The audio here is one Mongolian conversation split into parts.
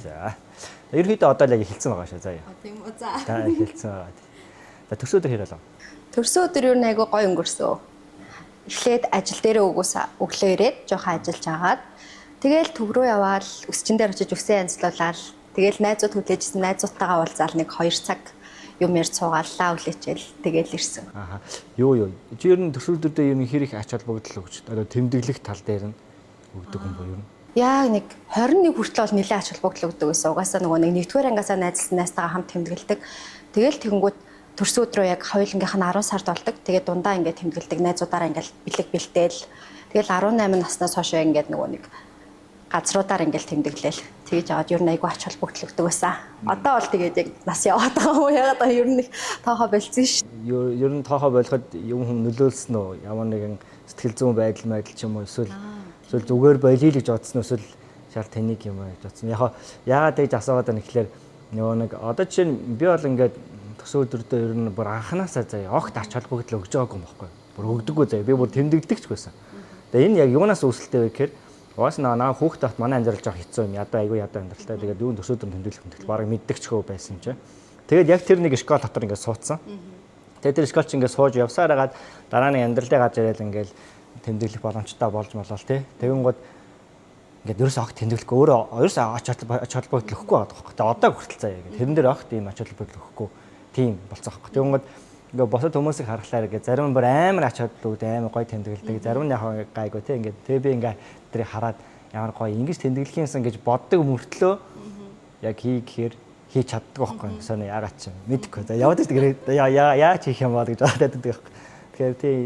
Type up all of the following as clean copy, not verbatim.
За. Ерөнхийдөө одоо л яг эхэлсэн байгаа шүү. За яа. Тийм үү. За. За эхэлсэн байгаа. За төрсөн өдөр хэр болов? Төрсөн өдөр юу нэг айгүй гоё өнгөрсөн. Эхлээд ажил дээрээ өгөөс өглөө ирээд жоохон ажиллаж агаад тэгэл төв рүү яваал өсчин дээр очиж үсээ янзлуулаад тэгэл найзууд хүлээжсэн найзуудтайгаа уулзаал нэг 2 цаг юм ярьж суугааллаа өглөөчээл тэгэл ирсэн. Ааха. Юу. Чи ер нь төрсөн өдрдөө ер нь хэр их ач холбогдол өгч одоо тэмдэглэх тал дээр нь өгдөг юм боо ер нь. Яг нэг 21 хүртэл бол нэлээд ач холбогдол өгдөг гэсэн. Угаасаа нөгөө нэг нэгдүгээр ангиасаа найзлсан найзтайгаа хамт тэмдэглэдэг. Тэгэл тэгэнгүүт төрсөн өдрөө яг хоёулангийнх нь 10 сард болдог. Тэгээд дундаа ингээд тэмдэглэдэг найзуудаараа ингээд бэлэг бэлдээл. Тэгэл 18 наснаас хойш ингээд нөгөө нэг газруудаар ингээд тэмдэглээл. Тэгэж аваад ер нь айгүй ач холбогдол өгдөг байсан. Одоо бол тэгээд яг нас яваад байгаа юм уу? Ягаад аа ер нь их тоохоо болцсон ш. Ер нь тоохоо болоход юм хүм нөлөөлсөн үү? Ямар нэгэн сэтгэл зүйн байдал ч юм уу эсвэл зүгээр болиё л гэж бодсон уу? Эсвэл шал тэнийг юм аа гэж бодсон. Яг яагаад тэгж асуугаад байна гэхлээр нөгөө нэг одоо жишээ нь би бол ингээд төсөө өдрөдөө ер нь бүр анханасаа заяа огт ач холбогдол өгж байгаагүй юм баггүй. Бүр өгдөггүй заяа. Би бүр тэмдэглэдэгч байсан. Тэгээ энэ яг юунаас үүсэлтэй вэ гэхээр угаас наа хүүхд тахт манай амьдрал жоох хэцүү юм. Ядаа айгүй ядаа амьдралтай. Тэгээд юун төсөө өдөр тэмдэглэх бараг мэддэгчхөө байсан юм чи. Тэгээд яг тэр нэг школ дотор ингээд суудсан. Тэгээд тэр школ чи ингээд сууж явсаар хагаад дараа нь амьдралдаа гарч ирэл ингээд тэмдэглэх боломжтой болж молол тий. Тэгэнгүүт ингээд ерөөсөө огт тэмдэглэхгүй өөрөө ерөөсөө ач холбогдол өгөхгүй байгаа байхгүй. Тэгээ одоо хүртэл заяа ингээд тэрэн дээр огт ийм ач холбогдол өгөхгүй тийм болцсон байхгүй. Тэгэнгүүт ингээд босод хүмүүсийг харахлаар ингээд зарим нь бүр амар ач холбогдол өгдөг, амар гоё тэмдэглэдэг, зарим нь яг гайгүй тий ингээд тэгээ би ингээд тэрийг хараад ямар гоё ингэж тэмдэглэх юмсан гэж боддог мөртлөө яг хий гэхээр хийж чаддаг байхгүй. Сони яагаад ч юм мэдэхгүй. За яваад тэр яа яаж хийх юм бол гэж бодоод байдаг байхгүй. Тэгэхээр тий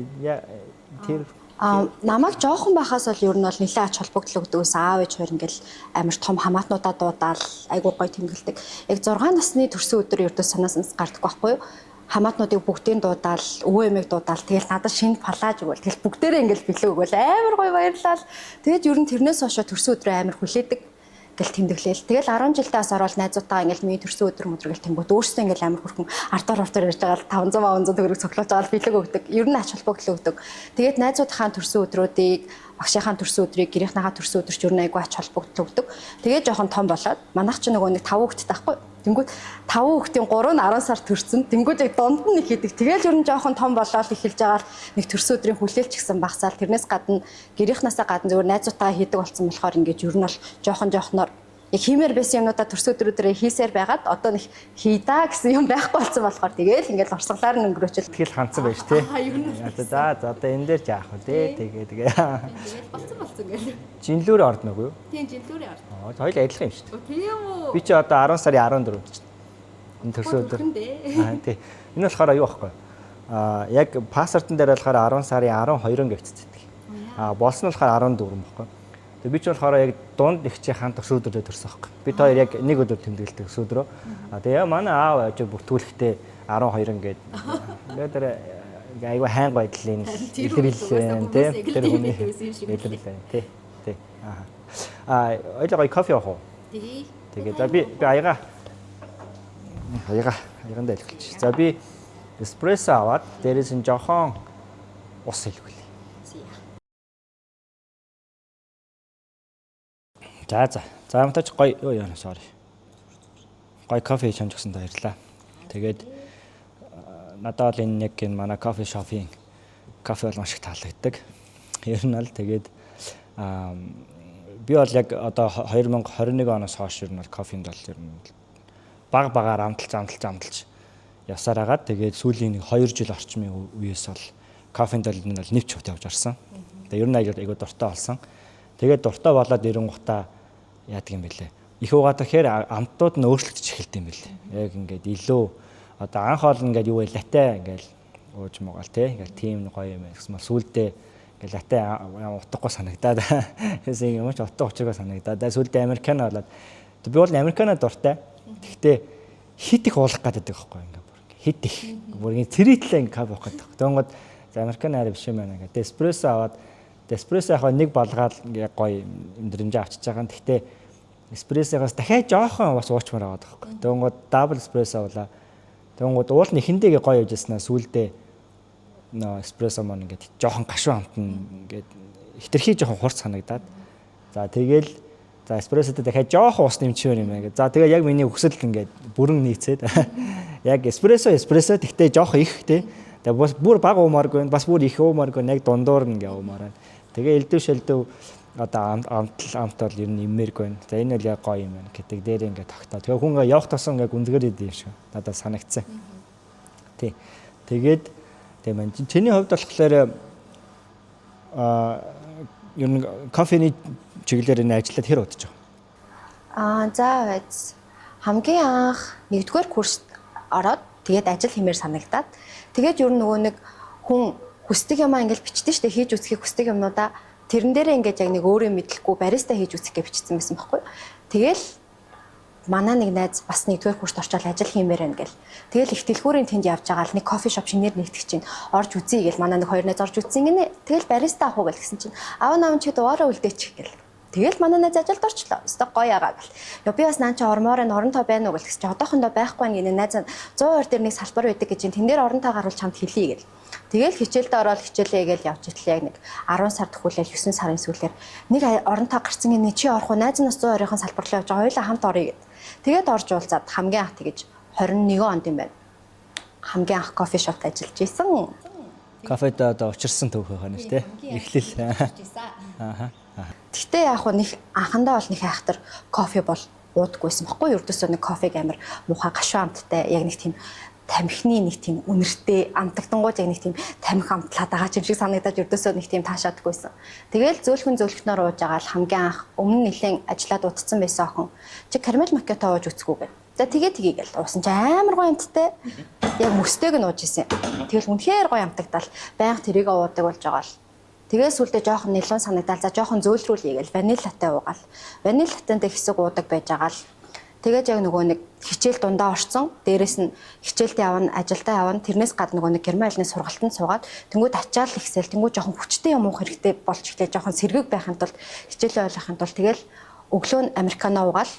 тэр Намайг жоохон байхаас бол ер нь бол нэлээд ач холбогдол өгдөг ус аав ээж хоёр ингээл амар том хамаатнуудаа дуудаал айгуу гоё тэмдэглэдэг. Яг 6 насны төрсөн өдөр ердөө санаас нь гардаггүй байхгүй юу? Хамаатнуудыг бүгдийг дуудаал, өвөө эмээг дуудаал тэгэл надад шинэ палаж өгөөл. Тэгэл бүгдээрээ ингээл бэлэг өгөөл амар гоё баярлал. Тэгээд ер нь тэрнээс хойш төрсөн өдрөө амар хүлээдэг гэл тэмдэглээл. Тэгэл 10 жилдээ бас ороод найзуудтайгаа ингээл миний төрсөн өдөр мөдөр гэл тэнгуут өөрсдөө ингээл амар хөрхөн ардаар ардаар ярьж байгаа л 500 500 төгрөг цоглуулж байгаа л бэлэг өгдөг. Ер нь ач холбогдол өгдөг. Тэгээд найзуудынхаа төрсөн өдрүүдийг, багшийнхаа төрсөн өдрийг, гэрийнхнийхаа төрсөн өдөрч ер нь айгүй ач холбогдол өгдөг. Тэгээд жоохон том болоод манайх ч нөгөө нэг 5 хүүхэдтэй байхгүй. Тэнгүүт 5 хүүхдийн 3 нь 10 сар төрсөн. Тэнгүүт яг дунд нь нэг хийдэг. Тэгэл ер нь жоохон том болоод эхэлж байгаа л нэг төрсөн өдрийн хүлээлч гэсэн багсаал тэрнээс гадна гэрийнхнаасаа гадна зөвхөн найзуудтайгаа хийдэг болсон болохоор ингээд ер нь бол жоохон жоохноор яг хиймээр байсан юмнуудаа төрсөн өдрүүдээ хийсээр байгаад одоо нэг хийдаа гэсэн юм байхгүй болсон болохоор тэгэл ингээд урсгалаар нь өнгөрөөчл. Тэгэл хандсан байж тий. За за одоо энэ дээр яах вэ тий. Тэгээ тэгээ. Тэгэл болсон гэл. Жинлүүрээ ордно үгүй юу? Тийм жинлүүрээ ордно. Хоёул адилхан юм шүү дээ. Тийм үү. Би чи одоо 10 сарын 14-нд чинь. Энэ төрсөн өдөр. Аа тий. Энэ болохоор юу аахгүй? Аа яг паспортон дээр болохоор 10 сарын 12-нд гэвчдэг. Аа болсон нь болохоор 14 юм баггүй. Тэгээ би ч болохоор яг дунд их чи хаан төрсөн өдрөө төрсөн байхгүй. Бид хоёр яг нэг өдөр тэмдэглэдэг төрсөн өдрөө. Аа тэгээ манай аав аж бүртгүүлэхдээ 12 ингээд ингээд тэр айгүй сайн гоёдлын илэрлээ тий. Тэр хүний илэрлээ тий. Тий. Аа. Аа ойлоо гоё кофе уух уу? Тий. Тэгээ за би аяга аягандаа илгэлчих. За би эспрессо аваад дээрээс нь жохон ус илгүүлье. За за. За амтаач гоё ёо яа sorry. Гоё кофе хийж өгсөнд баярлалаа. Тэгээд надад бол энэ яг энэ манай кофе шопын кофе бол маш их таалагддаг. Ер нь бол тэгээд би бол яг одоо 2021 оноос хойш ер нь бол кофенд бол ер нь баг багаар амталж явсаар хагаад тэгээд сүүлийн нэг 2 жил орчмын үеэс бол кофенд бол энэ бол нэвч хувьд явж орсон. Тэгээд ер нь айгүй дуртай болсон. Тэгээд дуртай болоод ирэнгуутаа яадаг юм бэлээ. Их угаад тэгэхээр амтнууд нь өөрчлөгдөж эхэлт юм бэлээ. Яг ингээд илүү одоо анх бол ингээд юу вэ латте ингээд ууж муугаал те ингээд тийм гоё юм гэсэн мал сүулдэ ингээд латте утгагүй санагдаад гэсэн юм ч утга учиргүй санагдаад сүулдэ американо болоод би бол американо дуртай. Тэгтээ хит их уулах гэдэг байхгүй ингээд бүр хит их бүр ингээд цэрийтлээ ингээд кап уух гэдэг. Тэнгод американо арай биш юм байна ингээд эспрессо аваад эспрессо яг нэг балгаал ингээд гоё өндрөмжөө авчиж байгаа. Тэгтээ эспрессогоос дахиад жоохон бас уучмаар байгаа байхгүй. Тэнгод дабл эспрессо авлаа. Тэнгод уул нь эхэндээ гоё явж яснаа сүулдэ нөө эспрессо маань ингээд жоохон гашуун амтна ингээд хитрхи жоохон хурц санагдаад. За тэгэл За, эспрессотой дахиад жоохон ус нэмчихвэр юм байна гэ. За, тэгээ яг миний хүсэл ингээд бүрэн нийцээд яг эспрессо эспрессо, тэгтээ жоохон их тий. Тэгээ бас бүр бага уумааргүй, бас бүр их уумааргүй, яг дундуур нь ингээ уумаар байна. Тэгээ элдв шэлдэв одоо амтал амт бол ер нь иммээргүй байна. За, энэ бол яг гоё юм байна гэдэг дээр ингээ тогтоо. Тэгээ хүн ингээ явах тосоо ингээ гүнзгэр идэв юм шиг надад санагдсан. Тий. Тэгээд тийм байна. Чиний хувьд болохоор ер нь кофений чиглэлээр энэ ажиллаад хэр удаж байгаа? За байц. Хамгийн анх нэгдүгээр курст ороод, тэгээд ажил хиймээр санагдаад, тэгээд ер нь нөгөө нэг хүн хүсдэг юмаа ингээл бичдэг штэ, хийж үзхийг хүсдэг юмнуудаа. Тэрэн дээрээ ингээд яг нэг өөрөө мэдлэхгүй бариста хийж үзэх гэж бичсэн байсан байхгүй. Тэгэл манай нэг найз бас нэгдүгээр курст орчоод ажил хиймээр байна гэл. Тэгэл их дэлгүүрийн тэнд явж байгаа л нэг coffee shop шинээр нэгтгэж чинь орж үзье гэл, манай нэг хоёр найз орж үзсэн гинэ. Тэгэл бариста авах уу гэл гэсэн чинь аав наав чи дугаараа үлдээчих гэл. Тэгэл манай найз ажилд орчлоо. Өстой гоё ягаа гэл. Йоо, би бас наа чи ормоор энэ орон тоо байна уу гэл гэсэн чи одоохондоо байхгүй гинэ. Найз 120 дээр нэг салбар байдаг гэж, тэн дээр орон тоо гарвал чамд хэлье гэл. Тэгэл хичээлдээ ороод хичээлээ гээл явж итлээ, яг нэг 10 сар төхүүлэл 9 сарын сүүлээр нэг орон тоо гарсан гинэ, чи орох уу? Найз нь бас 120-ын салбар руу явж байгаа. Хоёулаа хамт оръё гэд. Тэгээд орж уулзаад хамгийн анх тэгэж 21 онд юм байна. Хамгийн анх coffee shop т ажиллаж исэн. Кафед одоо учирсан түүх байх нь шүү дээ. Эхлэл. Аа. Гэхдээ яг хуу нэг анхандаа бол нэг айхтар кофе бол уудаггүйсэн баггүй. Ердөөсөө нэг кофег амар муухай гашуун амттай, яг нэг тийм тамхины нэг тийм үнэртэй амтагдангууд яг нэг тийм тамхи амтлаад байгаа юм шиг санагдаад ердөөсөө нэг тийм таашаадаггүйсэн. Тэгэл зөөлхөн зөөлхнөөр ууж байгаа л хамгийн анх өмнө нэлээд ажиллаад удцсан байсан охин чи caramel macchiato ууж үзэхгүй гэв. За, тэгээ тгий гэл уусан чи амар гоё амттай. Яг мөстэйг нь ууж исэн. Тэгэл үнэхээр гоё амтагдаал байнга тэрийг уудаг болж байгаа л. Тэгээ сүлдээ жоохон нэлээд санагдаал, за жоохон зөөлрүүлье гэл vanilla latte уугаал. Vanilla latte нд хэсэг уудаг байж байгаа л тэгээд яг нөгөө нэг хичээл дундаа орцсон. Дээрэс нь хичээлдээ явна, ажилдаа явна. Тэрнээс гадна нөгөө нэг герман хэлний сургалтанд суугаад, тэнгууд ачаал ихсэл, тэнгууд жоохон хүчтэй юм уух хэрэгтэй болж эхлэе. Жоохон сэргэг байхын тулд, хичээлээ ойлгохын тулд тэгэл өглөө нь американо уугаал,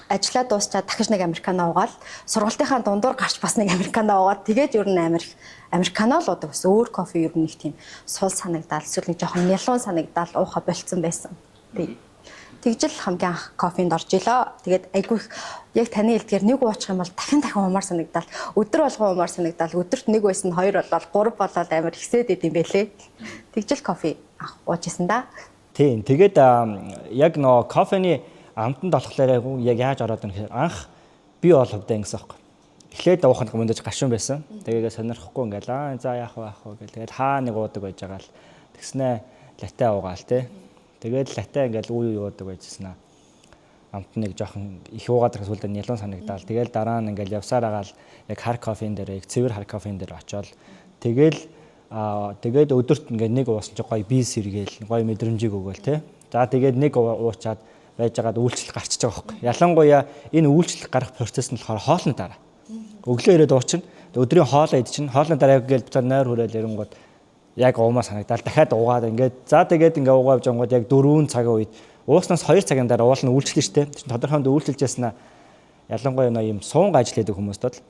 ажиллаа дуусчаад дахиж нэг американо уугаал, сургалтынхаа дундуур гарч бас нэг американо уугаад, тэгээд ер нь амар их американо л уудаг бас. Өөр кофе ер нь нэг тийм сул санагдаал, эсвэл нэг жоохон нялуун санагдаал ууха болцсон байсан. Тэг. Тэгжил хамгийн анх кофенд орж илээ. Тэгээд айгүй их яг таны хэлдгээр нэг уучих юм бол дахин дахин уумаар санагдаал. Өдөр болгон уумаар санагдаал. Өдөрт нэг байсан хоёр болоод, гурав болоод амар ихсээд идэм бэлээ. Тэгжил кофе анх ууж исэн да. Тийм. Тэгээд яг нөө кофений амтанд болохоор яг яаж ороод ирэх гэхээр анх би бол хувьдаа ингэсэн байхгүй. Эхлээд уух нь мөдөж гашуун байсан. Тэгээд сонирхохгүй ингээл аа за яах вэ яах вэ гэл тэгээд хаа нэг уудаг байж байгаа л тэгснэ латте уугаал те. Тэгээд латте ингээл үе үе уудаг байжсэн аа. Амт нэг жоохон их уугаад ирэх сүлдээ нялуун санагдаал. Тэгэл дараа нь ингээл явсаар агаал яг хар кофен дээр, яг цэвэр хар кофен дээр очиод тэгэл тэгээд өдөрт ингээд нэг уусан чи гоё бие сэргээл, гоё мэдрэмжийг өгөөл те. За, тэгээд нэг уучаад байжгаад үйлчлэл гарчиж байгаа байхгүй. Ялангуяа энэ үйлчлэл гарах процесс нь болохоор хоолны дараа. Өглөө ирээд уучин, өдрийн хоолоо идчихнэ. Хоолны дараа яг гээл буцаад нойр хүрээл ирэнгууд яг уумаа санагдаал дахиад уугаад ингээд, за тэгээд ингээ уугаа явж ангууд яг 4 цагийн үед, ууснаас 2 цагийн дараа уул нь үйлчлэн штэ. Тодорхой хэмжээнд үйлчилж яснаа ялангуяа нөө юм суунга ажил хийдэг хүмүүст бол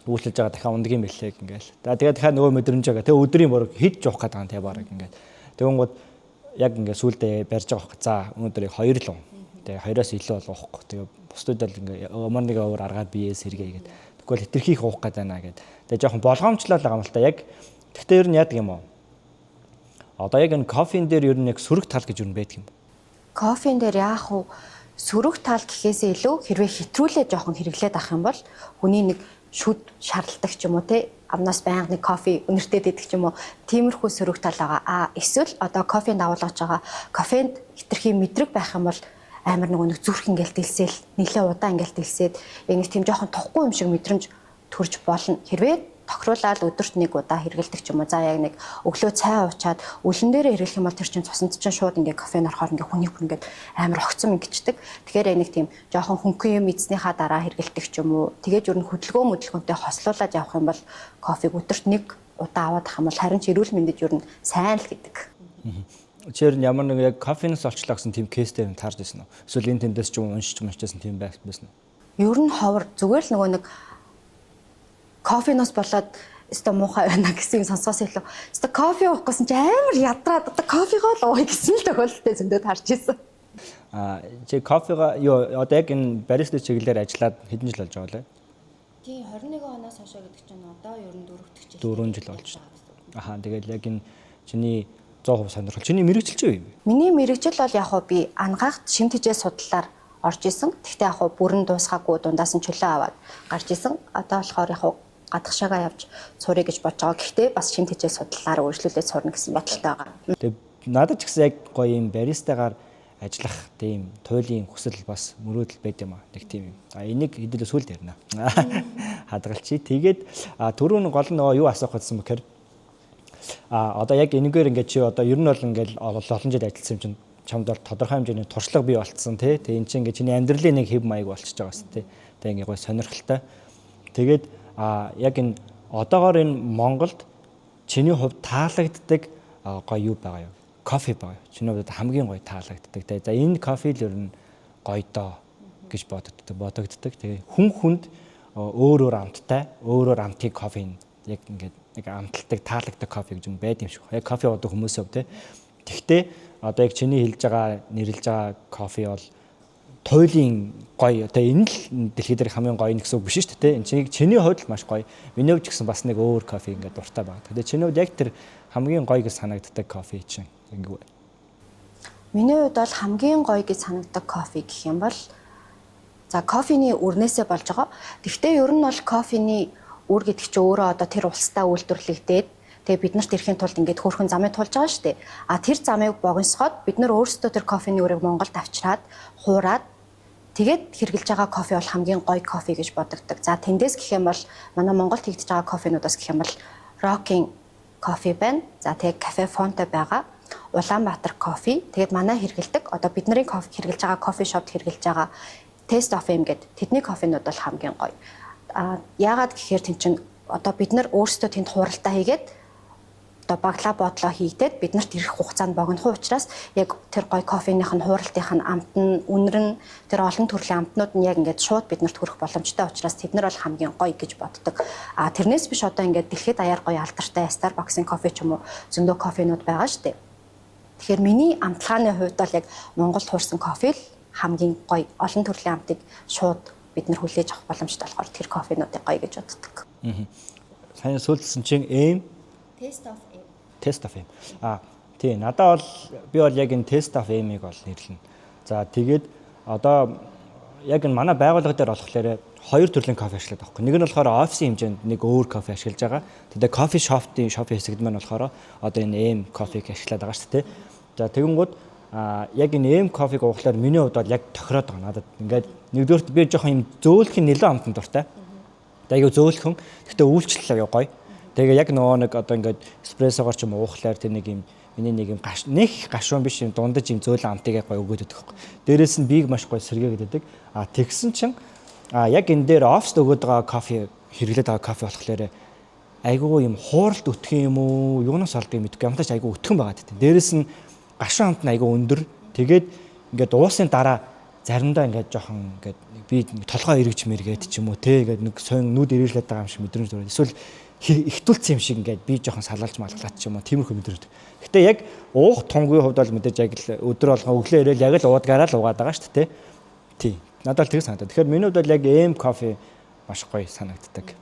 үйлчилж байгаа дахиад ундаг юм бэлээ ингээл. За, тэгээд дахиад нөгөө мэдрэмж байгаа. Тэгээ өдрийн борог хэд жуух гээд байгаа юм те бараг ингээд. Тэгэнгүүт яг ингээ сүулдэ барьж байгаа байхгүй. За, өнөөдөр яг 2 л уу. Тэгээ 2-оос илүү бол уухгүй. Тэгээ бусдууд бол ингээ ямар нэг өөр аргаар биеэ сэргээе гэдэг. Тэгвэл хэтэрхий их уух гээд байна гэд. Тэгээ жоохон болгоомжлол байгаа юм л та яг. Тэгтээ ер нь яадаг юм уу? Одоо яг энэ кофен дээр ер нь яг сөрөг тал гэж ер нь байдаг юм. Кофен дээр яах вэ? Сөрөг тал гэхээсээ илүү хэрвээ хэтрүүлээ жоохон хэрэглээд авах юм бол хүний нэг шүд шарладаг ч юм уу те, амнаас байнга нэг кофе үнэртэй идэх ч юм уу, тиймэрхүү сөрөг тал байгаа. А эсвэл одоо кофенд агуулгаж байгаа кофенд хэтэрхий мэдрэг байх юм бол амар нөгөө нэг зүрх ингээл дэлсээл, нэлээ удаан ингээл дэлсээд яг нэг тийм жоохон тухгүй юм шиг мэдрэмж төрж болно. Хэрвээ тохируулаад өдөрт нэг удаа хэрэгэлдэг ч юм уу. За, яг нэг өглөө цай уучаад үлэн дээрээ хэрэглэх юм бол тэр чинь цуснд чинь шууд ингээ кофеин орохоор ингээ хүний бүр ингээ амар огцом ингэчдэг. Тэгэхээр яг нэг тийм жоохон хөнгөн юм эзнийхаа дараа хэрэгэлдэг ч юм уу. Тэгээд ер нь хөдөлгөөн мөдөлгөөнтэй хослуулад явах юм бол кофег өдөрт нэг удаа аваад ах юм бол харин ч эрүүл мэндэд ер нь сайн л гэдэг. Чи ер нь ямар нэг яг кофенаас олчлоо гэсэн тийм кейстэй юм таарж ирсэн үү? Эсвэл энэ тэндээс ч юм уншиж уншижсэн тийм байсан уу? Ер нь ховор, зүгээр л нөгөө нэг кофеноос болоод өстой муухай байна гэсэн юм сонсоос илүү өстой кофе уух гэсэн чи амар ядраад одоо кофегоо л ууя гэсэн л тохиолдолтой зөндөө таарч ирсэн. Чи кофега юу одоо яг энэ бариста чиглэлээр ажиллаад хэдэн жил болж байгаа лээ? Тийм, 21 оноос хойш гэдэг чинь одоо ер нь 4 дахь жил. 4 жил болж байна. Аха, тэгэл яг энэ чиний 100% сонирхол. Чиний мэргэжил чи юу юм? Миний мэргэжил бол яг хуу би ангаагт шим тэжээ судлалаар орж исэн. Гэхдээ яг хуу бүрэн дуусгаагүй, дундаас нь чөлөө аваад гарч исэн. Одоо болохоор яг хуу гадагшаага явж сурыг гэж бодож байгаа. Гэхдээ бас шим тэжээ судлалаар өөрчлөлөө сурна гэсэн бодолтой байгаа. Тэгээ надад ч гэсэн яг гоё юм баристагаар ажиллах тийм туйлын хүсэл бас мөрөөдөл байд юм аа. Нэг тийм юм. А энийг хэдүүлээ сүлд ярина. Хадгалчи. Тэгээд түрүүн гол нь нөгөө юу асуух гэсэн бэхээр одоо яг энэгээр ингээд чи одоо ер нь бол ингээд олон жил ажилласан юм чинь чамд бол тодорхой хэмжээний туршлага бий болцсон тий. Тэгээ эн чинь ингээд чиний амьдралын нэг хэв маяг болчихж байгаа шүү тий. Тэгээ ингээд гой сонирхолтой. Тэгээд яг энэ одоогоор энэ Монголд чиний хувьд таалагддаг гоё юу байгаа юу? Кофе байгаа юу? Чиний хувьд хамгийн гоё таалагддаг тий. За, энэ кофе л ер нь гоё доо гэж бодогддог. Тэгээ хүн хүнд өөр өөр амттай, өөр өөр амтыг кофе яг ингээд нэг амталдаг, таалагддаг кофе гэж юм байд юм шиг. Яг кофе уудаг хүмүүсээ тий. Тэгтээ одоо яг чиний хэлж байгаа, нэрлэж байгаа кофе бол туйлын гоё. Тэгээ энэ л дэлхий дээр хамгийн гоё гэсэн үг биш шүү дээ. Энэ чиний чиний хувьд л маш гоё. Миний хувьд ч гэсэн бас нэг өөр кофе ингээд дуртай байна. Тэгээ чиний хувьд яг тэр хамгийн гоё гэж санагддаг кофе чинь ингэ. Миний хувьд бол хамгийн гоё гэж санагддаг кофе гэх юм бол за, кофений үрнээсээ болж байгаа. Тэгвэл ер нь бол кофений үр гэдэг чинь өөрөө одоо тэр улсдаа үйлдвэрлэгдээд, тэгээ бид нарт ирэхийн тулд ингээд хөөрхөн замыг тулж байгаа шүү дээ. А тэр замыг богиносгоод бид нар өөрсдөө тэр кофений үрийг Монголд авчираад хуураад, тэгээд хэрглэж байгаа кофе бол хамгийн гоё кофе гэж бодогддог. За, тэндээс гэх юм бол манай Монголд хийгдэж байгаа кофенуудаас гэх юм бол Rocking кофе байна. За, тэгээд Cafe Fonte байгаа. Улаанбаатар кофе. Тэгээд манай хэрэглэдэг, одоо бидний кофе хэрэглэж байгаа coffee shop д хэрэглэж байгаа Taste of M гэдэг тэдний кофенууд бол хамгийн гоё. А яагаад гэхээр тэн чинь одоо бид нар өөрсдөө тэнд хууралтаа хийгээд, одоо баглаа бодлоо хийгдээд бид нарт ирэх хугацаанд богинохон учраас яг тэр гоё кофеных нь, хууралтынх нь амт нь, үнэр нь, тэр олон төрлийн амтнууд нь яг ингээд шууд бид нарт хүрэх боломжтой учраас тэд нар бол хамгийн гоё гэж боддог. А тэрнээс биш одоо ингээд дэлхийд даяар гоё алдартай Starbucks-ын кофе ч юм уу, зөндөө кофенууд байгаа шүү дээ. Тэгэхээр миний амтлагааны хувьд бол яг Монголд хуурсан кофе л хамгийн гоё, олон төрлийн амтыг шууд бид нар хүлээж авах боломжтой болохоор тэр кофенуудыг гоё гэж боддог. Сайн сүүлдсэн чинь M Taste of M. Taste of M. А тий, надад бол би бол яг энэ Taste of M-ийг бол нэрлэнэ. За, тэгээд одоо яг энэ манай байгууллага дээр болохоор хоёр төрлийн кофе ашиглаад байгаа байхгүй. Нэг нь болохоор офисын хэмжээнд нэг өөр кофе ашиглаж байгаа. Тэгээд coffee shop-ын shop хэсэгд маань болохоор одоо энэ M кофег ашиглаад байгаа шүү дээ. За, тэгэнгүүт яг энэ M кофег уухлаар миний хувьд бол яг тохироод байгаа надад. Ингээд нэгдүгээрт би жоохон юм зөөлхөн нэлээд амтан дуртай. Тэгээд айгүй зөөлхөн. Гэхдээ үйлчлэл аяа гоё. Тэгээ яг нөгөө нэг одоо ингээд эспрессогоор ч юм уухлаар тэр нэг юм миний нэг юм гаш нэг гашуун биш, юм дундаж юм зөөлөн амтыг гоё өгөөд өгдөг байхгүй. Дээрээс нь бийг маш гоё сэргээгээд өгдөг. А тэгсэн чинь яг энэ дээр оффист өгөөд байгаа кофе, хэрэглээд байгаа кофе болохоор айгүй юм хууралт өтгөн юм уу, юунаас олдгийг мэдэхгүй, ямтаач айгүй өтгөн байгаа гэдэг. Дээрээс нь гашуун амт нь айгүй өндөр. Тэгээд ингээд уусын дараа заримдаа ингээд жоохон ингээд би толгой эргэж мэргээд ч юм уу те, ингээд нэг сонь нүд эргэлээд байгаа юм шиг мэдрэмж төрөөд, эсвэл ихтүүлсэн юм шиг ингээд би жоохон салалж малглаад ч юм уу, тиймэрхүү мэдрэмж. Гэтэ яг уух тунгийн хувьд бол мэдээж яг л өдөр болгон өглөө ирээл яг л уудгаараа л уугаад байгаа шүү дээ. Тий. Надад л тэр санагдав. Тэгэхээр миний хувьд бол яг M кофе маш гоё санагддаг.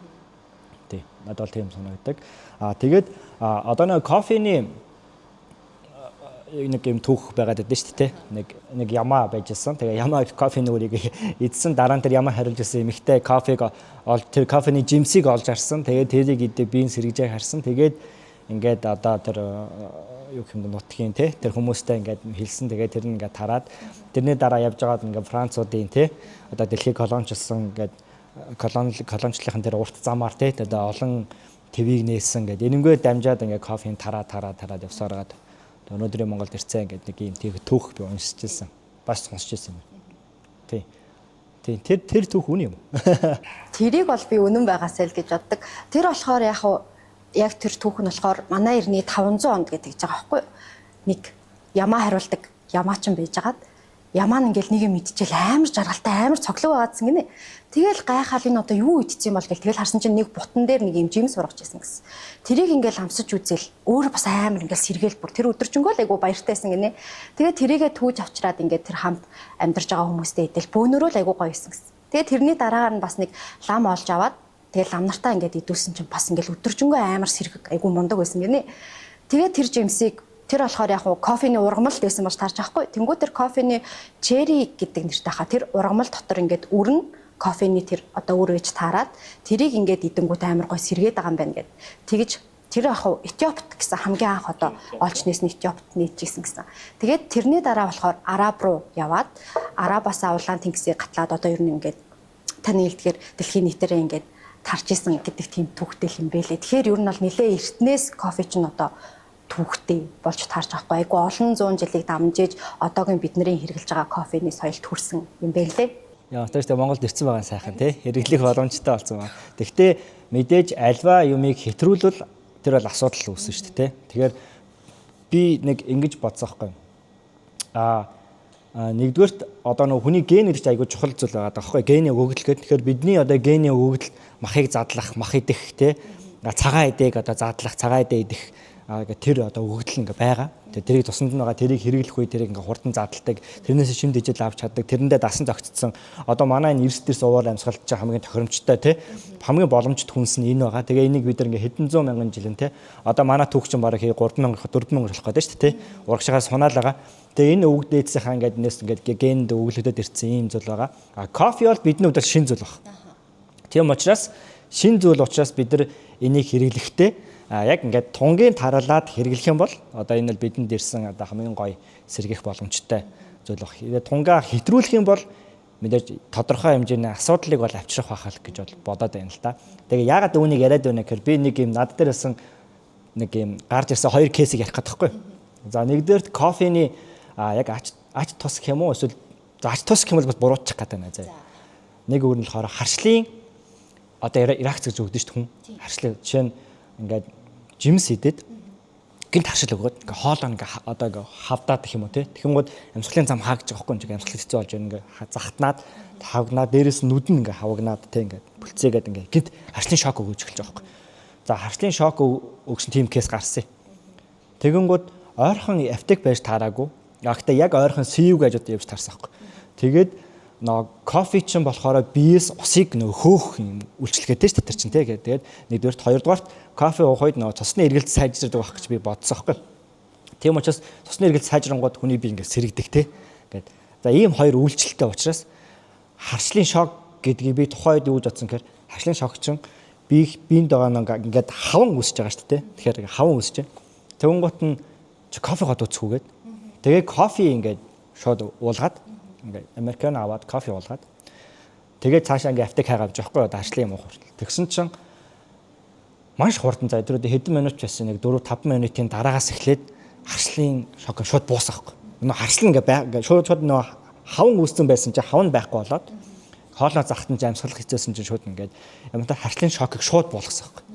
Тий. Надад бол тийм санагддаг. Аа, тэгээд одоо нэг кофений нэг юм түүх байгаад байдсан шүү дээ. Нэг ямаа байж исэн. Тэгээ ямаа кофений үрийг идсэн, дараа нь тэр ямаа хариулж ирсэн эмэгтэй кофег олж, тэр кофений жимсийг олж харсан. Тэгээд тэрийг идэ биеийн сэргийж харсан. Тэгээд ингээд одоо тэр юу гэх юм бэ, нутгийн те, тэр хүмүүстэй ингээд хэлсэн. Тэгээд тэр нь ингээд тараад, тэрний дараа явж байгаад ингээд Француудын те, одоо дэлхийг колончилсан, ингээд колончлалын тэр урт замаар те, одоо олон твийг нээсэн гэдэг. Энэнгээ дамжаад ингээд кофеин тараа тараа тараад явсараад өнөөдрийн Монголд ирсэн гэдэг нэг юм тийм түүх би уншиж ирсэн. Бас сонсч ирсэн юм. Тий. Тий, тэр түүх үнэн юм. Тэрийг бол би үнэн байгаасай л гэж боддог. Тэр болохоор яг уу яг тэр түүх нь болохоор манай эртний 500 онд гэдэг байгаа байхгүй юу? Нэг ямаа хариулдаг ямаачин байж байгаад Яман ингээл нэг юм идчихэл амар жаргалтай, амар цоглог байгаадсан гинэ. Тэгэл гайхаал, энэ одоо юу идчихсэн бол гэл, тэгэл харсан чинь нэг бутан дээр нэг юм жимс ургаж ирсэн гэсэн. Тэрийг ингээл амсаж үзэл, өөр бас амар ингээл сэргээл, бүр тэр өдөржингөө л айгу баяртай байсан гинэ. Тэгээ тэрийгэ түүж авчираад ингээд тэр хамт амьдарч байгаа хүмүүстэй идэл, бөөнөрөө л айгу гоё байсан гэсэн. Тэгээ тэрний дараагаар нь бас нэг лам олж аваад, тэгээ лам нартаа ингээд идүүлсэн чинь бас ингээл өдөржингөө амар сэрэг, айгу мундаг байсан гинэ. Тэгээ тэр жимсийг, тэр болохоор яг уу кофений ургамал байсан болж таарч байхгүй. Тэнгүү тэр кофений cherry гэдэг нэртэй хаа, тэр ургамал дотор ингээд өрн кофений тэр одоо үр ээж таарад, тэрийг ингээд идэнгүүт амар гой сэргээд байгаа юм байна гэд. Тэгэж тэр яг уу Этиопт гэсэн, хамгийн анх одоо олж нээсэн Этиопт нээжсэн гэсэн. Тэгээд тэрний дараа болохоор Араб руу яваад, Арабаас улаан тэнгисийг гатлаад, одоо ер нь ингээд таны хэлдгээр дэлхийн нийтээрээ ингээд тарж исэн гэдэг тийм түүхтэй юм бэлээ. Тэгэхээр ер нь бол нэлээ эртнээс кофе чинь одоо түүхтэй болж таарч байгаа хгүй. Айгу олон зуун жилийг дамжиж одоогийн бидний хэрэглэж байгаа кофений соёлд хүрсэн юм бэлээ. Яа, тэр чинь Монголд ирсэн байгаа сайхан, тий. Хэрэглэх боломжтой болсон байна. Тэгвэл мэдээж альва юмыг хэтрүүлвэл тэр бол асуудал үүснэ шүү дээ, тий. Тэгэхээр би нэг ингэж бодсон байхгүй. Нэгдүгээрт одоо нөгөө хүний ген гэж айгүй чухал зүйл байгаа даахгүй, гений өгөгдөл гэдэг. Тэгэхээр бидний одоо гений өгөгдөл махыг задлах, мах идэх, тий. Цагаан эдээг одоо задлах, цагаан эдээ идэх гэх тэр одоо өгөгдөл ингээ байгаа. Тэгээ тэрийг тусанд нь байгаа, тэрийг хэрэглэх үе тэрийг ингээ хурдан задалдаг. Тэрнээс шим дэжил авч чаддаг. Тэрэндээ дасан зохицсон. Одоо манай энэ эрс дэрс уур амьсгалт чинь хамгийн тохиромжтой, тий. Хамгийн боломжит хүнс нь энэ байгаа. Тэгээ энийг бид нар ингээ хэдэн зуун мянган жилийн, тий. Одоо манай түүх чинь бараг 3000, 4000 болох гэдэг шүү дээ, тий. Урагшаа сунаал байгаа. Тэгээ энэ өвгдээдсийнхаа ингээд энэс ингээд генд өглөдөд ирсэн ийм зүйл байгаа. А кофе бол бидний хувьд шин зүйл баг. Тийм учраас шин зүйл учраас бид нар энийг хэрэглэхдээ яг ингээд тунгийн таралаад хэрэглэх юм бол одоо энэ бол бидэнд ирсэн одоо хамгийн гоё сэргийх боломжтой зүйл баг. Тэгээ тунгаа хэтрүүлэх юм бол мэдээж тодорхой хэмжээний асуудлыг бол авчрах байх л гэж бол бодоод байна л да. Тэгээ яагаад үүнийг яриад байна гэхээр би нэг юм над дээр байсан, нэг юм гарч ирсэн хоёр case ийг ярих гэдэг байхгүй. За, нэгдүгээрт кофений яг ач ач тус гэх юм уу, эсвэл ач тус гэх юм бол бас буруутчих гэдэг байна заа. Нэг өөр нь болохоор харшлын одоо реакц гэж өгдөн шүү дээ хүн. Харшлын жишээ нь ингээд жимс идэд гинт харшил өгөөд ингээ хоолоо ингээ одоо ингээ хавдаад гэх юм уу, те. Тэгэнгүүт амьсгалын зам хаагдж байгаа байхгүй, ингээ амьсгал хэцүү болж байна, ингээ захтнаад хавгнаад, дээрэс нь нүд нь ингээ хавгнаад, те, ингээ бүлцээгээд ингээ гинт харшлын шок өгөөж эхэлж байгаа байхгүй. За, харшлын шок өгсөн тийм case гарсан. Тэгэнгүүт ойрхон аптек байж таараагүй. А гэхдээ яг ойрхон CU гэж одоо явж таарсан байхгүй. Тэгээд нөгөө кофе чинь болохоор биес усыг нөгөө хөөх юм үйлчлэгээтэй шүү дээ тэр чинь, тий. Тэгээд нэгдүгээрт, хоёрдугаарт кофе уух үед нөгөө цусны эргэлт сайжирдаг байх гэж би бодсон байхгүй. Тийм учраас цусны эргэлт сайжрангууд хүний бие ингээд сэрэгдэг, тий. Ингээд за ийм хоёр үйлчлэлтэй учраас харшлын шок гэдгийг би тухайн үед юу гэж бодсон гэхээр харшлын шок чинь биеинд байгаа нэг ингээд хаван үүсэж байгаа шүү дээ. Тэгэхээр хаван үүсэж байна. Тэнгуут нь чи кофе гот үүсгүүгээд тэгээ кофе ингээд шууд уулгаад, ингээ американо аваад кофе уулгаад, тэгээд цаашаа ингээ аптек хайгаа авч явахгүй одоо харшлын юм уух хүртэл. Тэгсэн чинь маш хурдан, за тэр хэдэн минут ч байсан, нэг 4 5 минутын дараагаас эхлээд харшлын шок шууд буусан байхгүй. Нөө харшлын ингээ шууд шууд нөө хаван үүссэн байсан чинь хаван байхгүй болоод, хоолоо захтан ч амьсгалах хэцээсэн чинь шууд ингээд ямар ч харшлын шокыг шууд буулгасан байхгүй.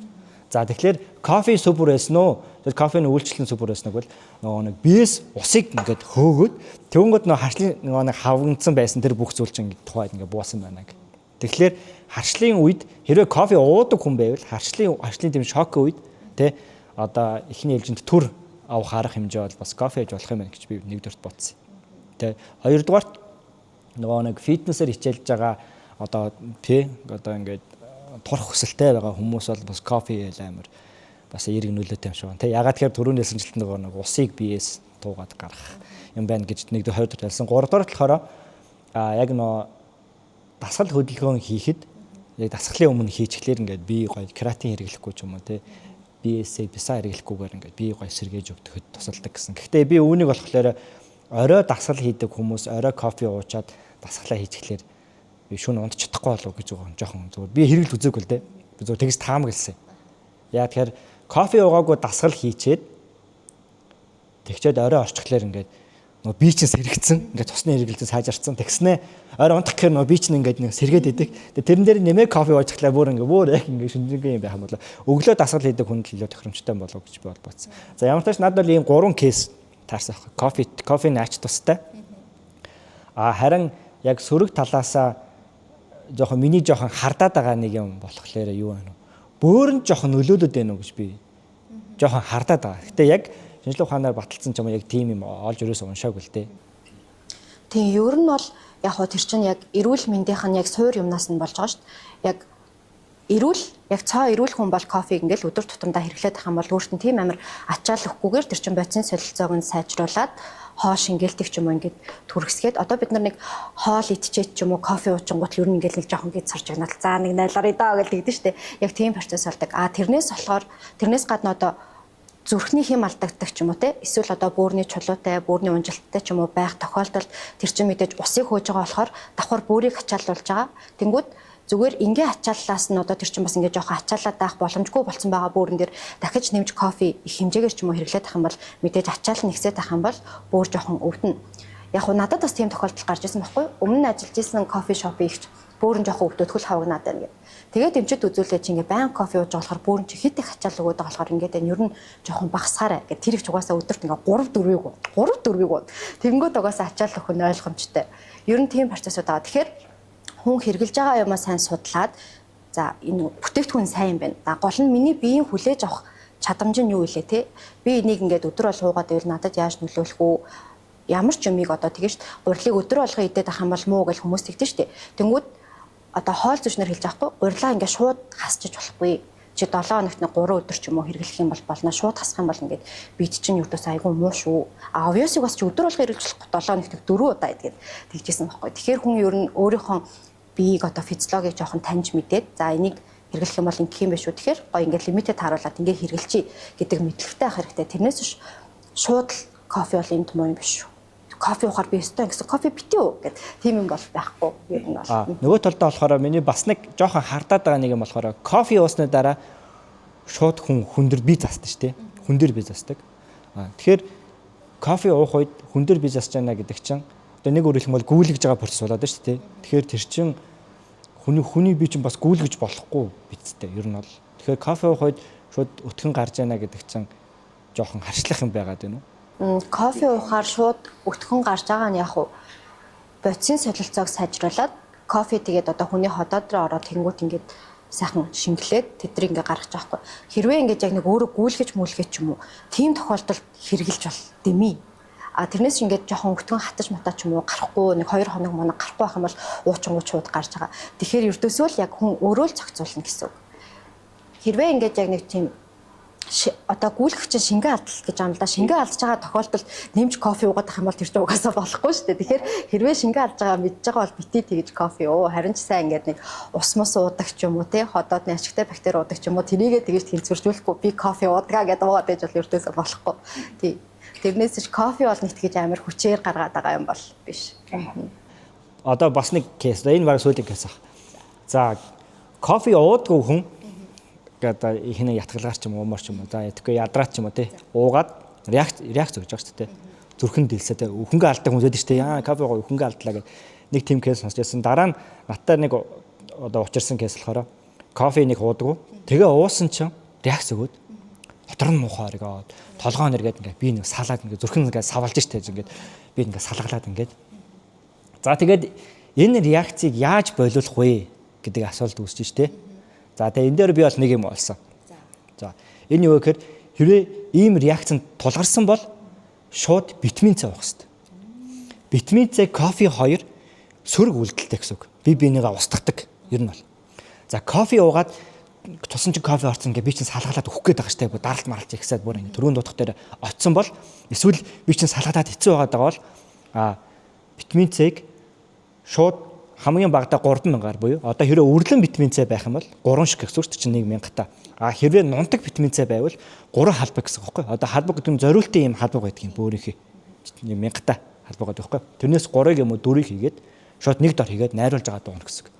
За, тэгэхээр кофе супер байсан уу? Тэр кофений үйлчлэл супер байсан уу гэвэл нөгөө нэг биес усыг ингээд хөөгөөд, тэгэнгүүт нөгөө харшлын нөгөө нэг хавгандсан байсан тэр бүх зүйл чинь ингээд тухайд ингээд буусан байна гэх. Тэгэхээр харшлын үед хэрвээ кофе уудаг хүн байвал харшлын харшлын тийм шокын үед, тэ, одоо эхний ээлжинд түр авах арга хэмжээ бол бас кофе хийж болох юм байна гэж би нэгдүгээрт бодсон. Тэ, хоёрдугаарт нөгөө нэг фитнесээр хичээлж байгаа одоо, тий, одоо ингээд турах хүсэлтэй байгаа хүмүүс бол бас кофе амар бас эерэг нөлөөтэй юм шиг байна. Тэ, ягаад тэгэхээр түрүүний хэлсэнчлэн нөгөө нэг усыг биеэс туугаад гаргах юм байна гэж нэгдүгээр, хоёр дахь хэлсэн. Гуравдугаар болохоор яг нөгөө дасгал хөдөлгөөн хийхэд яг дасгалын өмнө хийчихлээр ингээд бие гоё креатин хэрэглэхгүй ч юм уу, тэ, биесээ бисаа хэрэглэхгүйгээр ингээд бие гоё сэргээж өгдөхөд тусалдаг гэсэн. Гэхдээ би үүнийг болохоор орой дасгал хийдэг хүмүүс орой кофе уучаад дасгалаа хийчихлээр би шөнө унтч чадахгүй болов гэж байгаа жоохон зүгээр би хэрэгэл үзээгүй л дээ. Би зүгээр тэгс таамагласан. Яа тэгэхээр кофе уугаагүй дасгал хийчээд, тэгчээд орой орчихлоор ингээд нөгөө бие чинь сэрэгцэн, ингээд цусны эргэлзээ сайжирцсан. Тэгснэ орой унтах гэхээр нөгөө бие чинь ингээд нэг сэргээд идэг. Тэгээ тэрэн дээр нэмээ кофе уучхлаа бүр ингээд бүр яг ингээд шинжингэн юм байх юм болоо. Өглөө дасгал хийдэг хүнд л илүү тохиромжтой болов гэж би бол бодсон. За, ямар ч тач надад бол ийм гурван case таарсан байхгүй. Кофений ач тустай. А харин яг сөрөг талаасаа жоохон миний жоохон хардаад байгаа нэг юм болохоор юу байна вэ? Бөөр нь жоохон нөлөөлөд байна уу гэж би жоохон хардаад байгаа. Гэтэ яг шинжлэх ухаанаар баталсан ч юм уу яг тийм юм олж өрөөс уншаагүй л дээ. Тийм, ер нь бол яг хоо тэр чинь яг эрүүл мэндийнх нь яг суур юмнаас нь болж байгаа шүү дээ. Яг эрүүл, яг цоо эрүүл хүн бол кофег ингээл өдөр тутамдаа хэрэглээд байх юм бол өөрт нь тийм амар ачаал өгөхгүйгээр тэр чинь бодисын солилцоог нь сайжруулад хоол шингээлдэг ч юм уу ингээд түргэсгээд, одоо бид нар нэг хоол идчихэд ч юм уу кофе уучингууд л ер нь ингээд нэг жоохон гээд сарж агнаад за нэг найлгарыг даа гэж тэгдэж штэ. Яг тийм процесс болдог. А тэрнээс болохоор тэрнээс гадна одоо зүрхний хэм алдагддаг ч юм уу те, эсвэл одоо бөөрийн чулуутай, бөөрийн унжилттай ч юм уу байх тохиолдолд тэр чинь мэдээж усыг хөөж байгаа болохоор давхар бөөрийг ачааллуулж байгаа. Тэнгүүд зүгээр ингийн ачааллаас нь одоо тэр чинь бас ингээ жоохон ачааллаад байх боломжгүй болсон байгаа бөөрөн дээр дахиж нэмж кофе их хэмжээгээр ч юм уу хэрэглээд ах юм бол мэдээж ачаал нь ихсээд ах юм бол бөөр жоохон өвдөнө. Яг хуу надад бас тийм тохиолдол гарч ирсэн байхгүй. Өмнө нь ажиллаж исэн кофе шопын ихч бөөрн жоохон өвдөтгөл хавагнаад байна гэд. Тэгээд эмчит үзүүлээ чи ингээ байн кофе ууж болохоор бөөрн чи хит их ачаал өгөөд байгаа болохоор ингээд энэ ер нь жоохон багасгаарай гэд. Тэр их ч угаасаа өдөрт ингээ 3 4-ийг уу 3 4-ийг уу. Тэнгүүд угаасаа ачаал өгөх нь ойлгомжтой. Ер нь тийм процессууд байгаа. Тэгэхээр хүн хэрглэж байгаа юмаа сайн судлаад, за энэ бүтээгдэхүүн сайн юм байна. За гол нь миний биеийн хүлээж авах чадамж нь юу илээ те. Би энийг ингээд өдөр бол уугаад байвал надад яаж нөлөөлөх үү? Ямар ч юмыг одоо тэгэн шт гурилыг өдөр болгон идээд ах юм бол муу гэж хүмүүс тэгдэж штэ. Тэнгүүд одоо хоол зүйчнэр хэлж байгаа хгүй, гурилаа ингээд шууд хасчиж болохгүй. Чи 7 хоногт нэг 3 өдөр ч юм уу хэрэглэх юм бол болно. Шууд хасах юм бол ингээд бид чинь юудаас айгүй муу шүү. А овёсыг бас чи өдөр болгон хэрэглэж болохгүй, 7 хоногт 4 удаа идгээд тэгжсэн байхгүй. Тэгэхээр хүн ер нь өөрийнхөө биеийг одоо физиологийг жоохон таньж мэдээд, за энийг хэрэглэх юм бол ингэх юм биш үү, тэгэхээр гоё ингээд лимитэд тааруулаад ингээ хэрэглэчий гэдэг мэдлэгтэй байх хэрэгтэй. Тэрнээс биш шууд л кофе бол энд муу юм биш шүү. Кофе уухаар би өстой гэсэн кофе битүү гэд тийм юм бол байхгүй ер нь бол. Нөгөө талдаа болохоор миний бас нэг жоохон хардаад байгаа нэг юм болохоор кофе уусны дараа шууд хүн хүн дээр бие застдаг шүү дээ. Хүн дээр бие застдаг. Тэгэхээр кофе уух үед хүн дээр бие засаж байна гэдэг чинь одоо нэг өөр хэлэх юм бол гүйлгэж байгаа процесс болоод байна шүү дээ. Тэгэхээр тэр чинь хүний бие чинь бас гүйлгэж болохгүй бидтэй ер нь бол. Тэгэхээр кофе уух үед шууд өтгөн гарч яана гэдэг чинь жоохон харшлах юм байгаад байна уу? Кофе уухаар шууд өтгөн гарч байгаа нь яг уу бодисын солилцоог сайжруулад кофе тэгээд одоо хүний ходоод руу ороод тэнгуут ингээд сайхан шингэлээд тэдрийг ингээ гаргаж байгаа хгүй. Хэрвээ ингээд яг нэг өөрөө гүйлгэж мүлгэж ч юм уу тийм тохиолдолд хэрэгжилж бол дэмий. А тэрнээс ингээд жоохон өтгөн хатаж матаа ч юм уу гарахгүй нэг 2 хоног моног гарахгүй байх юм бол уучингууд шууд гарч байгаа. Тэгэхээр ердөөсөө л яг хүн өөрөө л зохицуулна гэсэн үг. Хэрвээ ингээд яг нэг тийм одоо гүйлгэх чинь шингэн алдалт гэж юм л да. Шингэн алдж байгаа тохиолдолд нэмж кофе уугаад ах юм бол тэр чинь угаасаа болохгүй шүү дээ. Тэгэхээр хэрвээ шингэн алдж байгаа мэдж байгаа бол бити тэгж кофе уу. Харин ч сайн ингээд нэг ус мус уудаг ч юм уу те, ходоодны ашигтай бактери уудаг ч юм уу тэрийгээ тэгж тэнцвэржүүлэхгүй би кофе уудгаа гэдэг уугаад байж бол ердөөсөө болохгүй. Тий. Тэрнээс ч кофе бол нэг тэгж амар хүчээр гаргаад байгаа юм бол биш. Одоо бас нэг кейс. Энэ баг сүүлийн кейс ах. За кофе уудгүй хүн гэдэг ихэнэ ятгалгаар ч юм уу уумар ч юм уу за тэгэхгүй ядраад ч юм уу тий уугаад реакц өгч байгаа шүү дээ. Зүрхэн дэлсээ тий өхөнгөө алдаг хүмүүс байдаг шүү дээ. Яа кофе уугаа өхөнгөө алдлаа гэх нэг тийм кейс сонсч байсан. Дараа нь надтай нэг одоо учирсан кейс болохоор кофе нэг уудаггүй. Тэгээ уусан чинь реакц өгөөд дотор нь муухай оргоод толгоо нэргээд ингээ би нэг салаад ингээ зүрхэн ингээ савалж штэ ингээд би ингээ салгалаад ингээд. За тэгээд энэ реакцийг яаж болиулах вэ гэдэг асуулт үүсэж штэ. За тэгээ энэ дээр би бол нэг юм олсон. За энэ юу гэхээр хэрвээ ийм реакцанд тулгарсан бол шууд витамин С уух хэрэгтэй. Витамин С кофе хоёр сөрөг үйлдэлтэй гэсэн үг. Би бинийгаа устгадаг ер нь бол. За кофе уугаад тусан чинь кофе орсон ингээ би чинь салгалаад өгөх гээд байгаа штэ. Даралт маралт ихсээд бүр ингээ түрүүн дутах дээр очсон бол эсвэл би чинь салгалаад хэцүү байгаад байгаа бол витамин С-г шууд хамгийн багадаа 3000-аар буюу одоо хэрвээ үрлэн витамин С байх юм бол 3 шиг гэсэн үг чинь 1000 та. А хэрвээ нунтаг витамин С байвал 3 халбаг гэсэн үг байхгүй. Одоо халбаг гэдэг нь зориултын юм халбаг байдаг юм бөөрийнхээ. 1000 та халбаг гэдэг байхгүй. Тэрнээс 3-ыг юм уу 4-ыг хийгээд шууд нэг дор хийгээд найруулж байгаа дуун гэсэн үг.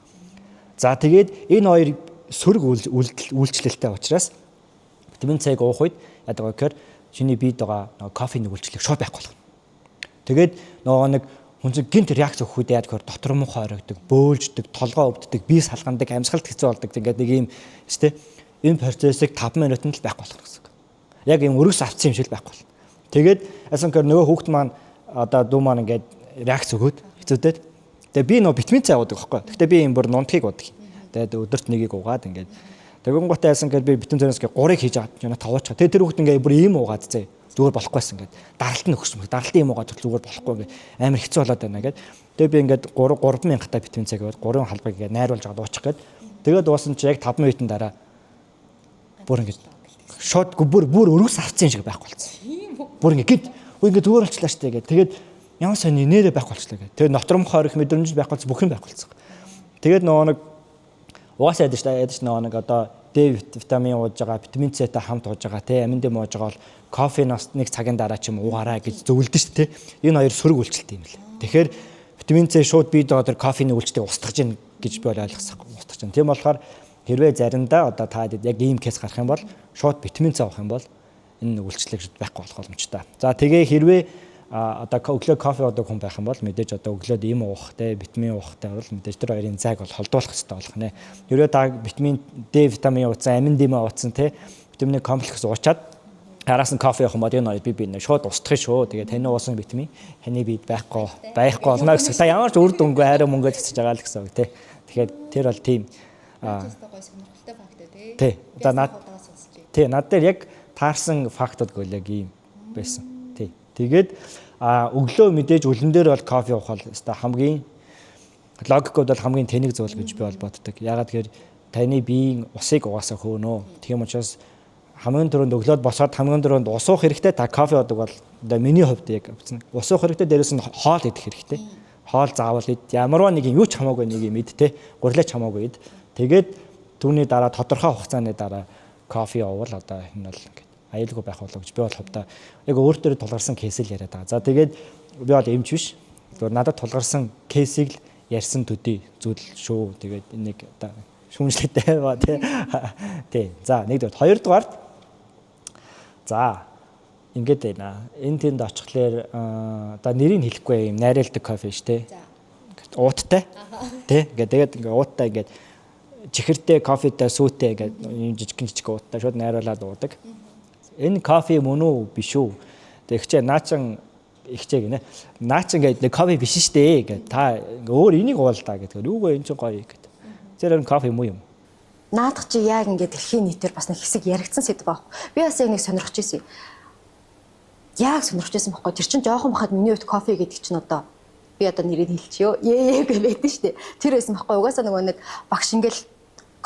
За тэгээд энэ хоёр сөрөг үйлчлэлтэй учраас витамин С-г уух үед яадаг вэ гэхээр чиний биед байгаа кофений үйлчлэлийг шууд байхгүй болгоно. Тэгээд нөгөө нэг хүн чинь гинт реакц өгөх үед яадаг гэхээр дотор муухай орогдог, бөөлждөг, толгой өвддөг, бие салгандаг, амьсгалт хэцүү болдог. Ингээд нэг юм тэ энэ процессыг 5 минутанд л байхгүй болгоно гэсэн үг. Яг юм өргөс авцсан юм шиг л байхгүй болно. Тэгээд асан гэхээр нөгөө хүүхд маань одоо дүү маань ингээд реакц өгөөд Хэцүүдэд. Тэгээ би нөө витамин С уудаг байхгүй. Гэхдээ би юм бүр нунтгийг уудаг. Тэгээд өдөрт нэгийг уугаад ингээд тэгэн гут айсан гээд би витамин С-ээс 3-ыг хийж аваад юм тавуучгаа. Тэгээ тэр хүүхд ингээд бүр ийм уугаад зэ. Зүгээр болохгүйсэн ингээд даралт нь өгсөн. Даралтын юм уугаад зүгээр болохгүй ингээд амар хэцүү болоод байна ингээд. Тэгээ би ингээд 3 3000 та витамин С гээд 3 халбаг ингээд найруулж аваад уучих гээд. Тэгээд дуусан чи яг 5 минутын дараа бүр ингээд шууд бүр өргөс авцсан юм шиг байхгүй болсон. Бүр ингээд гид үгүй ингээд зүгээр болчлаа штэ ингээд. Тэгээд ямар сайн нэрээ байхгүй болчлаа ингээд. Тэгээд нотромхоор их мэдрэмж байхгүй болсон, бүх юм байхгүй болсон. Тэгээд нөгөө нэг угаасаа ядаж та ядаж нөгөө нэг одоо Д витамин ууж байгаа, витамин С-тэй хамт ууж байгаа, тэ амин дэм ууж байгаа бол кофеноос нэг цагийн дараа ч юм уугаарай гэж зөвлөдөн шүү дээ. Энэ хоёр сөрөг үйлчлэлт юм лээ. Тэгэхээр витамин С шууд бид одоо тэр кофений үйлчлэлийг устгаж гин гэж би ойлгосон. Устгаж гин. Тийм болохоор хэрвээ заримдаа одоо та яг ийм кейс гарах юм бол шууд витамин С авах юм бол энэ үйлчлэг байхгүй болох боломжтой. За тэгээ хэрвээ одоо өглөө кофе уудаг хүн байх юм бол мэдээж одоо өглөөд им уух те витамин уухтай бол мэдээж тэр хоёрын зайг бол холдуулах хэрэгтэй болох нэ. Хэрвээ та витамин Д витамин ууцсан, амин дэмэ ууцсан те витамины комплекс уучаад араас нь кофе явах юм бол энэ хоёр би нэ шууд устгах шүү. Тэгээ таны уусан витамин таны биед байхгүй болно гэсэн. Та ямар ч үр дүнгүй хайраа мөнгө зэцэж байгаа л гэсэн үг те. Тэгэхээр тэр бол тийм гой сонирхолтой факт те. Тий. За над тий над дээр яг таарсан фактууд гол яг ийм байсан. Тий. Тэгээд өглөө мэдээж үлэн дээр бол кофе уух бол өстой хамгийн логикод бол хамгийн тэнэг зүйл гэж би бол боддог. Яагаад тэгэхээр таны биеийн усыг угаасаа хөөнө. Тийм учраас хамгийн түрүүнд өглөөд босоод хамгийн түрүүнд ус уух хэрэгтэй. Та кофе уудаг бол одоо миний хувьд яг ус уух хэрэгтэй, дээрээс нь хоол идэх хэрэгтэй. Хоол заавал ид. Ямарваа нэг юм юу ч хамаагүй нэг юм ид те. Гурлаач хамаагүй ид. Тэгээд түүний дараа тодорхой хугацааны дараа кофе уувал одоо энэ бол ингээд аюулгүй байх болов гэж би бол хувьдаа яг өөр дээр тулгарсан кейс л яриад байгаа. За тэгээд би бол эмч биш. Зүгээр надад тулгарсан кейсийг л ярьсан төдий зүйл шүү. Тэгээд энийг одоо шүүмжлэлтэй ба тий. Тий. За нэгдүгээр, хоёрдугаарт за ингээд байна. Энэ тэнд очихлоор одоо нэрийг хэлэхгүй юм найруулдаг кофе ш тий. Ууттай. Тий. Ингээд тэгээд ингээд ууттай ингээд чихэртэй кофетэй сүүтэй ингээд юм жижигэн жижиг ууттай шууд найруулад уудаг. Энэ кофе мөн үү биш үү? Тэг ихчээ наачин ихчээ гинэ. Наачин гээд нэг кофе биш штэ гээд та өөр энийг уул та гэдгээр юугаа эн чинь гоё гэд. Тэр энэ кофе муу юм. Наадах чи яг ингээд дэлхийн нийтээр бас нэг хэсэг яригдсан сэдв баг. Би бас яг нэг сонирхож ирсэн. Яг сонирхож ирсэн байхгүй. Тэр чинь жоохон бахад миний хувьд кофе гэдэг чинь одоо би одоо нэрийг хэлчихё. Ээ гэж байдэн штэ. Тэр байсан байхгүй. Угаасаа нөгөө нэг багш ингээл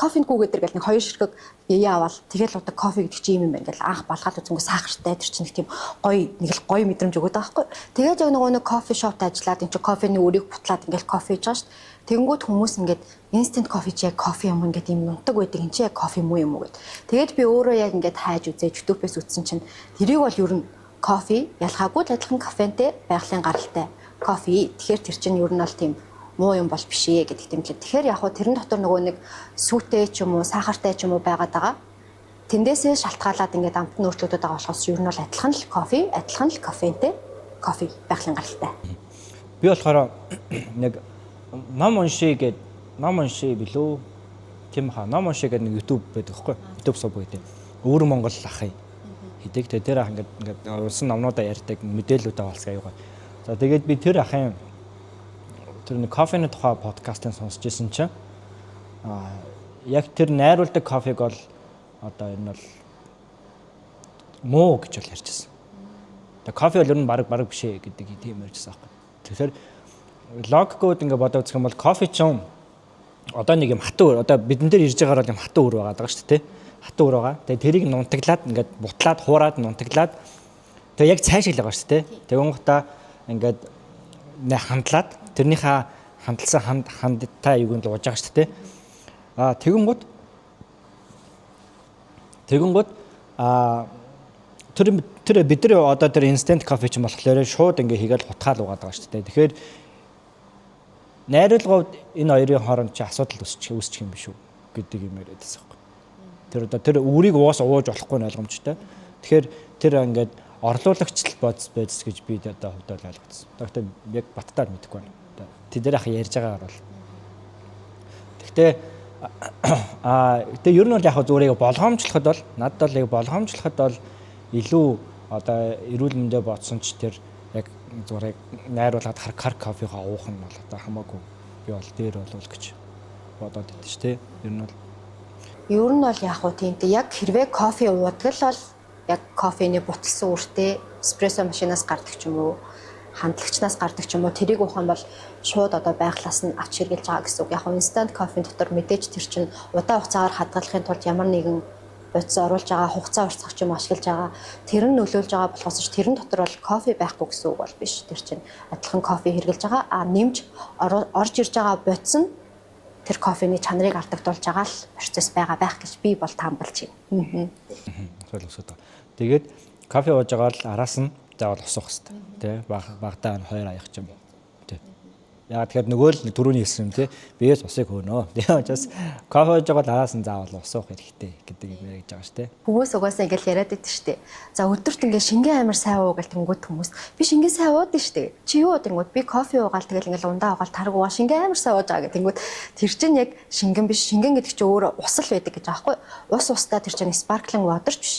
кофенгүү гэдэг гэл нэг хоёр ширхэг яя аваад тэгэл одоо кофе гэдэг чинь юм юм байна гэл анх балгаал үзэнгүү сахартай тэр чинь нэг тийм гоё нэг л гоё мэдрэмж өгöd байгаа байхгүй. Тэгээд яг нөгөө нэг кофе шопт ажиллаад эн чинь кофений үрийг бутлаад ингээл кофе хийж байгаа шүү дээ. Тэгэнгүүт хүмүүс ингээд инстант кофе чи яг кофе юм ингээд юм нунтаг байдаг эн чи яг кофе муу юм уу гэд. Тэгээд би өөрөө яг ингээд хайж үзээ YouTube-ээс үзсэн чинь тэрийг бол ер нь кофе ялгаагүй л адилхан кофентэй байгалийн гаралтай кофе. Тэгэхээр тэр чинь ер нь бол тийм муу юм бол биш ээ гэдэг юм лээ. Тэгэхээр яг хуу тэрэн дотор нөгөө нэг сүүтэй ч юм уу, сахартай ч юм уу байгаад байгаа. Тэндээсээ шалтгаалаад ингээд амт нь өөрчлөгдөд байгаа болохоос ер нь бол адилхан л кофе, адилхан л кофентэй кофе байгалийн гаралтай. Би болохоор нэг ном уншия гэд ном уншия билүү? Тийм хаа ном уншия гэдэг нэг YouTube байдаг байхгүй YouTube сub гэдэг. Өвөр Монгол ахын хийдэг. Тэгээ тэр ах ингээд ингээд унсан номнуудаа ярьдаг, мэдээллүүдээ олцдог аюугаа. За тэгээд би тэр ахын тэр нэг кофений тухай подкастыг сонсч ирсэн чинь яг тэр найруулдаг кофег бол одоо энэ бол муу гэж бол ярьжсэн. Тэгээ кофе бол ер нь баг биш ээ гэдэг тийм ярьжсэн аахгүй. Тэгэхээр логикод ингээ бодоод үзэх юм бол кофе ч юм одоо нэг юм хатуу одоо бидэн дээр ирж байгаагаар бол юм хатуу үр байгаа даа шүү дээ. Хатуу үр байгаа. Тэгээ тэрийг нунтаглаад ингээд бутлаад хуураад нунтаглаад тэгээ яг цай шиг л байгаа шүү дээ. Тэгэн гутаа ингээд хандлаад тэрнийхээ хандалсан хандтай юуг нь л ууж байгаа шүү дээ. Аа тэгэн гут аа тэр бид нар одоо тэр инстант кофе чинь болохоор шууд ингээ хийгээл хутгаал уугаад байгаа шүү дээ. Тэгэхээр найруулгууд энэ хоёрын хооронд чи асуудал үүсчих юм биш үү гэдэг юм яриад байсан байхгүй. Тэр одоо тэр үрийг уус ууж болохгүй нь ойлгомжтой. Тэгэхээр тэр ингээд орлуулагч л бодс байц гэж би одоо хувьд бол ойлгоцсон. Гэхдээ яг баттаар мэдэхгүй байна. Тэд дээр ах ярьж байгаагаар бол. Гэхдээ тэгээ ер нь бол яг зүгээр яг болгоомжлоход бол надад бол яг болгоомжлоход бол илүү одоо эрүүл мэндэ бодсон ч тэр яг зүгээр найруулад хар кофегаа уух нь бол одоо хамаагүй би бол дээр болов гэж бодоод идэв ш тэ. Ер нь бол Ер нь бол яг уу тийм дээ. Яг хэрвээ кофе уудаг л бол яг кофений буталсан үртэй эспрессо машинаас гардаг ч юм уу, хандлагчнаас гардаг ч юм уу, тэрийг уух юм бол шууд одоо байглаас нь авч хэрглэж байгаа гэсэн үг. Яг нь instant кофений дотор мэдээж тэр чинь удаан хугацаагаар хадгалахын тулд ямар нэгэн бодис оруулж байгаа, хугацаа уртсах ч юм ашиглаж байгаа. Тэр нь нөлөөлж байгаа болохоос ч тэрэн дотор бол кофе байхгүй гэсэн үг бол биш. Тэр чинь адилхан кофе хэрглэж байгаа. А нэмж орж ирж байгаа бодис нь тэр кофений чанарыг алдагдуулж байгаа л процесс байгаа байх гэж би бол таамаглаж байна. Солиосоо. Тэгээд кофе ууж байгаа л араас нь заавал ус уух хэрэгтэй. Тэ багадаа 2 аях ч юм уу. Тэ. Яа тэгэхээр нөгөө л түрүүний хэлсэн юм тий. Биес усыг хөөнө. Тэгээ учраас кофе ууж байгаа л араас нь заавал ус уух хэрэгтэй гэдэг юм ярьж байгаа шүү дээ. Хүмүүс угаасаа ингээл яриад байдаг шүү дээ. За өдөрт ингээ шингэн амар сайн уу гэл тэнгүүд хүмүүс би шингэн сайн уудаг шүү дээ. Чи юу уудаг тэнгүүд би кофе уугаал тэгэл ингээл ундаа уугаал тараг уугаа шингэн амар сайн ууж байгаа гэх тэнгүүд тэр чинь яг шингэн биш. Шингэн гэдэг чинь өөрөө ус л байдаг гэж байгаа байхгүй. Ус устаа тэр чинь sparkling water ч биш.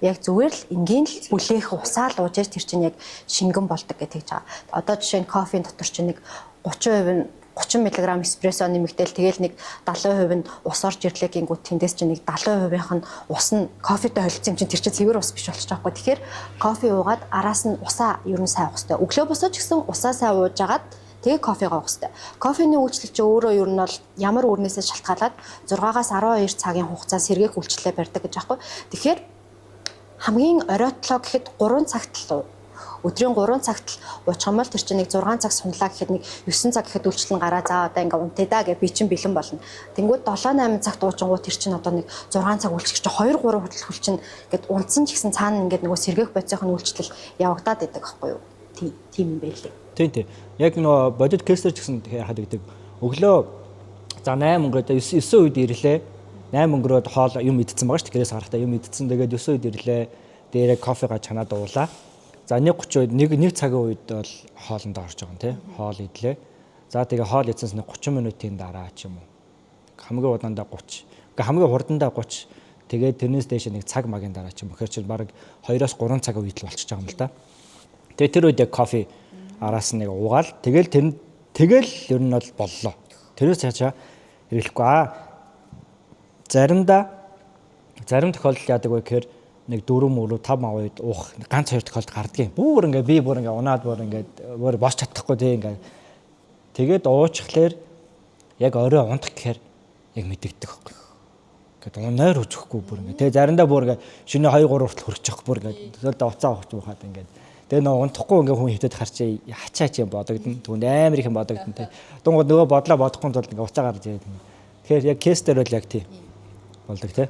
Яг зүгээр л энгийн л бүлээх усаа л ууж тэр чинь яг шингэн болдог гэж тэгж байгаа. Одоо жишээ нь кофеин дотор чинь нэг 30% нь 30 мг эспрессо нэмэгдээл тэгэл нэг 70% нь ус орж ирлээ гингүүт тэндээс чинь нэг 70%-ийнх нь ус нь кофетэй холилдсон юм чинь тэр чинь цэвэр ус биш болчих жоохгүй. Тэгэхээр кофе уугаад араас нь усаа ер нь сайн уух хэрэгтэй. Өглөө босоод ч гэсэн усаа сайн ууж агаад тэгээ кофегаа уух хэрэгтэй. Кофений үйлчлэл чинь өөрөө ер нь бол ямар үүрнээсээ шалтгаалаад 6-аас 12 цагийн хугацаа сэргээх үйлчлэлээ барьдаг гэж аахгүй. Тэгэхээр хамгийн оройтлоо гэхэд 3 цагт л өдрийн 3 цагт л уучих юм бол тэр чинь нэг 6 цаг сунлаа гэхэд нэг 9 цаг гэхэд үйлчлэл нь гараа за одоо ингээ унтъя да гэж би чинь бэлэн болно. Тэнгүүд 7 8 цагт уучингууд тэр чинь одоо нэг 6 цаг үйлчлэх чинь 2 3 хүртэл хүл чинь ингээд унтсан ч гэсэн цаана ингээд нөгөө сэргээх бодисынх нь үйлчлэл явагдаад байдаг аахгүй юу? Тийм юм байлээ. Тийм тийм. Яг нөгөө бодит кейсээр ч гэсэн яхад гэдэг. Өглөө за 8 өнгөрөөд 9 үед ирлээ. 8 өнгөрөөд хоол юм идсэн байгаа шүү дээ. Гэрээс гарахдаа юм идсэн. Тэгээд 9 үед ирлээ. Дээрээ кофегаа чанаад уулаа. За 1:30 үед нэг цагийн үед бол хоолнд орж байгаа юм тий. Хоол идлээ. За тэгээ хоол идсэнс нэг 30 минутын дараа ч юм уу. Хамгийн удаандаа 30. Ингээ хамгийн хурдандаа 30. Тэгээд тэрнээс дээш нэг цаг магийн дараа ч юм. Тэгэхээр чинь баг 2-оос 3 цагийн үед л болчихж байгаа юм л да. Тэгээ тэр үед яг кофе араас нь нэг уугаал тэгэл тэр тэгэл ер нь бол боллоо. Тэрээс цаашаа хэрэглэхгүй. Аа заримдаа зарим тохиолдолд яадаг вэ гэхээр нэг 4 мөрөө 5 мав үед уух ганц хоёр тохиолдол гардгийн. Бүр ингээ би бүр ингээ унаад бүр ингээ бүр босч чадахгүй тий ингээ. Тэгээд уучхлаар яг орой унтах гэхээр яг мэдэгдэх байхгүй. Ингээд нойр хүчэхгүй бүр ингээ. Тэгээ заримдаа бүр ингээ шөнө 2 3 хүртэл хөрчих бүр ингээ. Тэгэл уцаа авах уухад ингээ. Тэгээ нөө унтахгүй ингээ хүн хөвтөд харчээ хачаач юм бодогдно. Түүнд амар их юм бодогдно тий. Дунгууд нөгөө бодлоо бодохгүй тулд ингээ уцаа гарч ирээд. Тэгэхээр яг кейс дээр бол яг тий болдог тий.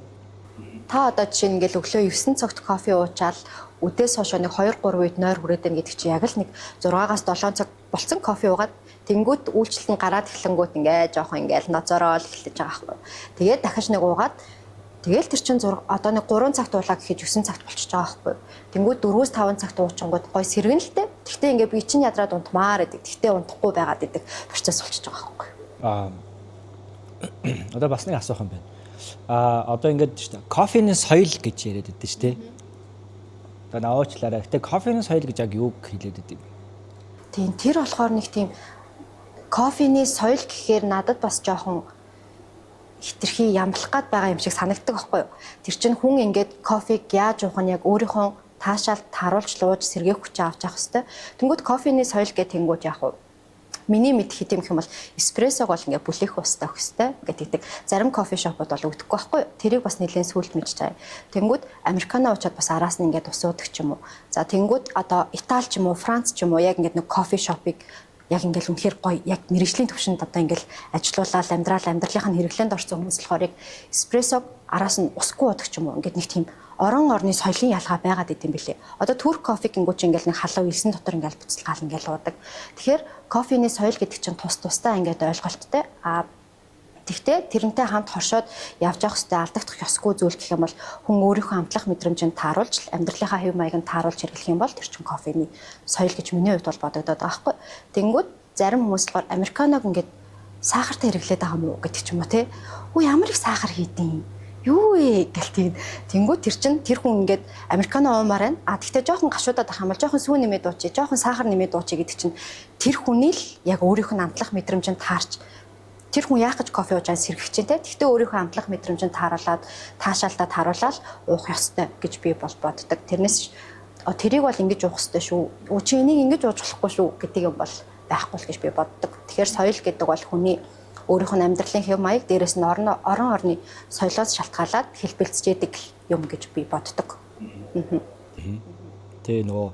Та одоо жишээ нь ингээл өглөө 9 цагт кофе уучаал үдээс хойш нэг 2 3 үед нойр хүрээд байна гэдэг чинь яг л нэг 6-аас 7 цаг болцсон кофе уугаад тэнгүүт үйлчлэл нь гараад эхлэнгүүт ингээ жоохон ингээл нозороо л эхэлж байгаа байхгүй. Тэгээд дахиж нэг уугаад тэгэл тэр чинь одоо нэг 3 цагт уулаа гэхэд 9 цагт болчихж байгаа байхгүй. Тэнгүүт 4-5 цагт уучингууд гой сэргэн л дээ. Тэгтээ ингээ би чинь ядраад унтмаар гэдэг. Тэгтээ унтахгүй байгаад идэг процесс болчихж байгаа байхгүй. Аа одоо бас нэг асуух юм байна. А одоо ингээд шүү дээ. Кофений соёл гэж яриад байдаг шүү дээ. Одоо науучлаарай. Гэтэ кофений соёл гэж яг юу хэлээд байдаг юм? Тийм, тэр болохоор нэг тийм кофений соёл гэхээр надад бас жоохон хитрхи ямлах гад байгаа юм шиг санагддаг байхгүй юу? Тэр чинь хүн ингээд кофег яаж уух нь яг өөрийнхөө таашаал тааруулж лууж сэргээх хүчээ авч явах хэвээр. Тэнгүүд кофений соёл гэх тэнгүүд яг уу миний мэдх хэм гэх юм бол эспрессог бол ингээ бүлээх устай өгөх хэвээр ингээд тэгдэг. Зарим кофе шопууд бол өгдөхгүй байхгүй юу? Тэрийг бас нэлээд сүулт мэдж байгаа. Тэнгүүд американо уучаад бас араас нь ингээд ус уудаг ч юм уу. За тэнгүүд одоо Итали ч юм уу, Франц ч юм уу яг ингээд нэг кофе шопыг яг ингээл үнэхээр гоё яг мэрэгжлийн төвшөнд одоо ингээл ажилуулаад амьдрал амьдралынх нь хэрэглээнд орсон хүмүүс болохоор яг эспрессог араас нь усгүй уудаг ч юм уу. Ингээд нэг тийм орон орны соёлын ялгаа байгаад идэм билээ. Одоо турк кофе гингүү чи ингээл нэг халуун элсэн дотор ингээл буцалгаал ингээл уудаг. Тэгэхээр кофений соёл гэдэг чинь тус тусдаа ингээд ойлголттой. А тэгтээ тэрнтэй хамт хоршоод явж явах хэрэгтэй алдагдах ёсгүй зүйл гэх юм бол хүн өөрийнхөө амтлах мэдрэмжинд тааруулж амьдралынхаа хэв маяг нь тааруулж хэрэглэх юм бол тэр чинь кофений соёл гэж миний хувьд бол бодогдоод байгаа байхгүй. Тэнгүүд зарим хүмүүс болохоор американог ингээд сахартай хэрэглээд байгаа юм уу гэдэг ч юм уу те. Үу ямар их сахар хийдیں۔ Юу вэ гэл тийм. Тэнгүү тэр чин тэр хүн ингээд американо уумаар байна. А тэгтээ жоохон гашуудаад ах юм бол жоохон сүү нэмээд уучи, жоохон сахар нэмээд уучи гэдэг чинь тэр хүний л яг өөрийнх нь амтлах мэдрэмж нь таарч тэр хүн яах гэж кофе ууж байгаа сэргэх чинь те. Тэгтээ өөрийнхөө амтлах мэдрэмжинд тааруулаад таашаалтаа тааруулаад уух ёстой гэж би бол боддог. Тэрнээс тэрийг бол ингэж уух ёстой шүү. Уу чи энийг ингэж ууж болохгүй шүү гэдэг юм бол байхгүй л гэж би боддог. Тэгэхээр соёл гэдэг бол хүний өөрийнх нь амьдралын хэв маяг, дээрэс нь орон орны соёлоос шалтгаалаад хэлбэлцэж юм гэж би боддог. Тэ нөгөө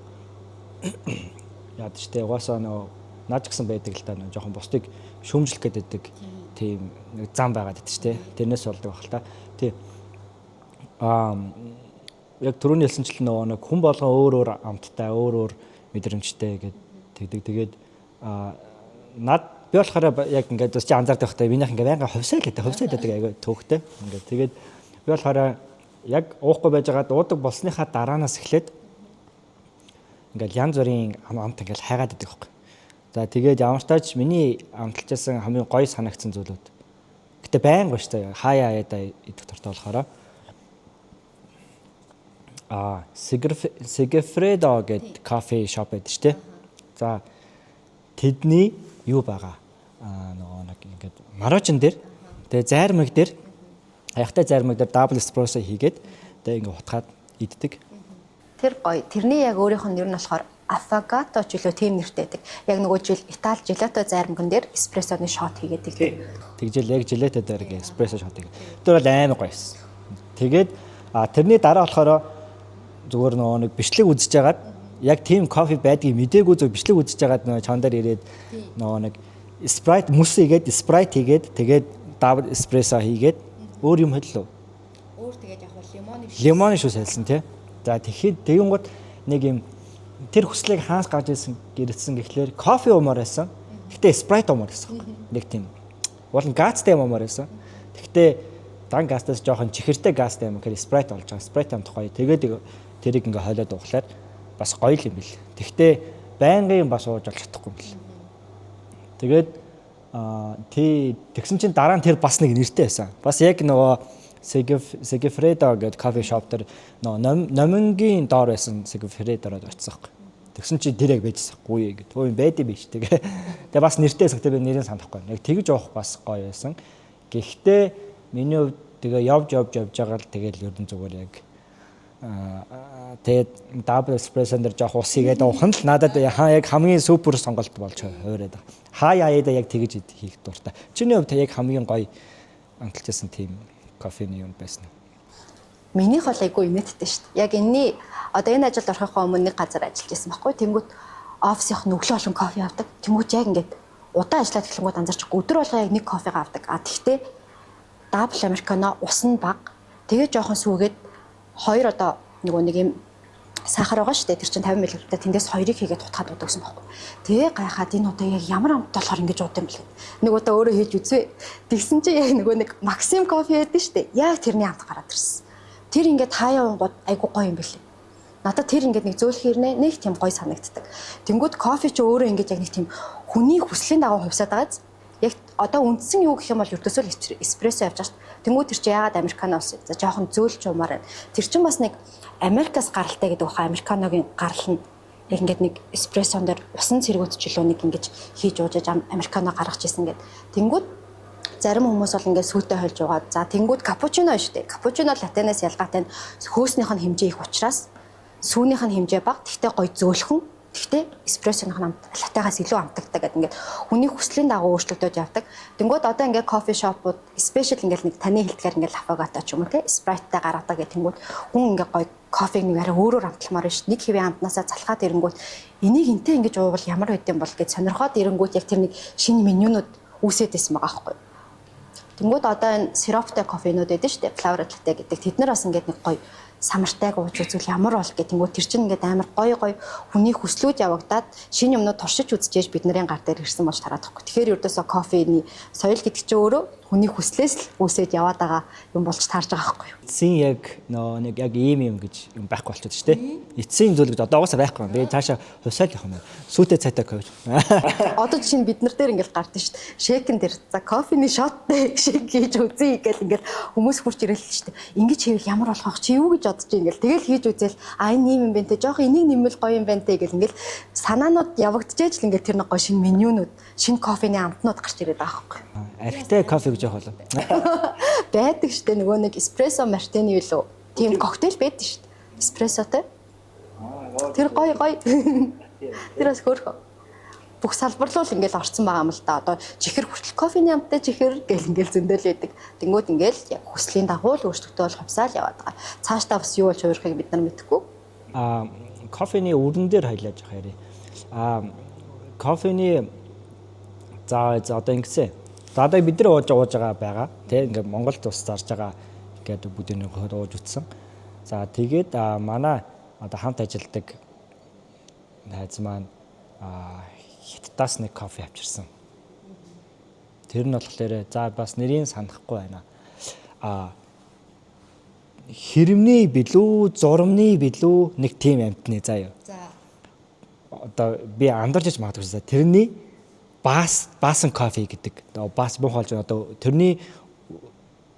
яад ч тэ угаасаа нөгөө наад гэсэн байдаг л та нөгөө жоохон бусдыг шүүмжлэх гэдэг тийм нэг зам байгаад байдаг ч тэ. Тэрнээс болдог байх л та. Тий. Аа яг түрүүний хэлсэнчлэн нөгөө нэг хүн болгон өөр өөр амттай, өөр өөр мэдрэмжтэй гэдэг тэгдэг. Тэгээд над би болохоор яг ингээд бас чи анзаардаг байхдаа минийх ингээд байнга хувьсаал гэдэг, хувьсаал гэдэг айгүй төвхтэй. Ингээд тэгээд би болохоор яг уухгүй байжгаад уудаг болсныхаа дараанаас эхлээд ингээд янз бүрийн амт ингээд хайгаад байдаг байхгүй. За тэгээд ямар ч тач миний амталжсэн хамгийн гоё санагдсан зүйлүүд. Гэтэ байнга шүү дээ. Хаяа хаяада идэх дуртай болохоор Segafredo гэдэг кофе шоп байдаг шүү дээ. За тэдний юу байгаа? Нөгөө нэг ингээд марожин дээр тэгээ зайрмаг дээр аягтай зайрмаг дээр double espresso хийгээд тэгээ ингээд хутгаад иддэг. Тэр гоё. Тэрний яг өөрийнх нь нэр нь болохоор affogato ч илүү тийм нэртэй байдаг. Яг нөгөө жил Итали желато зайрмаган дээр эспрессоны shot хийгээд тэгдэг. Тэгжэл яг желато дээр ингээд эспрессо shot хийгээд. Тэр бол амар гоё байсан. Тэгээд тэрний дараа болохоор зүгээр нөгөө нэг бичлэг үзэж хагаад яг тийм кофе байдгийг мдээгүй зөв бичлэг үзэж хагаад нөгөө чон дээр ирээд нөгөө нэг Sprite мүс хийгээд Sprite хийгээд тэгээд double espresso хийгээд өөр юм хөдлөө. Өөр тэгээд яг бол лимоны лимоны шүүс хэлсэн тий. За тэгэхэд тэгэнгүүт нэг юм тэр хүслийг хаанаас гарч ирсэн гэрэлтсэн гэхлээр кофе уумаар байсан. Гэтэ Sprite уумаар байсан. Нэг тийм. Уул нь газтай юм уумаар байсан. Тэгтээ дан газтаас жоохон чихэртэй газтай юм гэхээр Sprite болж байгаа. Sprite амтах гоё. Тэгээд тэрийг ингээ хойлоод уухлаар бас гоё л юм бил. Тэгтээ байнгын бас ууж олж чадахгүй юм бил. Тэгээд тий тэгсэн чинь дараа нь тэр бас нэг нэртэй байсан. Бас яг нөгөө Segafredo гэдэг кофе шоп дээр нөгөө номингийн доор байсан Segafredo-роод очсон юм. Тэгсэн чинь тэр яг байжсан. Гуй гэдэг. Өө юм байд юм биш тэгээ. Тэгээ бас нэртэй байсан. Би нэрийг санахгүй. Яг тэгж уух бас гоё байсан. Гэхдээ миний хувьд тэгээ явж явж явж байгаа л тэгэл ер нь зүгээр яг тэгээд double espresso дээр жоох ус хийгээд уух нь л надад яг хамгийн супер сонголт болж хувираад байгаа. Хаа яаяада яг тэгж хийх дуртай. Чиний хувьд яг хамгийн гоё амталжсэн тийм кофений юм байсан. Минийх бол айгүй инээдтэй шүү дээ. Яг энэний одоо энэ ажилд орохынхоо өмнө нэг газар ажиллаж байсан байхгүй. Тэнгүүт офисынх нь өглөө олон кофе авдаг. Тэнгүүт яг ингээд удаан ажиллаад эхлэнгүүт анзаарчихгүй өдөр болгоо яг нэг кофег авдаг. А тэгтээ double американо ус нь бага. Тэгээ жоохон сүүгээд хоёр одоо нөгөө нэг юм сахар байгаа шүү дээ. Тэр чинь 50 мл-тэй тэндээс хоёрыг хийгээд хутгаад уудаг гэсэн байхгүй. Тэгээ гайхаад энэ удаа яг ямар амт болохоор ингэж ууд юм бэлээ. Нэг удаа өөрөө хийж үзвэ. Тэгсэн чинь яг нөгөө нэг Максим кофе байдаг шүү дээ. Яг тэрний амт гараад ирсэн. Тэр ингээд хаяа уунгууд айгу гоё юм бэлээ. Надад тэр ингээд нэг зөөлх хэрнээ нэг тийм гоё санагддаг. Тэнгүүд кофе чи өөрөө ингээд яг нэг тийм хүний хүслийн дагуу хувьсаад байгааз. Яг одоо үндсэн юу гэх юм бол ердөөсөө л эспрессо явж байгаа шүү дээ. Тэнгүүд тэр чи яагаад американо ус за жоохон зөөлч уумаар байна. Тэр чин бас нэг Америкаас гаралтай гэдэг баха американогийн гарал нь яг ингээд нэг эспрессон дээр усан цэргүүд ч илүү нэг ингэж хийж уужаж американо гаргаж исэн гэд. Тэнгүүд зарим хүмүүс бол ингээд сүйтэй хольж угаад за тэнгүүд капучино шүү дээ. Капучино латенаас ялгаатай нь хөөснийх нь хэмжээ их учраас сүүнийх нь хэмжээ бага. Тэгтээ гоё зөөлхөн. Тэгтээ эспрессоных нь латегаас илүү амтагтай гэдэг ингээд хүний хүслийн дагуу өөрчлөгдөж явдаг. Тэнгүүд одоо ингээд кофе шопууд special ингээд нэг таны хэлдгээр ингээд affogato ч юм уу те Sprite-тай гаргадаг гэх тэнгүүд хүн ингээд гоё кофег нэг арай өөрөөр амтламаар биш. Нэг хэвийн амтнаасаа залхаад ирэнгүүт энийг энтэй ингэж уувал ямар байд юм бол гэж сонирхоод ирэнгүүт яг тэр нэг шинэ менюнууд үүсээд исэн байгаа байхгүй. Тэнгүүд одоо энэ сироптай кофенууд байдаг шүү дээ. Flower latte гэдэг. Тэд нар бас ингээд нэг гоё Самартайг ууж үзвэл ямар бол гэх тэнгуү тэр чинь ингээд амар гоё гоё хүний хүслүүд явагдаад шинэ юмнууд туршиж үзчихээж бид нарын гар дээр ирсэн болж тараад байхгүй. Тэгэхээр ердөөсөө кофений соёл гэдэг чинь өөрөө хүний хүслээс л үүсээд яваад байгаа юм болж таарж байгаа байхгүй юу? Эцсийн яг нөө нэг яг ийм юм гэж юм байхгүй болчиход шүү дээ. Эцсийн зүйл гэж одоо угаасаа байхгүй. Тэгээд цаашаа хувьсаал явах юм байна. Сүйтэй цайтай кофе. Одоо жишээ нь бид нар дээр ингээл гардаг шүү дээ. Shake эн дээр за кофений shot тэй shake хийж үзье гэл ингээл хүмүүс хурч ирэл шүү дээ. Ингэж хийвэл ямар болох вэ? Чи юу гэж бодож ингээл тэгэл хийж үзэл а энэ ийм юм байна те. Жоох энийг нэмвэл гоё юм байна те гэл ингээл санаанууд явагдчихэж л ингээл тэр нэг гоё шинэ менюнууд, шинэ кофений амтнууд гарч ирээд байгаа байхгүй. Архитай кофе гэж явах болов. Байдаг шүү дээ, нөгөө нэг эспрессо мартини юу тийм коктейл байдаг шүү дээ. Эспрессотой. Тэр гоё гоё. Тэр бас хөөрхөн. Бүх салбар руу л ингээл орцсон байгаа юм л да. Одоо чихэр хүртэл кофений амттай чихэр гэл ингээл зөндөл байдаг. Тэнгүүд ингээл яг хүслийн дагуу л өөрчлөлтөө бол хувьсаал яваад байгаа. Цаашдаа бас юу болж хувирахыг бид нар мэдэхгүй. Кофений өрн дээр хоёлаа жоох ярив. Кофений за одоо ингэсэн. За одоо бид нар ууж байгаа байгаа. Тэ ингээд Монголд ус зарж байгаа гэдэг бүгдийн хувьд ууж үтсэн. За тэгээд манай одоо хамт ажилладаг найз маань Хятадаас нэг кофе авчирсан. Тэр нь болохоор за бас нэрийг санахгүй байна. Хэрэмний билүү, зурмны билүү нэг тийм амтны заа юу. За. Одоо би андарч магадгүй за тэрний баасан кофе гэдэг. Бас муухай болж одоо тэрний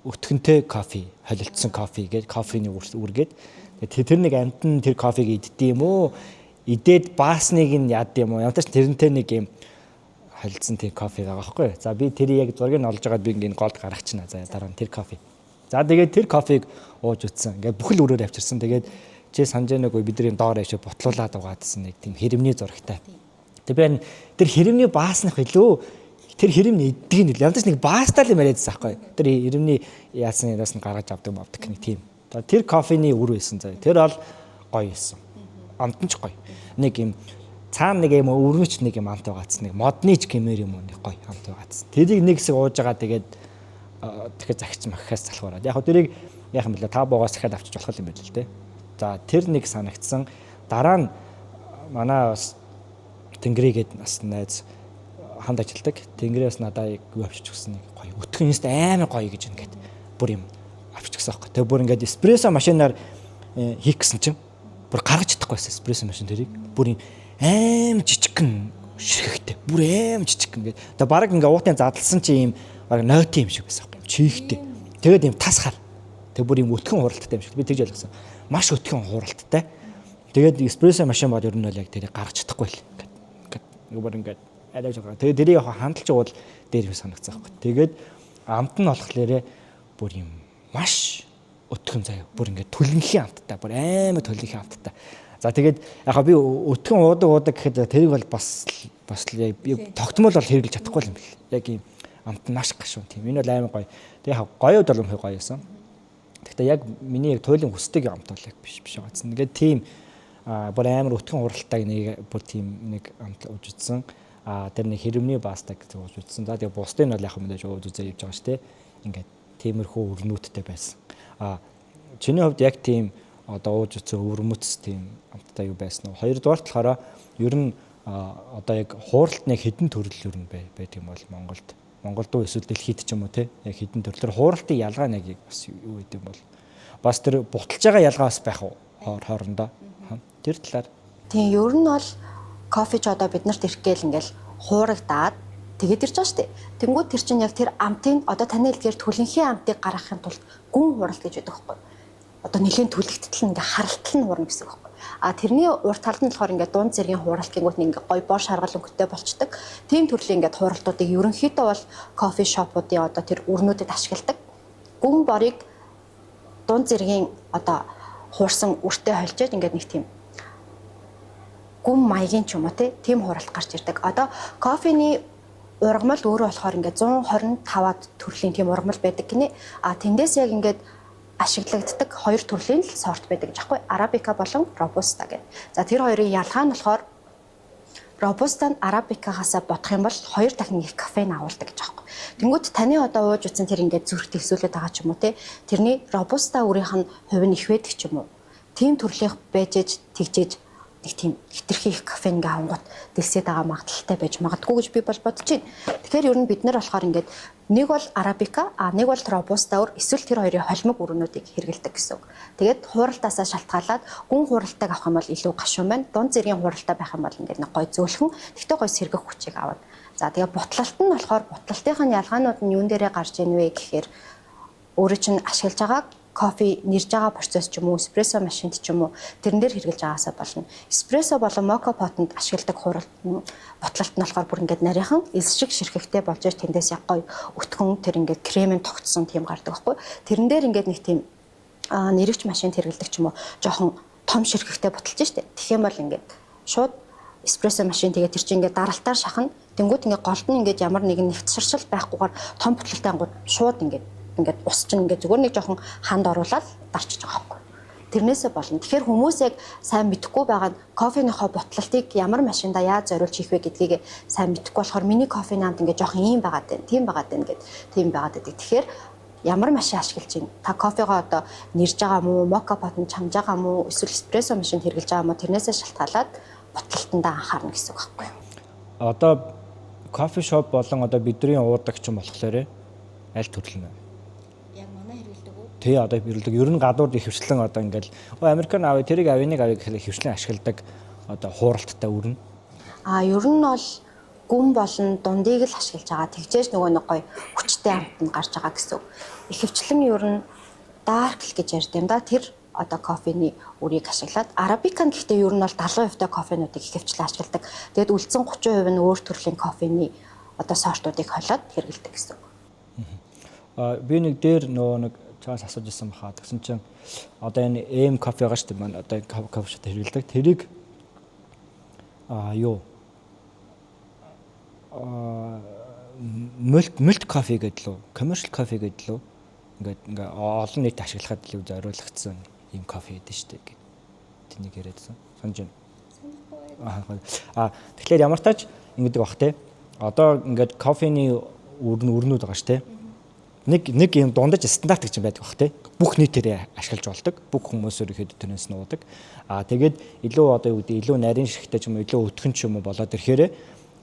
өтгөнтэй кофе, холилдсон кофе гэж кофений үргээд тэр нэг амтан тэр кофег иддэг юм уу? Идээд баасныг нь яад юм уу? Ямтарч тэрнтэй нэг юм холилдсон тийм кофе байгаа байхгүй. За би тэрийг яг зургийг нь олж агаад би ингээд голд гаргачихна. За дараа нь тэр кофе. За тэгээд тэр кофег ууж үтсэн. Ингээд бүхэл өрөөр авчирсан. Тэгээд чи санаж нүгөө бидний доор авчир бутлуулаад угаадсан нэг тийм хэрэмний зурагтай. Тэгээд би тэр хэрэмний баасных илүү тэр хэрэмний иддэг нь илүү. Ямтарч нэг баастай л юм яриадсан байхгүй. Тэр хэрэмний яасан яраас нь гаргаж авдаг мавдаг нэг тийм. За тэр кофений үр байсан заа. Тэр бол гоё байсан. Амт нь ч гоё. Нэг юм цаана нэг юм өрмөч нэг юм амт байгаадсан. Нэг модны ч гэмээр юм уу нэг гоё амт байгаадсан. Тэрийг нэг хэсэг ууж байгаа тэгээд тэгэхээр захич махаас залхуураад. Яг хөө тэрийг яах юм бэлээ та боогоос дахиад авчиж болох юм байл л дээ. За тэр нэг санагдсан. Дараа нь манай бас Тэнгэрийгээд бас найз хамт ажилладаг. Тэнгэрээс надад юу авчиж өгсөн нэг гоё. Өтгөн инст амар гоё гэж ингээд бүр юм авчиж өгсөн аахгүй. Тэгээ бүр ингээд эспрессо машинаар хийх гэсэн чинь бүр гаргаж чадахгүй байсан эспрессо машин тэрийг. Бүр юм аим жижигхэн ширхэгтэй. Бүр аим жижигхэн ингээд. Тэгээ бараг ингээд уутын задлсан чи юм бараг нойтын юм шиг байсан аахгүй. Чийхтэй. Тэгээд юм тас хар. Тэгээ бүр юм өтгөн хуралттай юм шиг. Би тэгж ойлгосон. Маш өтгөн хуралттай. Тэгээд эспрессо машин бол ер нь бол яг тэрийг гаргаж чадахгүй л. Ингээд бүр ингээд алиаж байгаа. Тэгээд тэрийг яг хандалж уул дээр юм санагцсан байхгүй. Тэгээд амт нь болохоор бүр юм маш өтгөн заяа. Бүр ингээд түлэнхийн амттай. Бүр амар түлэнхийн амттай. За тэгээд яг би өтгөн уудаг гэхэд тэрийг бол бас тогтмол бол хэрэглэж чадахгүй юм бэл. Яг юм амт нь маш гашуун тийм. Энэ бол амар гоё. Тэгээд яг гоёуд бол үнэхээр гоё байсан. Гэхдээ яг миний яг туйлын хүсдэг амт бол яг биш байгаа. Ингээд тийм бүр амар өтгөн хуралтай нэг бүр тийм нэг амт ууж үзсэн. Тэр нэг хэрэмний баастаг гэж ууж үзсэн. За тэгээ бусдын бол яг мэдээж ууж үзээ явж байгаа шүү дээ. Ингээд тиймэрхүү өрнүүдтэй байсан. Чиний хувьд яг тийм одоо ууж үзсэн өвөрмөц тийм амттай юу байсан уу? Хоёрдугаар болохоор ер нь одоо яг хууралт нэг хэдэн төрөл ер нь байдаг юм бол Монголд. Монголд уу эсвэл дэлхийд ч юм уу те яг хэдэн төрөл. Тэр хууралтын ялгаа нэг бас юу гэдэг юм бол бас тэр буталж байгаа ялгаа бас байх уу хоорондоо. Тэр талаар. Тийм ер нь бол кофе ч одоо бид нарт ирэх гээл ингээл хуурагдаад тэгээд ирж байгаа шүү дээ. Тэнгүүд тэр чинь яг тэр амтын одоо таны хэлдгээр түлэнхийн амтыг гаргахын тулд гүн хуралт гэж байдаг байхгүй. Одоо нэлийн түлэгтэл нь ингээ харалтал нь хуурна гэсэн үг байхгүй. А тэрний урт талд нь болохоор ингээ дунд зэргийн хууралт гингүүт нь ингээ гой бор шаргал өнгөтэй болчдөг. Тийм төрлийн ингээ хууралтуудыг ерөнхийдөө бол кофе шопуудын одоо тэр өрнүүдэд ашигладаг. Гүн борыг дунд зэргийн одоо хуурсан үртэй холжоод ингээд нэг тийм гүн маягийн ч юм уу тийм хуралт гарч ирдэг. Одоо кофений ургамал өөрөө болохоор ингээд 125-аад төрлийн тийм ургамал байдаг гинэ. А тэндээс яг ингээд ашиглагддаг хоёр төрлийн л сорт байдаг гэж аахгүй. Арабика болон робуста гэдэг. За тэр хоёрын ялгаа нь болохоор Робуста нь арабикагаас бодох юм бол 2 дахин их кофеин агуулдаг гэж аахгүй. Тэнгүүд таны одоо ууж утсан тэр ингээд зүрх тэгсүүлээд байгаа ч юм уу те. Тэрний робуста үрийнх нь хувь нь их байдаг ч юм уу. Тийм төрлийнх байж ээж тэгжээж нэг тийм хитрхи их кофеин ингээ авангууд дэлсээд байгаа магадлалтай байж магадгүй гэж би бол бодож байна. Тэгэхээр ер нь бид нар болохоор ингээд нэг бол арабика, а нэг бол робуста үр эсвэл тэр хоёрын холимог өрөөнүүдийг хэрэглэдэг гэсэн үг. Тэгээд хууралтаасаа шалтгаалаад гүн хууралтайг авах юм бол илүү гашуун байна. Дунд зэргийн хууралтай байх юм бол ингээд нэг гой зөөлхөн, тэгтээ гой сэргэх хүчийг авна. За тэгээ бутлалт нь болохоор бутлалтын ялгаанууд нь юун дээрээ гарч ийн вэ гэхээр өөрөө чинь ашиглаж байгаа кофе нэрж байгаа процесс ч юм уу, эспрессо машинд ч юм уу тэрэн дээр хэрэглэж байгаасаа болно. Эспрессо болон мока потонд ашигладаг хуралт бутлалт нь болохоор бүр ингээд нарийнхан элс шиг ширхэгтэй болж аж тэндээс яг гоё өтгөн тэр ингээд кремэн тогтсон тийм гардаг байхгүй. Тэрэн дээр ингээд нэг тийм нэрвч машинд хэрэглэдэг ч юм уу жоохон том ширхэгтэй буталж штэ. Тэгэх юм бол ингээд шууд эспрессо машин тэгээд тэр чинь ингээд даралтаар шахна. Тэнгүүд ингээд голд нь ингээд ямар нэгэн нэвтширшил байхгүйгээр том бутлалтай ангууд шууд ингээд ус чинь ингээд зүгээр нэг жоохон ханд оруулаад дарчиж байгаа байхгүй. Тэрнээсээ болно. Тэгэхээр хүмүүс яг сайн мэдэхгүй байгаа нь кофеныхоо бутлалтыг ямар машинда яаж зориулж хийх вэ гэдгийг сайн мэдэхгүй болохоор миний кофений амт ингээд жоохон ийм байгаад байна, тийм байгаад байна гэд тийм байгаад байдаг. Тэгэхээр ямар машин ашиглаж байна? Та кофегоо одоо нэрж байгаа мó, мока потонд чамж байгаа мó, эсвэл эспрессо машинд хэрэглэж байгаа мó тэрнээсээ шалтгаалаад бутлалтандаа анхаарна гэсэн үг байхгүй. Одоо кофе шоп болон одоо бидний уудаг ч юм болохоор аль төрөл нь? Яг манай хэрэглэдэг үү? Тий, одоо хэрэглэдэг. Ер нь гадуур ихэвчлэн одоо ингээл Американ авъя, тэрийг авъя, нэг авъя гэхэл ихэвчлэн ашигладаг одоо хууралттай өрнө. А ер нь бол гүн болон дундыг л ашиглаж байгаа. Тэгжээж нөгөө нэг гоё хүчтэй амт нь гарч байгаа гэсэн үг. Ихэвчлэн ер нь dark л гэж ярьд юм да. Тэр одоо кофений үрийг ашиглаад арабика нь гэхдээ ер нь бол 70% та кофенуудыг ихэвчлэн ашигладаг. Тэгээд үлдсэн 30% нь өөр төрлийн кофений одоо сортуудыг холиод хэрэглэдэг гэсэн үг. Би нэг дээр нөгөө нэг чаас асууж ирсэн баха. Тэгсэн чинь одоо энэ эм кофе байгаа шүү дээ. Манай одоо кофе шот хэрэглэдэг. Тэрийг юу мөлт кофе гэдэг лүү, commercial coffee гэдэг лүү. Ингээд ингээ олон нийт ашиглахад илүү зориулагдсан ийм кофе гэдэг шүү дээ гэд. Тэнийг яриадсан. Санаж байна. Санахгүй. Тэгэхээр ямар тач ингэдэг бах те. Одоо ингээд кофений өрнүүд байгаа шүү те. Нэг юм дундаж стандарт гэж юм байдаг бах те. Бүх нийтээрээ ашиглаж болдог. Бүх хүмүүс ерөөхдөө тэрнээс нь уудаг. Тэгээд илүү одоо юу гэдэг илүү нарийн шигтэй ч юм уу илүү өтгөн ч юм уу болоод ирэхээр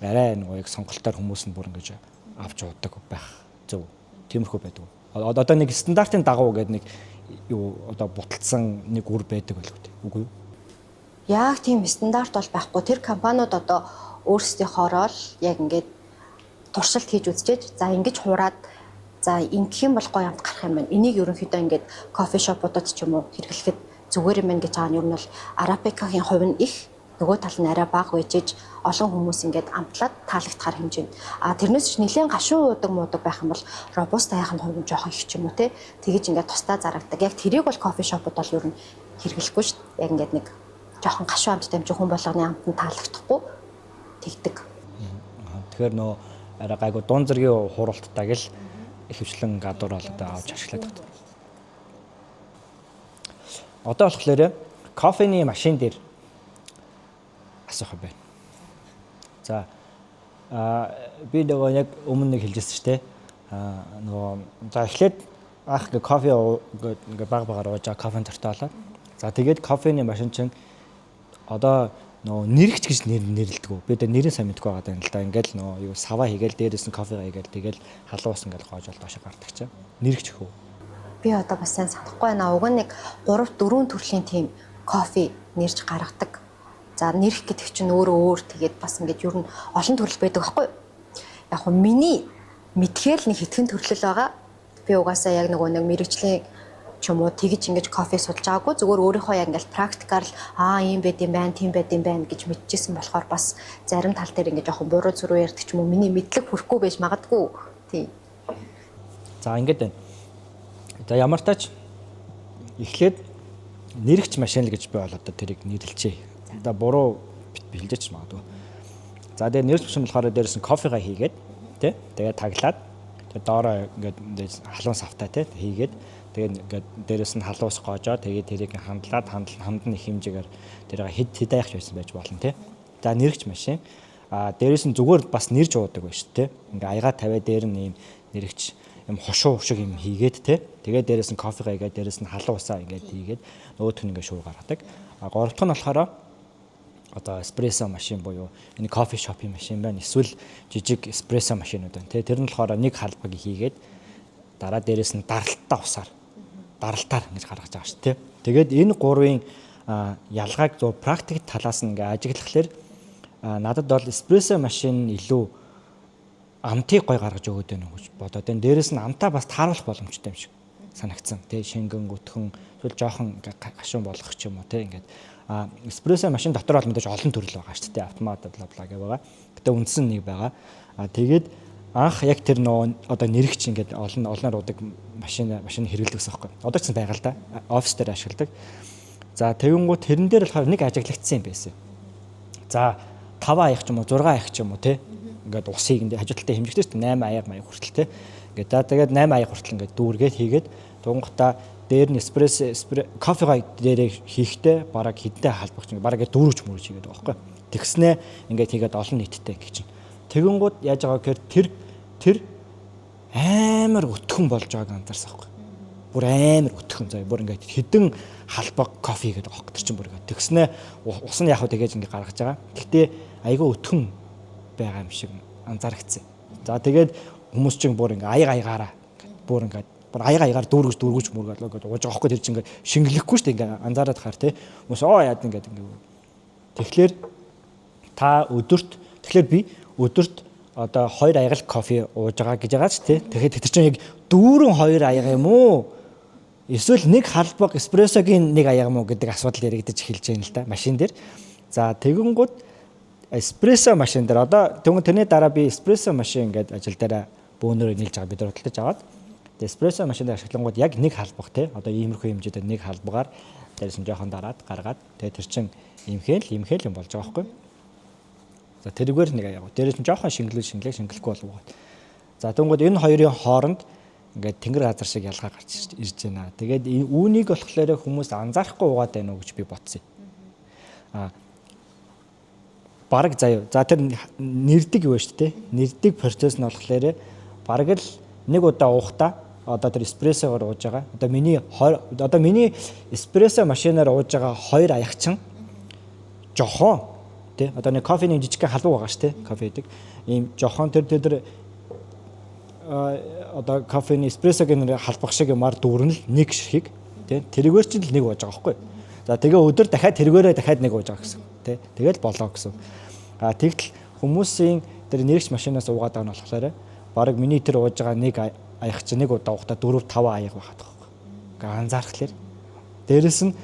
арай нэг яг сонголтоор хүмүүс нь бүр ингэж авч уудаг байх зөв. Тиймэрхүү байдаг. Одоо нэг стандартын дагуу гэдэг нэг юу одоо буталцсан нэг үр байдаг болов уу? Үгүй юу? Яг тийм стандарт бол байхгүй. Тэр компаниуд одоо өөрсдийнхоороо л яг ингээд туршилт хийж үзчихэж за ингэж хуураад за ингэх юм бол гоё амт гарах юм байна. Энийг ерөнхийдөө ингээд кофе шопуудад ч юм уу хэрэглэхэд зүгээр юм байна гэж байгаа нь ер нь бол арабикагийн хувь нь их, нөгөө тал нь арай бага байжээж олон хүмүүс ингээд амтлаад таалагдахаар хэмжээнд. А тэрнээс ч нэлээд гашуун уудаг муудаг байх юм бол робустагийн хувь нь жоохон их ч юм уу те. Тэгэж ингээд тусдаа зарагдаг. Яг тэрийг бол кофе шопууд бол ер нь хэрэглэхгүй шүү дээ. Яг ингээд нэг жоохон гашуун амттай юм чи хүн болгоны амт нь таалагдахгүй тэгдэг. Тэгэхээр нөө арай гайгүй дунд зэргийн хуралттайг л ихэвчлэн гадуур бол одоо авч ашиглаад байна. Одоо болохоор кофений машин дээр асуух юм байна. За би нөгөө яг өмнө нэг хэлжсэн шүү дээ. Нөгөө за эхлээд анх ингээ кофе ингээ баг багаар ууж байгаа кофеин дуртай болоод. За тэгээд кофений машин чинь одоо нөгөө нэрэгч гэж нэрлэдэг. Би одоо нэрийг сайн мэдэхгүй байгаа юм л да. Ингээл нөгөө юу саваа хийгээл дээрээс нь кофегаа хийгээл тэгэл халуун ус ингээл гоожол доош гардаг чинь. Нэрэгч хөө. Би одоо бас сайн санахгүй байна. Уг нь нэг 3 4 төрлийн тийм кофе нэрж гаргадаг. За нэрх гэдэг чинь өөрөө өөр тэгээд бас ингээд ер нь олон төрөл байдаг байхгүй юу? Яг хөө миний мэдхээр л нэг хитгэн төрлөл байгаа. Би угаасаа яг нөгөө нэг мэрэгжлийн ч юм уу тэгж ингэж кофе судалж байгаагүй зүгээр өөрийнхөө яг ингээл практикаар л ийм байд юм байна, тийм байд юм байна гэж мэдчихсэн болохоор бас зарим тал дээр ингэж жоохон буруу зүрүү ярьдаг ч юм уу миний мэдлэг хүрэхгүй байж магадгүй. Тийм. За ингээд байна. За ямар тач эхлээд нэрэгч машин л гэж би бол одоо тэрийг нэрлэжээ. Одоо буруу хэлжээч магадгүй. За тэгээ нэрч машин болохоор дээрээс нь кофегаа хийгээд тий тэгээ таглаад тэгээ доороо ингээд халуун савтай тий хийгээд тэгээ ингээд дээрээс нь халуун ус гоожоо тэгээ тэрийг хандлаад ханд нь их хэмжээгээр тэрийг хэд хэд айх байсан байж болно тий. За, нэрэгч машин. А дээрэс нь зүгээр бас нэрж уудаг байна шүү дээ. Ингээ аяга тавиа, дээр нь ийм нэрэгч юм хошуу шиг юм хийгээд те. Тэгээд дээрэс нь кофегаа хийгээд, дээрэс нь халуун усаа ингээд хийгээд, нөгөөх нь ингээ шуу гаргадаг. А гурав дахь нь болохоор одоо эспрессо машин буюу энэ coffee shop ын машин байна. Эсвэл жижиг эспрессо машинууд байна. Тэр нь болохоор нэг халбаг хийгээд, дараа дээрэс нь даралтаа усаар, даралтаар ингэж гаргаж байгаа шүү дээ. Тэгээд энэ гурвын ялгааг зөв практик талаас нь ингээ ажиглахлаар надад бол эспрессо машин илүү амтыг гой гаргаж өгөөд байна гэж бодоод байна. Дээрэс нь амтаа бас тааруулах боломжтой юм шиг санагдсан. Тэ, шингэн, өтгөн, эсвэл жоохон гашуун болгох ч юм уу, тэ, ингээд. А эспрессо машин дотор бол мэдээж олон төрөл байгаа шүү дээ. Автомат, бла бла гэх байгаа. Гэтэ үндсэн нэг байгаа. А тэгээд анх яг тэр нөө одоо нэрэгч ингээд олон олноор уудаг машин хэрэглэдэг гэсэн байхгүй. Одоо ч байгаа л да. Офис дээр ашигладаг. За, тэгэнгүүт тэрэн дээр болохоор нэг ажиглагдсан юм байсан. За, 5 аяг ч юм уу, 6 аяг ч юм уу, те, ингээд усыг ингээд хажуу талтай хэмжигдэж шүү дээ, 8 аяг маяг хүртэл, те. Ингээд за, тэгээд 8 аяг хүртэл ингээд дүүргээд хийгээд, тунгатаа дээр нь эспрессо кофегаа дээрээ хийхдээ бараг хэдтэй халбагч ингээд бараг дүүргэж мөрөж хийгээд байгаа байхгүй. Тэгснээ ингээд хийгээд олон нийттэй ингэж чинь. Тэгэнгүүт яаж байгаа гэхээр тэр тэр амар өтгөн болж байгааг анзаарсан байхгүй. Бүр амар өтгөн заяа, бүр ингээд хэдэн халбаг кофе гэдэг байгаа байхгүй. Тэр чинь бүр ингээд тэгснээ ус нь яг хөө тэгэж ингээд гаргаж байгаа. Гэхдээ айгүй өтгөн байгаа юм шиг анзаарэгдсэн. За, тэгээд хүмүүс чинь бүр ингээ аяг аягаараа бүр ингээ бүр аяг аягаар дүүргэж дүүргэж мөргөл ингээд ууж байгаа байхгүй. Тэр чинь ингээ шингэлэхгүй шүү дээ, ингээ анзаараад хаар те. Хүмүүс оо яад ингээд ингээ. Тэгэхээр та өдөрт, тэгэхээр би өдөрт одоо хоёр аягалт кофе ууж байгаа гэж байгаа ч тий. Тэгэхээр тэр чинь яг дүүрэн хоёр аяга юм уу? Эсвэл нэг халбаг эспрессогийн нэг аяга юм уу гэдэг асуудал яригдаж эхэлж байна л да машин дээр. За, тэгэнгүүт эспрессо машин дээр одоо тэгвэл тэрний дараа би эспрессо машин ингээд ажил дээр бөөнөрөө нийлж байгаа, бид худалдаж аваад, тэгээ эспрессо машин дээр ашиглангууд яг нэг халбаг те, одоо иймэрхүү хэмжээтэй нэг халбагаар дээрээс нь жоохон дараад гаргаад, тэгээ тэр чин имхэл имхэл юм болж байгаа байхгүй. За, тэрүүгээр нэг аяга. Дээрээс нь жоохон шингэлэл шингэлээ, шингэлэхгүй болов. За, тэгэнгүүт энэ хоёрын хооронд ингээд тэнгэр газар шиг ялгаа гарч ирж байна. Тэгээд үүнийг болохоор хүмүүс анзаарахгүй угаад байна уу гэж би бодсон юм. А бараг заяа. За, тэр нэрдэг юу вэ шүү дээ. Нэрдэг процесс нь болохоор бараг л нэг удаа уухта одоо тэр эспрессогоор ууж байгаа. Одоо миний эспрессо машинаар ууж байгаа хоёр аягчин жохон тий, одоо нэг кофений жижигхэн халбаг байгаа шүү дээ. Кофе гэдэг. Ийм жохон тэр тэр тэр одоо кофений эспрессогийн халбаг шиг юмар дүүрэн л нэг ширхэг тий, тэрүүгээр чинь л нэг ууж байгаа байхгүй. За, тэгээ өдөр дахиад тэрүүгээрээ дахиад нэг ууж байгаа гэсэн тий. Тэгэл болоо гэсэн. А тэгтэл хүмүүсийн тэр нэрэгч машинаас уугаад байгаа нь болохоор бараг миний тэр ууж байгаа нэг аяг чинь нэг удаа уухтаа 4 5 аяг байхад байгаа байхгүй. Ингээ анзаархлаар дээрэс нь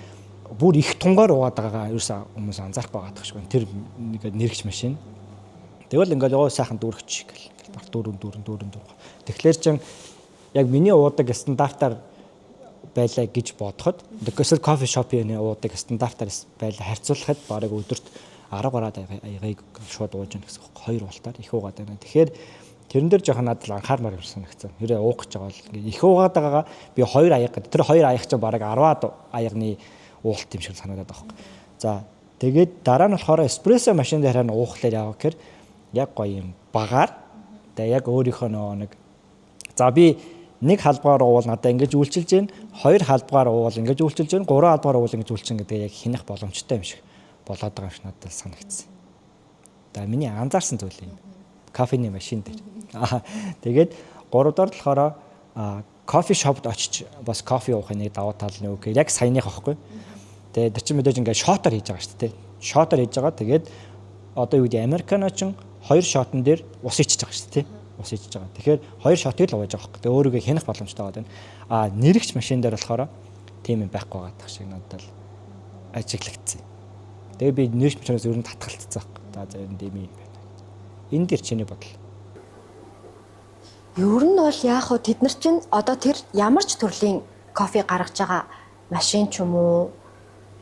бүр их тунгаар уугаад байгаагаа ерөөсөө хүмүүс анзаарахгүй байгаа шиг байна. Тэр нэг нэрэгч машин. Тэгвэл ингээл ёо сайхан дүүрэгч гэл баг 4 4 4 4. Тэгэхээр чин яг миний уудаг стандартаар байлаа гэж бодоход, эсвэл coffee shop ын уудаг стандартаар байлаа харьцуулахад бараг өдөрт 10 гараад аягийг шууд ууж яах гэсэн хоёр уултаар их уугаад байна. Тэгэхээр тэрэн дээр жоохон надад анхаармаар юм санагдсан. Хэрэг уух гэж байгаа бол ингээ их уугаад байгаагаа би хоёр аяг гэдэг. Тэр хоёр аяг чинь бараг 10-аад аягны уулт юм шиг санагдаад байгаа байхгүй. За, тэгээд дараа нь болохоор эспрессо машин дээр харин уухлаар яваа гэхээр яг гоё юм багаар, тэгээ яг өөрийнхөө нөгөө нэг, за, би нэг халбгаар уувал надад ингэж үйлчилж гин, хоёр халбгаар уувал ингэж үйлчилж гин, гурван халбгаар уувал ингэж үйлчин гэдэг яг хянах боломжтой юм шиг болоод байгаа юм шиг надад санагдсан. За, миний анзаарсан зүйл юм. Кофений машин дээр. Тэгээд гурав дахь болохоор coffee shop д очиж бас кофе уухын нэг давуу тал нь юу гэхээр яг саяных аахгүй. Тэгээд тэр чинь мэдээж ингээд shot оор хийж байгаа шүү дээ. Shot оор хийж байгаа. Тэгээд одоо юу гэдэг, американо чинь хоёр shot он дээр ус ичиж байгаа шүү дээ. Ус ичиж байгаа. Тэгэхээр хоёр shot ыг л ууж байгаа байхгүй. Тэгээ өөрийгөө хянах боломжтой байгаа байна. А нэрэгч машин дээр болохоор тийм юм байхгүй байгаа шиг надад л ажиглагдсан. Тэгээ би нэрэгч машинаас ер нь татгалцсан байхгүй. За, ер нь тийм юм байна. Энэ дэр чиний бодол. Ер нь бол яг хөө тэд нар чинь одоо тэр ямар ч төрлийн кофе гаргаж байгаа машин ч юм уу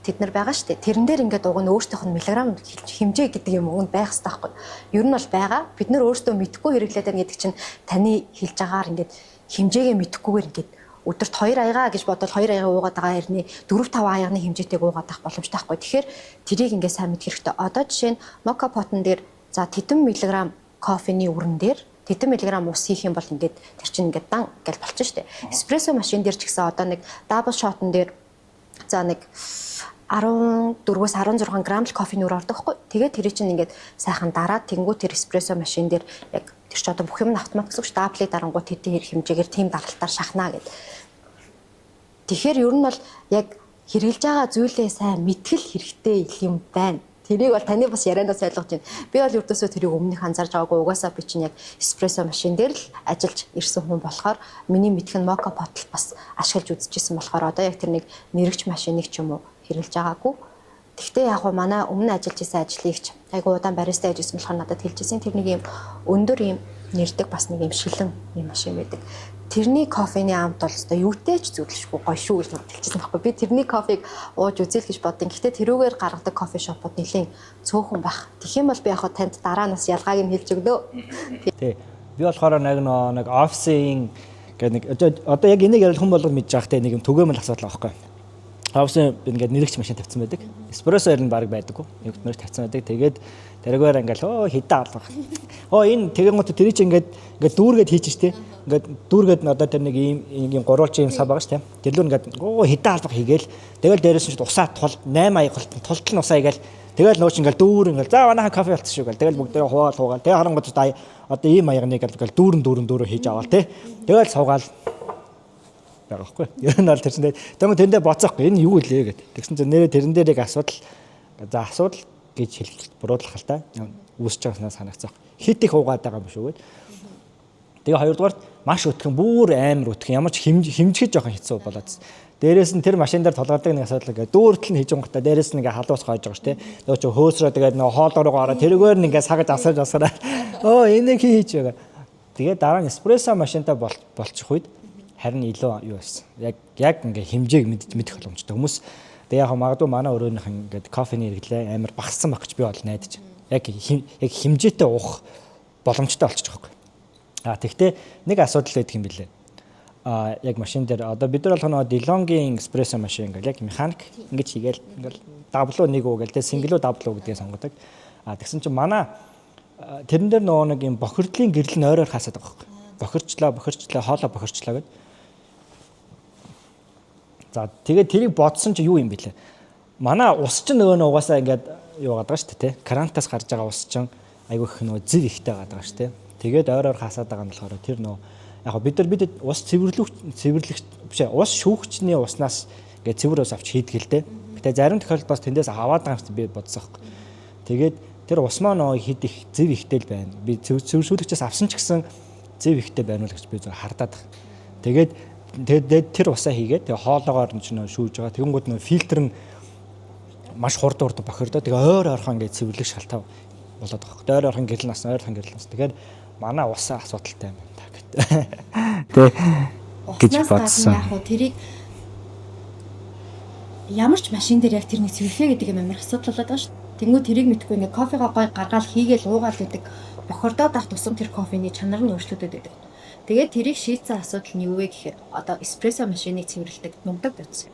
тэд нар байгаа шүү дээ. Тэрэн дээр ингээд уг нь өөрсдийнх нь миллиграмм хэмжээ гэдэг юм уг нь байх хэрэгтэй байхгүй. Ер нь бол байгаа. Бид нар өөрсдөө мэдэхгүй хэрэглээд байна гэдэг чинь таны хэлж байгаагаар ингээд хэмжээгээ мэдэхгүйгээр ингээд Өдөрт 2 аягаа гэж бодвол 2 аягаа уугаад байгаа хэрний 4 5 аягны хэмжээтэйг уугаад авах боломжтой байхгүй. Тэгэхээр тэрийг ингээд сайн мэдэх хэрэгтэй. Одоо жишээ нь moka pot-н дээр за тэдэн миллиграмм кофений үрэн дээр тэдэн миллиграмм ус хийх юм бол ингээд тэр чинь ингээд дан гэл болчихно шүү дээ. Эспрессо машин дээр ч гэсэн одоо нэг double shot-н дээр за нэг 14-өөс 16 грамм л кофений үр ордог хгүй. Тэгээд тэр чинь ингээд сайхан дараад тэнгуү тэр эспрессо машин дээр яг тэр чи одоо бүх юм нь автомат гэсэн үг шүү. Double-ыг дарангуй тэдний хэрэг хэмжээгээр тийм даралтаар шахнаа гэд. Тэгэхээр ер нь бол яг хэрэглэж байгаа зүйлээ сайн мэтгэл хэрэгтэй юм байна. Тэрийг бол таны бас ярианаас ойлгож байна. Би бол ердөөсөө тэрийг өмнөх анзаарж байгаагүй. Угаасаа би чинь яг эспрессо машин дээр л ажиллаж ирсэн хүн болохоор миний мэдэх нь moka pot бас ашиглаж үзчихсэн болохоор одоо яг тэр нэг нэрэгч машиныг ч юм уу хэрэглэж байгаагүй. Тэгтээ яг гоо манай өмнө ажиллаж исэн ажлыгч айгуу удаан бариста ажиллаж исэн болохоор надад хэлж исэн. Тэр нэг юм өндөр юм нэрдэг бас нэг юм шилэн юм машин байдаг. Тэрний кофений амт бол өстой юутэй ч зүудлэшгүй гоё шүү гэж надад хэлчихсэн байхгүй. Би тэрний кофег ууж үзэл гэж бодсон. Гэхдээ тэрүүгээр гаргадаг кофе шопууд нэлийн цөөхөн байх. Тэгэх юм бол би яг танд дараа нь бас ялгааг нь хэлж өгнө. Тий. Би болохоор нэг нэг офисын гэдэг нэг одоо яг энийг ярил хүн болгон мэдж байгаа хтэй нэг юм түгээмэл асуудал байхгүй. Офисын ингээд нэрэгч машин тавьсан байдаг. Эспрессо ер нь баг байдаггүй. Нэг нэрэг тавьсан байдаг. Тэгээд тэрүүгээр ингээл өө хідэн алга. Оо энэ тэгэнгүүт тэр чинь ингээд ингээд дүүргээд хийчих штэ. Ингээд дүүргээд нь одоо тэр нэг ийм ийм гурвалжин ийм сав байгаа штэ. Тэр лүү ингээд өө хідэн алга хийгээл тэгэл дээрээс нь усаа тул 8 аяг тултал нь усаа хийгээл тэгэл нууч ингээл дүүр ингээл за манайхан кофе болчих шүү гэл тэгэл бүгдээрээ хуваагаал хуваагаал тэгээ харангуут одоо ийм аягныг ингээл дүүрэн дүүрэн дүүрэн хийж аваал те. Тэгэл суугаал байгаа байхгүй. Ер нь бол тэр чинь тэгвэл тэндээ боцоохгүй энэ юу лээ гэд. Тэгсэн чинь нэрээ тэрэн дээр яг асуудал за асуудал гэж хэлэх буруутгах л та. Үүсэж байгааснаа санагцаах. Хит их угаад байгаа юм шүү гэд. Тэгээ хоёрдугаарт маш өтгөн бүр амар өтгөн ямар ч хэмжиж жоохон хэцүү болоод. Дээрээс нь тэр машин дээр толгойдаг нэг асуудал ингээ дүүртэл нь хийж гонготой дээрээс нь ингээ халуус хойж байгаа шүү дээ. Нөгөө чи хөөсрөө тэгээд нөгөө хоолоо руу ороо тэрүүгээр нь ингээ сагаж асарж асараа. Өө энийг хийж байгаа. Тэгээ дараа нь эспрессо машинтай болчих үед харин илүү юу байсан. Яг ингээ хэмжээг мэдэх боломжтой. Хүмүүс тэгээ яг магадгүй манай өрөөнийх ингээд кофений хэрэглээ амар багассан байх гэж би бол найдаж. Яг хэмжээтэй уух боломжтой болчих жоох. А тэгтээ нэг асуудал байдаг юм билээ. А яг машин дээр одоо бид нар болгоно DeLonghi эспрессо машин ингээл яг механик ингэж хийгээл ингээл double нэг уу гээл тэ single double гэдгийг сонгодог. А тэгсэн чинь манай тэрэн дээр нөгөө нэг юм бохирдлын гэрэл нь ойроор хасаад байгаа байхгүй. Бохирчлаа, хоолоо бохирчлаа гэд. За тэгээд тэрийг бодсон чи юу юм бэлээ? Манай ус чинь нөгөө нь угаасаа ингээд юу гадаг шүү дээ, тэ. Крантаас гарч байгаа ус чинь айгүй их нөгөө зэв ихтэй гадаг шүү дээ. Тэгээд ойр ойр хасаад байгаа нь болохоор тэр нөгөө яг бид нар бид ус цэвэрлэгч биш ээ, ус шүүгчний уснаас ингээд цэвэр ус авч хийдэг л дээ. Гэтэ зарим тохиолдолд бас тэндээс аваад байгаа юм би бодсон байхгүй. Тэгээд тэр ус маань нөгөө хэд их зэв ихтэй л байна. Би цэвэршүүлэгчээс авсан ч гэсэн зэв ихтэй байна уу гэж би зөв хардаад байгаа. Тэгээд тэгээд тэр усаа хийгээд тэгээ хоолоогоор нь ч нөө шүүж байгаа. Тэгэнгүүт нөө фильтр нь маш хурд бохирдоо. Тэгээ ойр ойрхон ингээд цэвэрлэх шалтгаан болоод байгаа хөөх. Ойр ойрхон гэрэл нас, ойр ойрхон гэрэл нас. Тэгэхээр манай усаа асуудалтай юм байна та гэт. Тэ гэж бодсон. Яг хуу тэрийг ямар ч машин дээр яг тэрний цэвэрлэхэ гэдэг юм амар асуудал болоод байгаа шүү. Тэнгүү тэрийг мэдхгүй ингээ кофегаа гой гаргаал хийгээл уугаал гэдэг бохирдоод ах тусам тэр кофений чанар нь өөрчлөгдөд байдаг. Тэгээд тэрийг шийдсэн асуудал нь юу вэ гэхээр одоо эспрессо машиныг цэвэрлэдэг нугдаг бодис.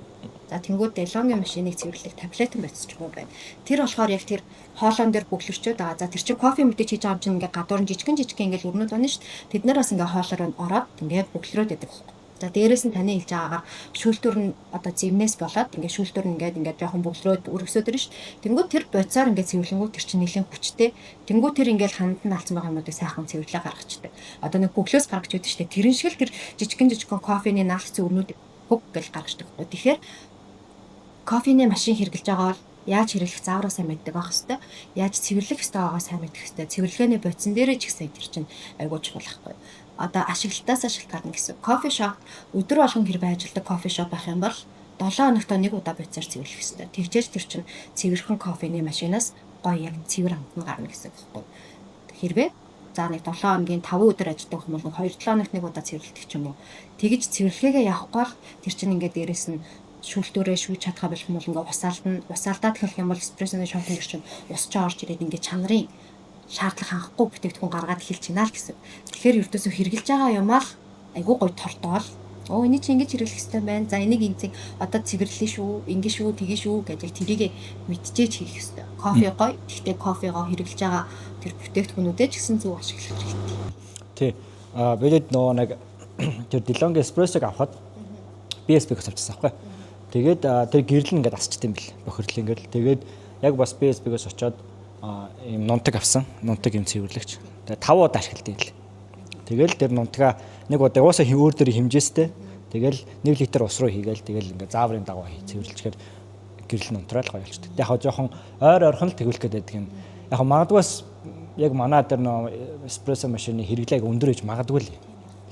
За тэнгууд DeLonghi машиныг цэвэрлэх таблетэн бодис ч юм уу байна. Тэр болохоор яг тэр хоолоон дээр бүглэрчөөд байгаа. За тэр чинь кофе мэдээж хийж байгаа юм чинь ингээ гадуур нь жижигэн жижигэн ингээ өрнүүд байна шүү дээ. Тэд нар бас ингээ хоолоор нь ороод ингээ бүглэрөөд байдаг байхгүй. За дээрээс нь таны хэлж байгаагаар шүүлтүр нь одоо зэвнээс болоод ингээ шүүлтүр нь ингээд ингээд жоохон бүглэрөөд өргөсөөд ирнэ шүү дээ. Тэнгүүд тэр бодисоор ингээ цэвэрлэнгүүт тэр чинь нэлээд хүчтэй. Тэнгүүд тэр ингээд ханд нь алдсан байгаа юмнуудыг сайхан цэвэрлээ гаргачихдаг. Одоо нэг бүглөөс гаргаж өгдөг шүү дээ. Тэрэн шиг л тэр жижигэн жижигэн кофений наалцсан өрнүүд хөг гэл гаргачихдаг. Тэгэхээр кофений машин хэрглэж байгаа бол яаж хэрэглэх заавраа сайн мэддэг байх хэвээр, яаж цэвэрлэх ёстой байгаагаа сайн мэдэх хэвээр. Цэвэрлэгээний бодисон дээрээ ч гэсэн тэр чинь айгуу чухал байхгүй. Одоо ашиглалтаас шалтгаална гэсэн. Кофе шоп өдөр болгон хэрвээ ажилладаг кофе шоп байх юм бол 7 хоногт нэг удаа бодисоор цэвэрлэх ёстой. Тэгжээж тэр чинь цэвэрхэн кофений машинаас гоё яг цэвэр амт нь гарна гэсэн үг байхгүй. Хэрвээ за нэг 7 хоногийн 5 өдөр ажилладаг хүмүүс нэг 2-7 хоногт нэг удаа цэвэрлэдэг ч юм уу. Тэгж цэвэрлэгээгээ явахгүй бол тэр чинь ингээд дээрэс нь шүүлтүүрээ шүүж чадхаа болох юм бол ингээ усаалдна. Усаалдаад эхлэх юм бол эспрессоны шотын гэр чинь ус ч орж ирээд ингээ чанарын шаардлага хангахгүй бүтээгдэхүүн гаргаад эхэлж байна л гэсэн. Тэгэхээр ердөөсөө хэрглэж байгаа юмаа л айгүй гоё тортоол Оо, энийг чи ингэж хэрэглэх хэрэгтэй байна. За, энийг ингэзийг одоо цэвэрлэе шүү, ингэ шүү, тэгээ шүү гэж яг тэрийг мэдчихэж хийх хэрэгтэй. Кофе гоё. Гэхдээ кофегоо хэрэглэж байгаа тэр бүтээгдэхүүнүүдээ ч гэсэн зөв ашиглах хэрэгтэй. Тий. А бид нөгөө нэг тэр DeLonghi эспрессог авахад BSB-гээс авчихсан байхгүй. Тэгээд тэр гэрэл нь ингээд асчт юм бэл. Бохирдол ингээд. Тэгээд яг бас BSB-гээс очиод ийм нунтаг авсан. Нунтаг юм цэвэрлэгч. Тэгээд 5 удаа ашигладаг юм л. Тэгэл тэр нунтгаа нэг удаа уусаа өөр дээр хэмжээстэй. Тэгэл 1 литр ус руу хийгээл тэгэл ингээд зааврын дагуу цэвэрлэчихээр гэрэл нь унтраал гоё болчдөг. Яг хаа жоохон ойр ойрхон л тэгвэл гээд байдаг юм. Яг хаа магадгүй бас яг манай дээр нөө эспрессо машины хэрэглээг өндөр гэж магадгүй л.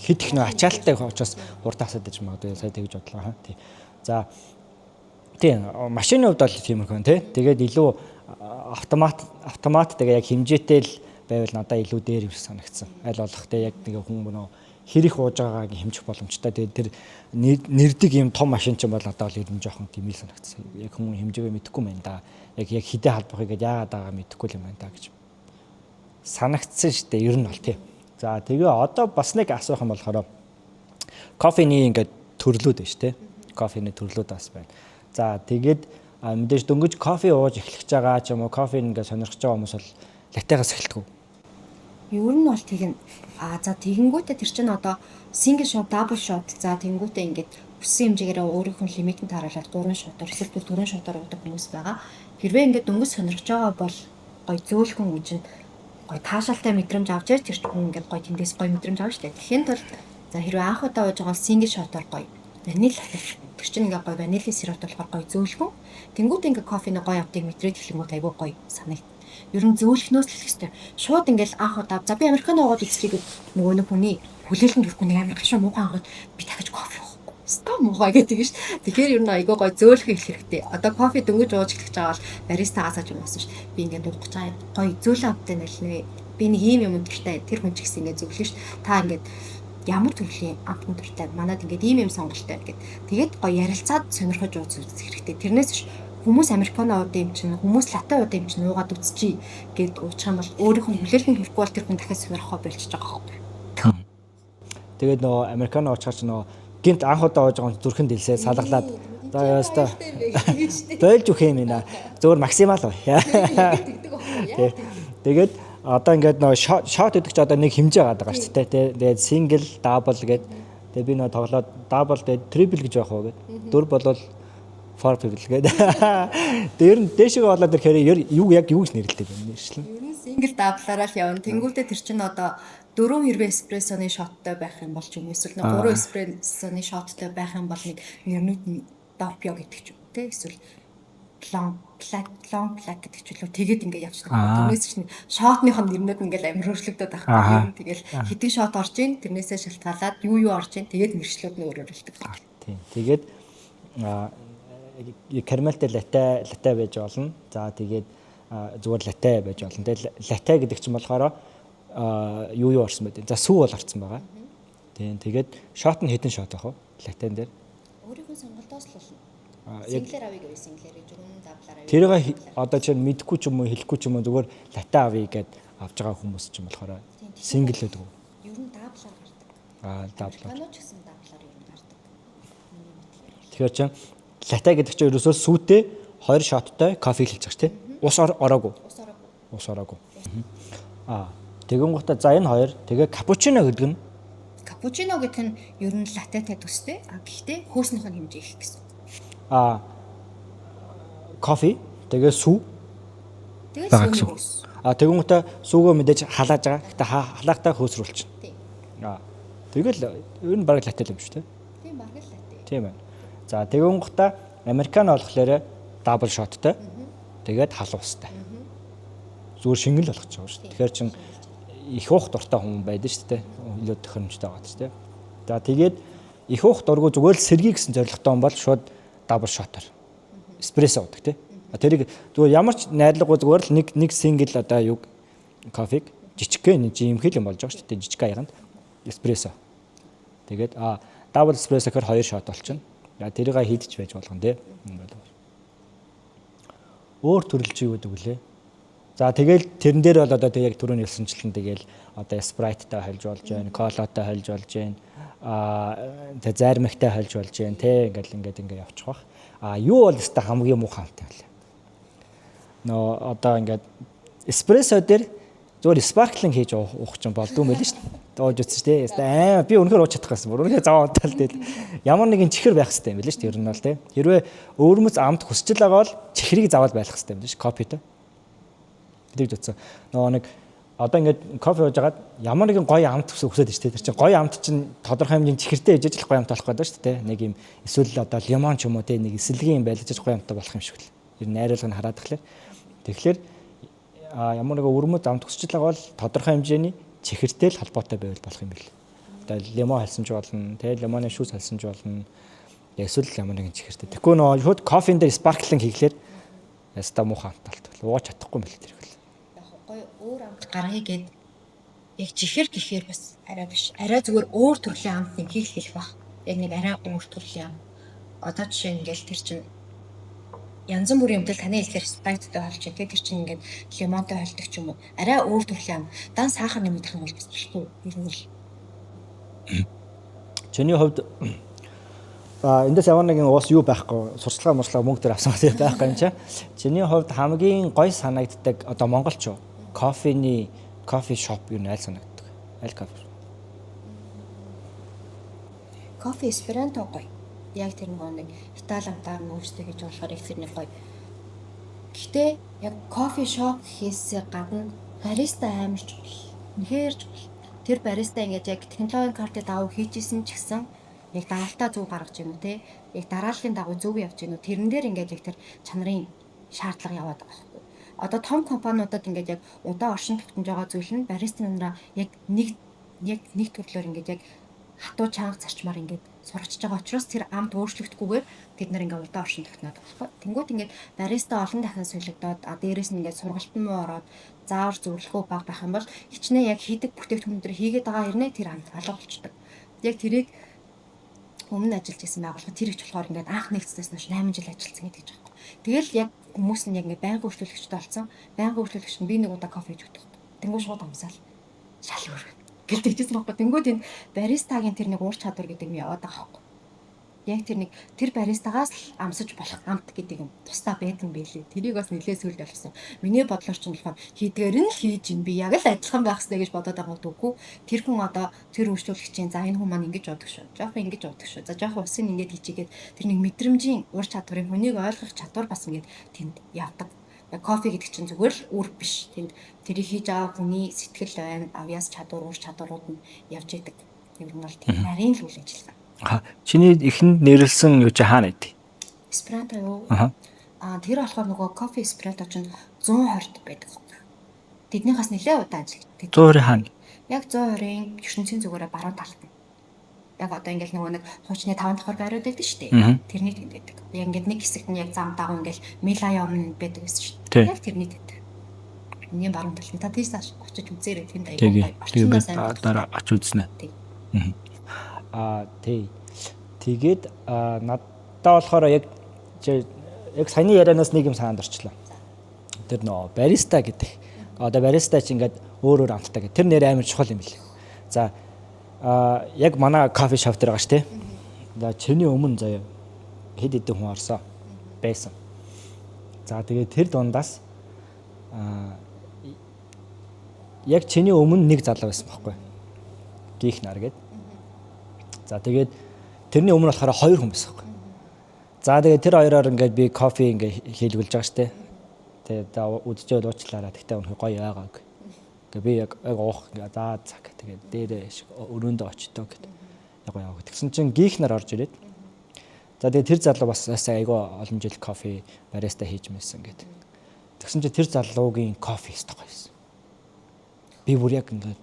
Хэд их нөө ачаалттай учраас хурдан асаад иж магадгүй, сая тэгж бодлоо хаа. Тий. За, тийм, машины хувьд бол тиймэрхүү тий. Тэгээд илүү автомат тэгээ яг хэмжээтэй л байвал надад илүү дээр юм шиг санагдсан. Аль болох тий яг нэг хүн нөө хэр их ууж байгааг хэмжих боломжтой. Тэгээд тэр нэрдэг юм том машин ч юм бол надад бол ер нь жоохон тийм ил санагдсан. Яг хүн хэмжээгээ мэдэхгүй байна да. Яг хідээ халбахыг гээд яагаад байгаа мэдэхгүй юм байна да гэж санагдсан шүү дээ. Ер нь бол тий. За, тэгээ одоо бас нэг асуух юм болохоор кофений ингээд төрлүүд байна шүү дээ. Кофений төрлүүд бас байна. За, тэгээд мэдээж дөнгөж кофе ууж эхлэх гэж байгаа ч юм уу, кофе ингээд сонирхож байгаа хүмүүс бол латегаас эхэлдэг үү? Ер нь бол тэгнэ. А за, тэгэнгүүтээ тэр чинь одоо single shot, double shot, за, тэгэнгүүтээ ингээд хүссэн хэмжээгээр өөрийнх нь лимитэнд тааруулаад 3 shot оор эсвэл 4 shot оор уудаг хүмүүс байгаа. Хэрвээ ингээд дөнгөж сонирхож байгаа бол гоё зөөлхөн үжин гоё таашаалтай мэдрэмж авч ярьж, тэр чинь хүн ингээд гоё тэндээс гоё мэдрэмж авна шүү дээ. Тэгэхин тулд, за, хэрвээ анх удаа ууж байгаа бол single shot оор гоё ванил латте. Тэр чинь ингээ гоё ванилын сироп болохоор гоё зөөлхөн. Тэнгүүт ингээ кофений гоё амтыг мэдрээд эхлэнгүүт айгүй гоё санагд. Ер нь зөөлхнөөс л эхлэх хэрэгтэй. Шууд ингээл анх удаа, за, би американо уугаад үзчихье гэд нөгөө нэг хүний хүлээлтэнд хүрэхгүй нэг амар гашуун муухай ангууд би дахиж кофе уухгүй. Ста муухай гэдэг нь ш. Тэгэхээр ер нь айгүй гоё зөөлхөн эхлэх хэрэгтэй. Одоо кофе дөнгөж ууж эхлэх гэж байгаа бол баристагаас юм уусан ш. Би ингээд уух гэж байгаа, гоё зөөлөн амттай нэлнэ. Би нэг ийм юм дуртай. Тэр хүн ч гэсэн ингээд зөвлөн ш. Та ингээд ямар төрлийн амтан дуртай, манад ингээд ийм юм сонголттой гэд. Тэгээд гоё ярилцаад сонирхож ууж үзэх хэрэгтэй. Тэрнээс биш хүмүүс американо уудаг юм чинь, хүмүүс латте уудаг юм чинь уугаад үзчихье гэд уучих юм бол өөрийнх нь хүлээлтэнд хүрэхгүй бол тэр хүн дахиад сонирхоо болчихж байгаа байхгүй. Тэгээд нөгөө американо уучаар чи нөгөө гинт анх удаа ууж байгаа хүн зүрхэн дэлсээ салгалаад, за ёстой болж өгөх юм байна. Зөвөр максимал бай. Тэгээд одоо ингээд нөгөө shot гэдэг чи одоо нэг хэмжээ гараад байгаа шүү дээ. Тэгээд single, double гээд, тэгээд би нөгөө тоглоод double, тэгээд triple гэж байх уу гээд, дөрв болвол four people гээд. Тэгээд ер нь дээшээ болоод ирэхээр юу яг юу гэж нэрлэдэг юм нэршлэн. Ер нь single, double аараа л явна. Тэнгүүтээ тэр чинь одоо дөрөв хэрвээ эспрессоны shot той байх юм бол ч юм, эсвэл нэг гурван эспрессоны shot той байх юм бол нэг нэрнүүд нь doppio гэдэг ч юм те, эсвэл long black, long black гэдэг ч үлээ, тэгээд ингээд явчихдаг. Тэрнээс чинь shot ных нь нэрнүүд ингээд амар өөрчлөгдөд байхгүй юм. Тэгэл хэдэн shot орж ийн, тэрнээсээ шалтгаалаад юу юу орж ийн, тэгээд нэршлүүд нь өөр өөрчлөгдөг. Тийм. Тэгээд карамельтэй латте байж болно. За, тэгээд зүгээр латте байж болно. Тэгээд латте гэдэг чинь болохоор юу юу орсон бэ? За, сүү бол орсон байгаа. Тийм. Тэгээд shot нь хэдэн shot байх вэ? Латтен дээр. Өөрийнх нь сонголтоос л болно. Single ээр авъя гэвэл single ээр, зөвхөн double аар авъя. Тэрийг одоо чинь мэдгүй ч юм уу, хэлэхгүй ч юм уу, зүгээр латте авъя гэд авж байгаа хүмүүс ч юм болохоор single гэдэг үү? Ер нь double аар гардаг. Аа, double аар. Американо ч гэсэн double аар ер нь гардаг. Тэгэхээр чинь латте гэдэг чинь ерөөсөө сүүтэй 2 shot той кофе хэлж байгаа шүү дээ. Ус ороогүй. Ус ороогүй. Ус ороогүй. Аа, тэгэн гутаа, за, энэ хоёр, тэгээ капучино гэдэг нь Капучино гэдэг нь ер нь латтетай төстэй. А гэхдээ хөөснийх нь хэмжээ их гэсэн. Аа, кофе тэгээ сүү Тэгээд байгаа сүүний гэсэн. хөөс. А тэгэн гутаа сүүгөө мэдээж халааж байгаа. Гэтэ халаахтаа хөөсрүүлчихнэ. Тийм. Аа, тэгэл ер нь бараг латте юм шүү дээ. Тийм, бараг л латте. Тийм байна. За, тэгэн гутаа американо болохоор double shot той. Тэгээд халуун устай. Зүгээр шингэн л болгож байгаа шүү дээ. Тэгэхээр чин их уух дуртай хүн байдаг шүү дээ. Илүү тохиромжтой байгаа шүү дээ. За, тэгээд их уух дургүй, зүгээр л сэргий гэсэн зорилготой хүн бол шууд double shot оор эспрессо уудаг тий. А тэрийг зүгээр ямар ч найрлагагүй зүгээр л нэг single одоо юг кофег жижигхэн жимхэл юм болж байгаа шүү дээ. Жижиг аяганд эспрессо. Тэгээд double espresso гэхээр хоёр shot болчихно. Я тэрийг хийдэж байж болгоно тий. Ингээд. Өөр төрөл чи юу гэдэг вүлээ? За тэгэл тэрэн дээр бол одоо тэг яг түрүүний хэлсэнчлэн тэгэл одоо Sprite-тай хольж болж байна, Cola-тай хольж болж байна. Тэг зайрмагтай хольж болж байна те ингээл ингээд ингээд явчих бах. А юу бол өстой хамгийн муухай амт юм бэ? Нөө одоо ингээд эспрессо дээр зүгээр sparkling хийж уух чинь болдгүй юм байл шүү дээ. Ууж үзсэн шүү дээ. Өстой аа би үнэхээр ууж чадах байсан. Үнэхээр заваа унтаал дээ. Ямар нэгэн чихэр байх хэрэгтэй юм байл шүү дээ. Ер нь бол те. Хэрвээ өвөрмөц амт хүсч л байгаа бол чихрийг заавал байх хэрэгтэй юм байна шүү. Кофетэй. Тэгж утсан. Нөгөө нэг одоо ингээд кофе ууж хагаад ямар нэгэн гоё амт хүсээд шүү дээ. Тэр чинь гоё амт чинь тодорхой хэмжээний чихэртэй ижиж л гоё амт болох гэдэг шүү дээ. Нэг юм эсвэл одоо лимон ч юм уу те нэг эсэлгийн юм байлж гоё амттай болох юм шиг л. Ер нь найруулга нь хараад тахлаар. Тэгэхээр ямар нэгэн өвөрмөц амт хүсэж байгаа бол тодорхой хэмжээний чихэртэй л холбоотой байвал болох юм бэл. Одоо лимон хальсан ч болно, те лимоны шүүс хальсан ч болно. Эсвэл ямар нэгэн чихэртэй. Тэгэхгүй нөгөө шууд кофен дээр sparkling хийхлээр яста муухай амт болтол. Ууж чадахгүй юм бэл тэр их. Яг гоё өөр амт гаргая гэд яг чихэр гэхээр бас арай биш. Арай зүгээр өөр төрлийн амт нэг хийх хэлэх бах. Яг нэг арай өөр төрлийн амт. Одоо жишээ нь ингээл тэр чинь янз бүрийн юмтай таны хэлэхээр Sprite-тай холж чинь тэр чинь ингээд лимонтой холдог ч юм уу. Арай өөр төрлийн ам. Дан сахар нэмэгдэх юм бол бас болохгүй. Ер нь бол. Чиний хувьд эндээс ямар нэгэн уус юу байхгүй сурчлагаа мурчлага мөнгө төр авсан гэдэг байхгүй юм чи. Чиний хувьд хамгийн гоё санагддаг одоо монголч юу? Кофений кофе шоп юу аль санагддаг? Аль кофе? Кофе эсперанто гоё. Яг тэр нөгөө нэг Итали амтаар нүүрстэй гэж болохоор яг тэр нэг гоё. Гэхдээ яг кофе шоп гэхээс гадна бариста амар чухал. Үнэхээр чухал. Тэр бариста ингээд яг технологийн картыг дагуу хийжсэн ч гэсэн яг даалтаа зөв гаргаж гинүү те. Яг дарааллын дагуу зөв явж гинүү. Тэрэн дээр ингээд яг тэр чанарын шаардлага яваад байгаа байхгүй. Одоо том компаниудад ингээд яг удаан оршин тогтнож байгаа зүйл нь бариста нараа яг нэг төрлөөр ингээд яг хатуу чанга зарчмаар ингээд сурчиж байгаа учраас тэр амт өөрчлөгдөхгүйгээр тэд нар ингээд удаан оршин тогтноод байгаа байхгүй. Тэнгүүт ингээд бариста олон дахин солигдоод дээрээс нь ингээд сургалт нь муу ороод заавар зөвлөхөө баг байх юм бол хичнээн яг хийдэг бүтээгдэхүүн дээр хийгээд байгаа хэрнээ тэр амт алга болчдөг. Яг тэрийг өмнө ажиллаж исэн байгууллага тэр их болохоор ингээд анх нэгдснээс хойш 8 жил ажилласан гэдэг ч байхгүй. Тэгэл яг хүмүүс нь яг ингээд байнгын үйлчлүүлэгчтэй болсон. Байнгын үйлчлүүлэгч нь би нэг удаа кофе хийж өгдөг. Тэнгүү шууд амсаал шал өөр гэл тэгжсэн байхгүй. Тэнгүүд энэ баристагийн тэр нэг уур чадвар гэдэг юм яваад байгаа байхгүй. Яг тэр нэг тэр баристагаас л амсаж болох амт гэдэг юм тусдаа байдаг юм байлээ. Тэрийг бас нэлээд сүлд ойлгосон. Миний бодлоор ч болохоор хийдгээр нь л хийж ин би яг л адилхан байх хэрэгтэй гэж бодоод байгаа үгүй. Тэр хүн одоо тэр үйлчлүүлэгчийн за энэ хүн маань ингэж бодох шүү. Жохон ингэж бодох шүү. За жохон усын ингэж хийчигээд тэр нэг мэдрэмжийн уур чадварыг хүнийг ойлгох чадвар бас ингэж тэнд явдаг. Кофе гэдэг чинь зүгээр л үр биш. Тэнд тэрийг хийж байгаа хүний сэтгэл байна, авьяас чадвар, уур чадварууд нь явж идэг. Ер нь бол тийм нарийн л үйл ажиллагаа. Чиний эхэнд нэрлсэн юу чи хаана байдгийг? Эсперанто юу? Тэр болохоор нөгөө кофе эсперанто чинь 120-д байдаг. Тэднийхээс нэлээд удаан ажиллаж. 120 хаана? Яг 120-ын ертөнцийн зүгээрээ баруун талд. Яг одоо ингээл нөгөө нэг хуучны 5 давхар байрууд байдаг шүү дээ. Тэрний тэнд байдаг. Яг ингээд нэг хэсэгт нь яг зам дагуу ингээл Мила явна байдаг гэсэн шүү дээ. Яг тэрний тэнд. Миний баруун талд. Та тийш очиж үзээрэй. Тэнд аягүй гоё. Орчиндөө сайн. Дараа очиж үзнэ. Тий. Тий. Тэгээд надад болохоор яг саяны ярианаас нэг юм санаанд орчлоо. Тэр нөө бариста гэдэг. Одоо бариста чи ингээд өөр өөр амттай гэдэг. Тэр нэр амар чухал юм билээ. За яг манай кофе шоп дээр байгаа ш тэ. За чиний өмнө заяа хэд хэдэн хүн орсон байсан. За тэгээд тэр дундаас яг чиний өмнө нэг залуу байсан байхгүй. Гих нар гээд. За тэгээд тэрний өмнө болохоор хоёр хүн байсан байхгүй. За тэгээд тэр хоёроор ингээд би кофе ингээд хийлгүүлж байгаа ш тэ. Тэгээд үдчихэд уучлаарай. Тэгтээ үнэхээр гоё байгаагүй. Ингээ би яг уух ингээ за цаг тэгээд дээрээ өрөөндөө очтоо гэд. Яг гоё яваа. Тэгсэн чинь гих нар орж ирээд. За тэгээд тэр залуу бас айгүй олон жил кофе бариста хийж мэсэн гэд. Тэгсэн чинь тэр залуугийн кофе өстой гоё байсан. Би бүр яг ингээ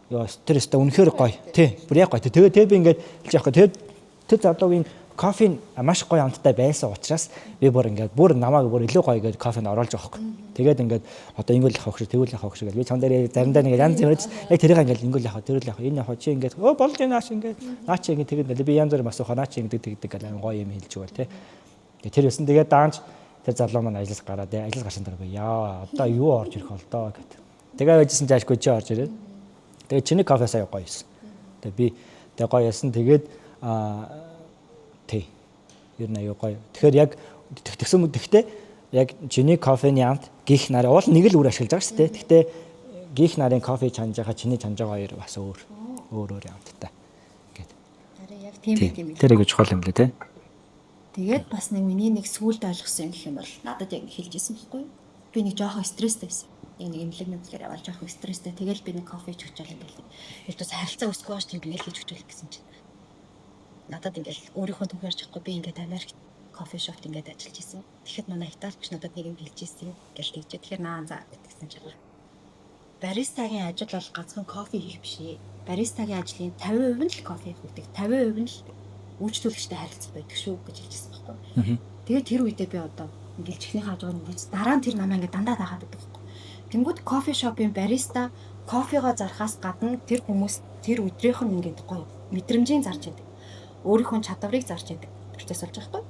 ёо тэр өстой үнэхээр гоё. Тий, бүр яг гоё. Тэгээд би ингээд хэлж яахгүй. Тэгээд тэр залуугийн кофе маш гоё амттай байсан учраас би бүр ингээд бүр намайг бүр илүү гоё гээд кофенд оруулж байгаа байхгүй. Тэгээд ингээд одоо ингэл явах шиг тэгвэл явах шиг гэж би чам дээр заримдаа нэг янз бүр яг тэрийг ингээд ингэл явах тэрүүл явах энэ явах чи ингээд өө болж байна нааш ингээд наа чи ингээд тэгээд би янз бүр асуухаа наа чи ингээд тэгдэг гэл гоё юм хэлж өгөөл тэ. Тэр байсан. Тэгээд даанч Тэр залуу маань ажлаас гараад ажлаас гарсан дараа би яа одоо юу орж ирэх бол доо гэт. Тэгээ байжсэн жаашгүй чи орж ирээд. Тэгээ чиний кофе сая гоё байсан. Тэгээ би тэгээ гоё ясан. Тэгээд тий. Ер нь аюу гоё. Тэгэхээр яг тэгсэн тэгтээ яг чиний кофений амт гих нарын уул нэг л үр ашиглаж байгаа шүү дээ. Тэгтээ гих нарын кофе чанж байгаа чиний чанж байгаа хоёр бас өөр өөр өөр амттай. Ингээд. Харин яг тийм байт юм бэл. Тэр айгу чухал юм лээ те. Тэгээд бас нэг миний нэг сүулт ойлгосон юм гэх юм бол надад яг хэлж исэн байхгүй юу? Би нэг жоохон стресстэй байсан. Яг нэг эмнэлэг мэмлэгээр яваал жоохон стресстэй. Тэгэл би нэг кофе ич өгчөөл ингээл. Ердөөс харилцаа үүсэхгүй бааш тийм ингээл хийж өгчөөл гэсэн чинь. Надад ингээл өөрийнхөө түүх ярьж чадахгүй би ингээд Америкт кофе шопт ингээд ажиллаж исэн. Тэгэхэд манай Италич надад нэг юм хэлж исэн гэл тэгжээ. Тэгэхээр наа за гэсэн чинь. Баристагийн ажил бол ганцхан кофе хийх биш ээ. Баристагийн ажлын 50% нь л кофе хийх үүдэг. 50% нь л үйлчлүүлэгчтэй харилцах байдаг шүү гэж хэлжсэн байхгүй. Тэгээд тэр үедээ би одоо ингээл чихний хажуугаар өнгөрч дараа нь тэр намаа ингээд дандаа дагаад байдаг байхгүй. Тэнгүүд кофе шопын бариста кофегоо зархаас гадна тэр хүмүүс тэр өдрийнх нь ингээд гоё мэдрэмжийн зарж яадаг. Өөрийнхөө чадварыг зарж яадаг процесс болж байгаа байхгүй.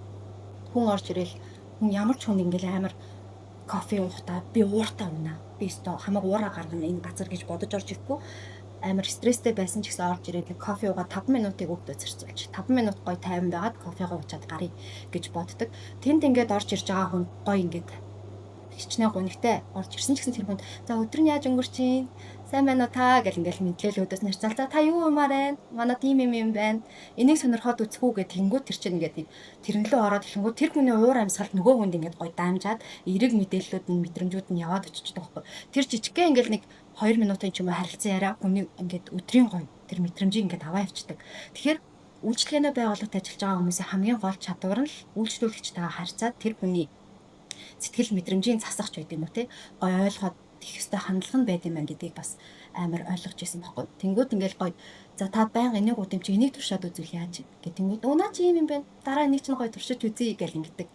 Хүн орж ирээл хүн ямар ч хүн ингээл амар кофе уухтаа би ууртаа унаа. Би өстө хамаг уураа гаргана энэ газар гэж бодож орж ирэхгүй амар стресстэй байсан ч гэсэн орж ирээд кофе уугаа 5 минутыг өвдөө зарцуулж 5 минут гоё тайван байгаад кофегоо уучаад гаръя гэж боддог. Тэнд ингээд орж ирж байгаа хүн гоё ингээд хичнээн гунигтай орж ирсэн ч гэсэн тэр хүнд за өдөр нь яаж өнгөрч чинь сайн байна уу та гэл ингээл мэдлэл өөдөөс нэрцэл за та юу юмар байна манай тийм юм юм байна энийг сонирхоод үзэх үү гэх тэнгүүд тэр чинь ингээд тэрэн лөө ороод ирэнгүүт тэр хүний уур амьсгалт нөгөө хүнд ингээд гоё дамжаад эерэг мэдээллүүд нь мэдрэмжүүд нь яваад очиж байгаа байхгүй тэр жижигхэн ингээл нэг 2 минутын ч юм уу харилцан яриа хүний ингээд өдрийн гоё тэр мэдрэмжийг ингээд аваа явцдаг. Тэгэхээр үйлчилгээний байгууллагт ажиллаж байгаа хүмүүсийн хамгийн гол чадвар нь л үйлчлүүлэгчтэйгээ харьцаад тэр хүний сэтгэл мэдрэмжийн засахч байд юм уу те гоё ойлгоод тех ёстой хандлага нь байд юм байна гэдгийг бас амар ойлгож ирсэн байхгүй. Тэнгүүд ингээл гоё за та байнга энийг ууд юм чи энийг туршаад үзвэл яаж гэх тэнгүүд өнаа чи юм юм байна. Дараа энийг чинь гоё туршиж үзье гэл ингэдэг.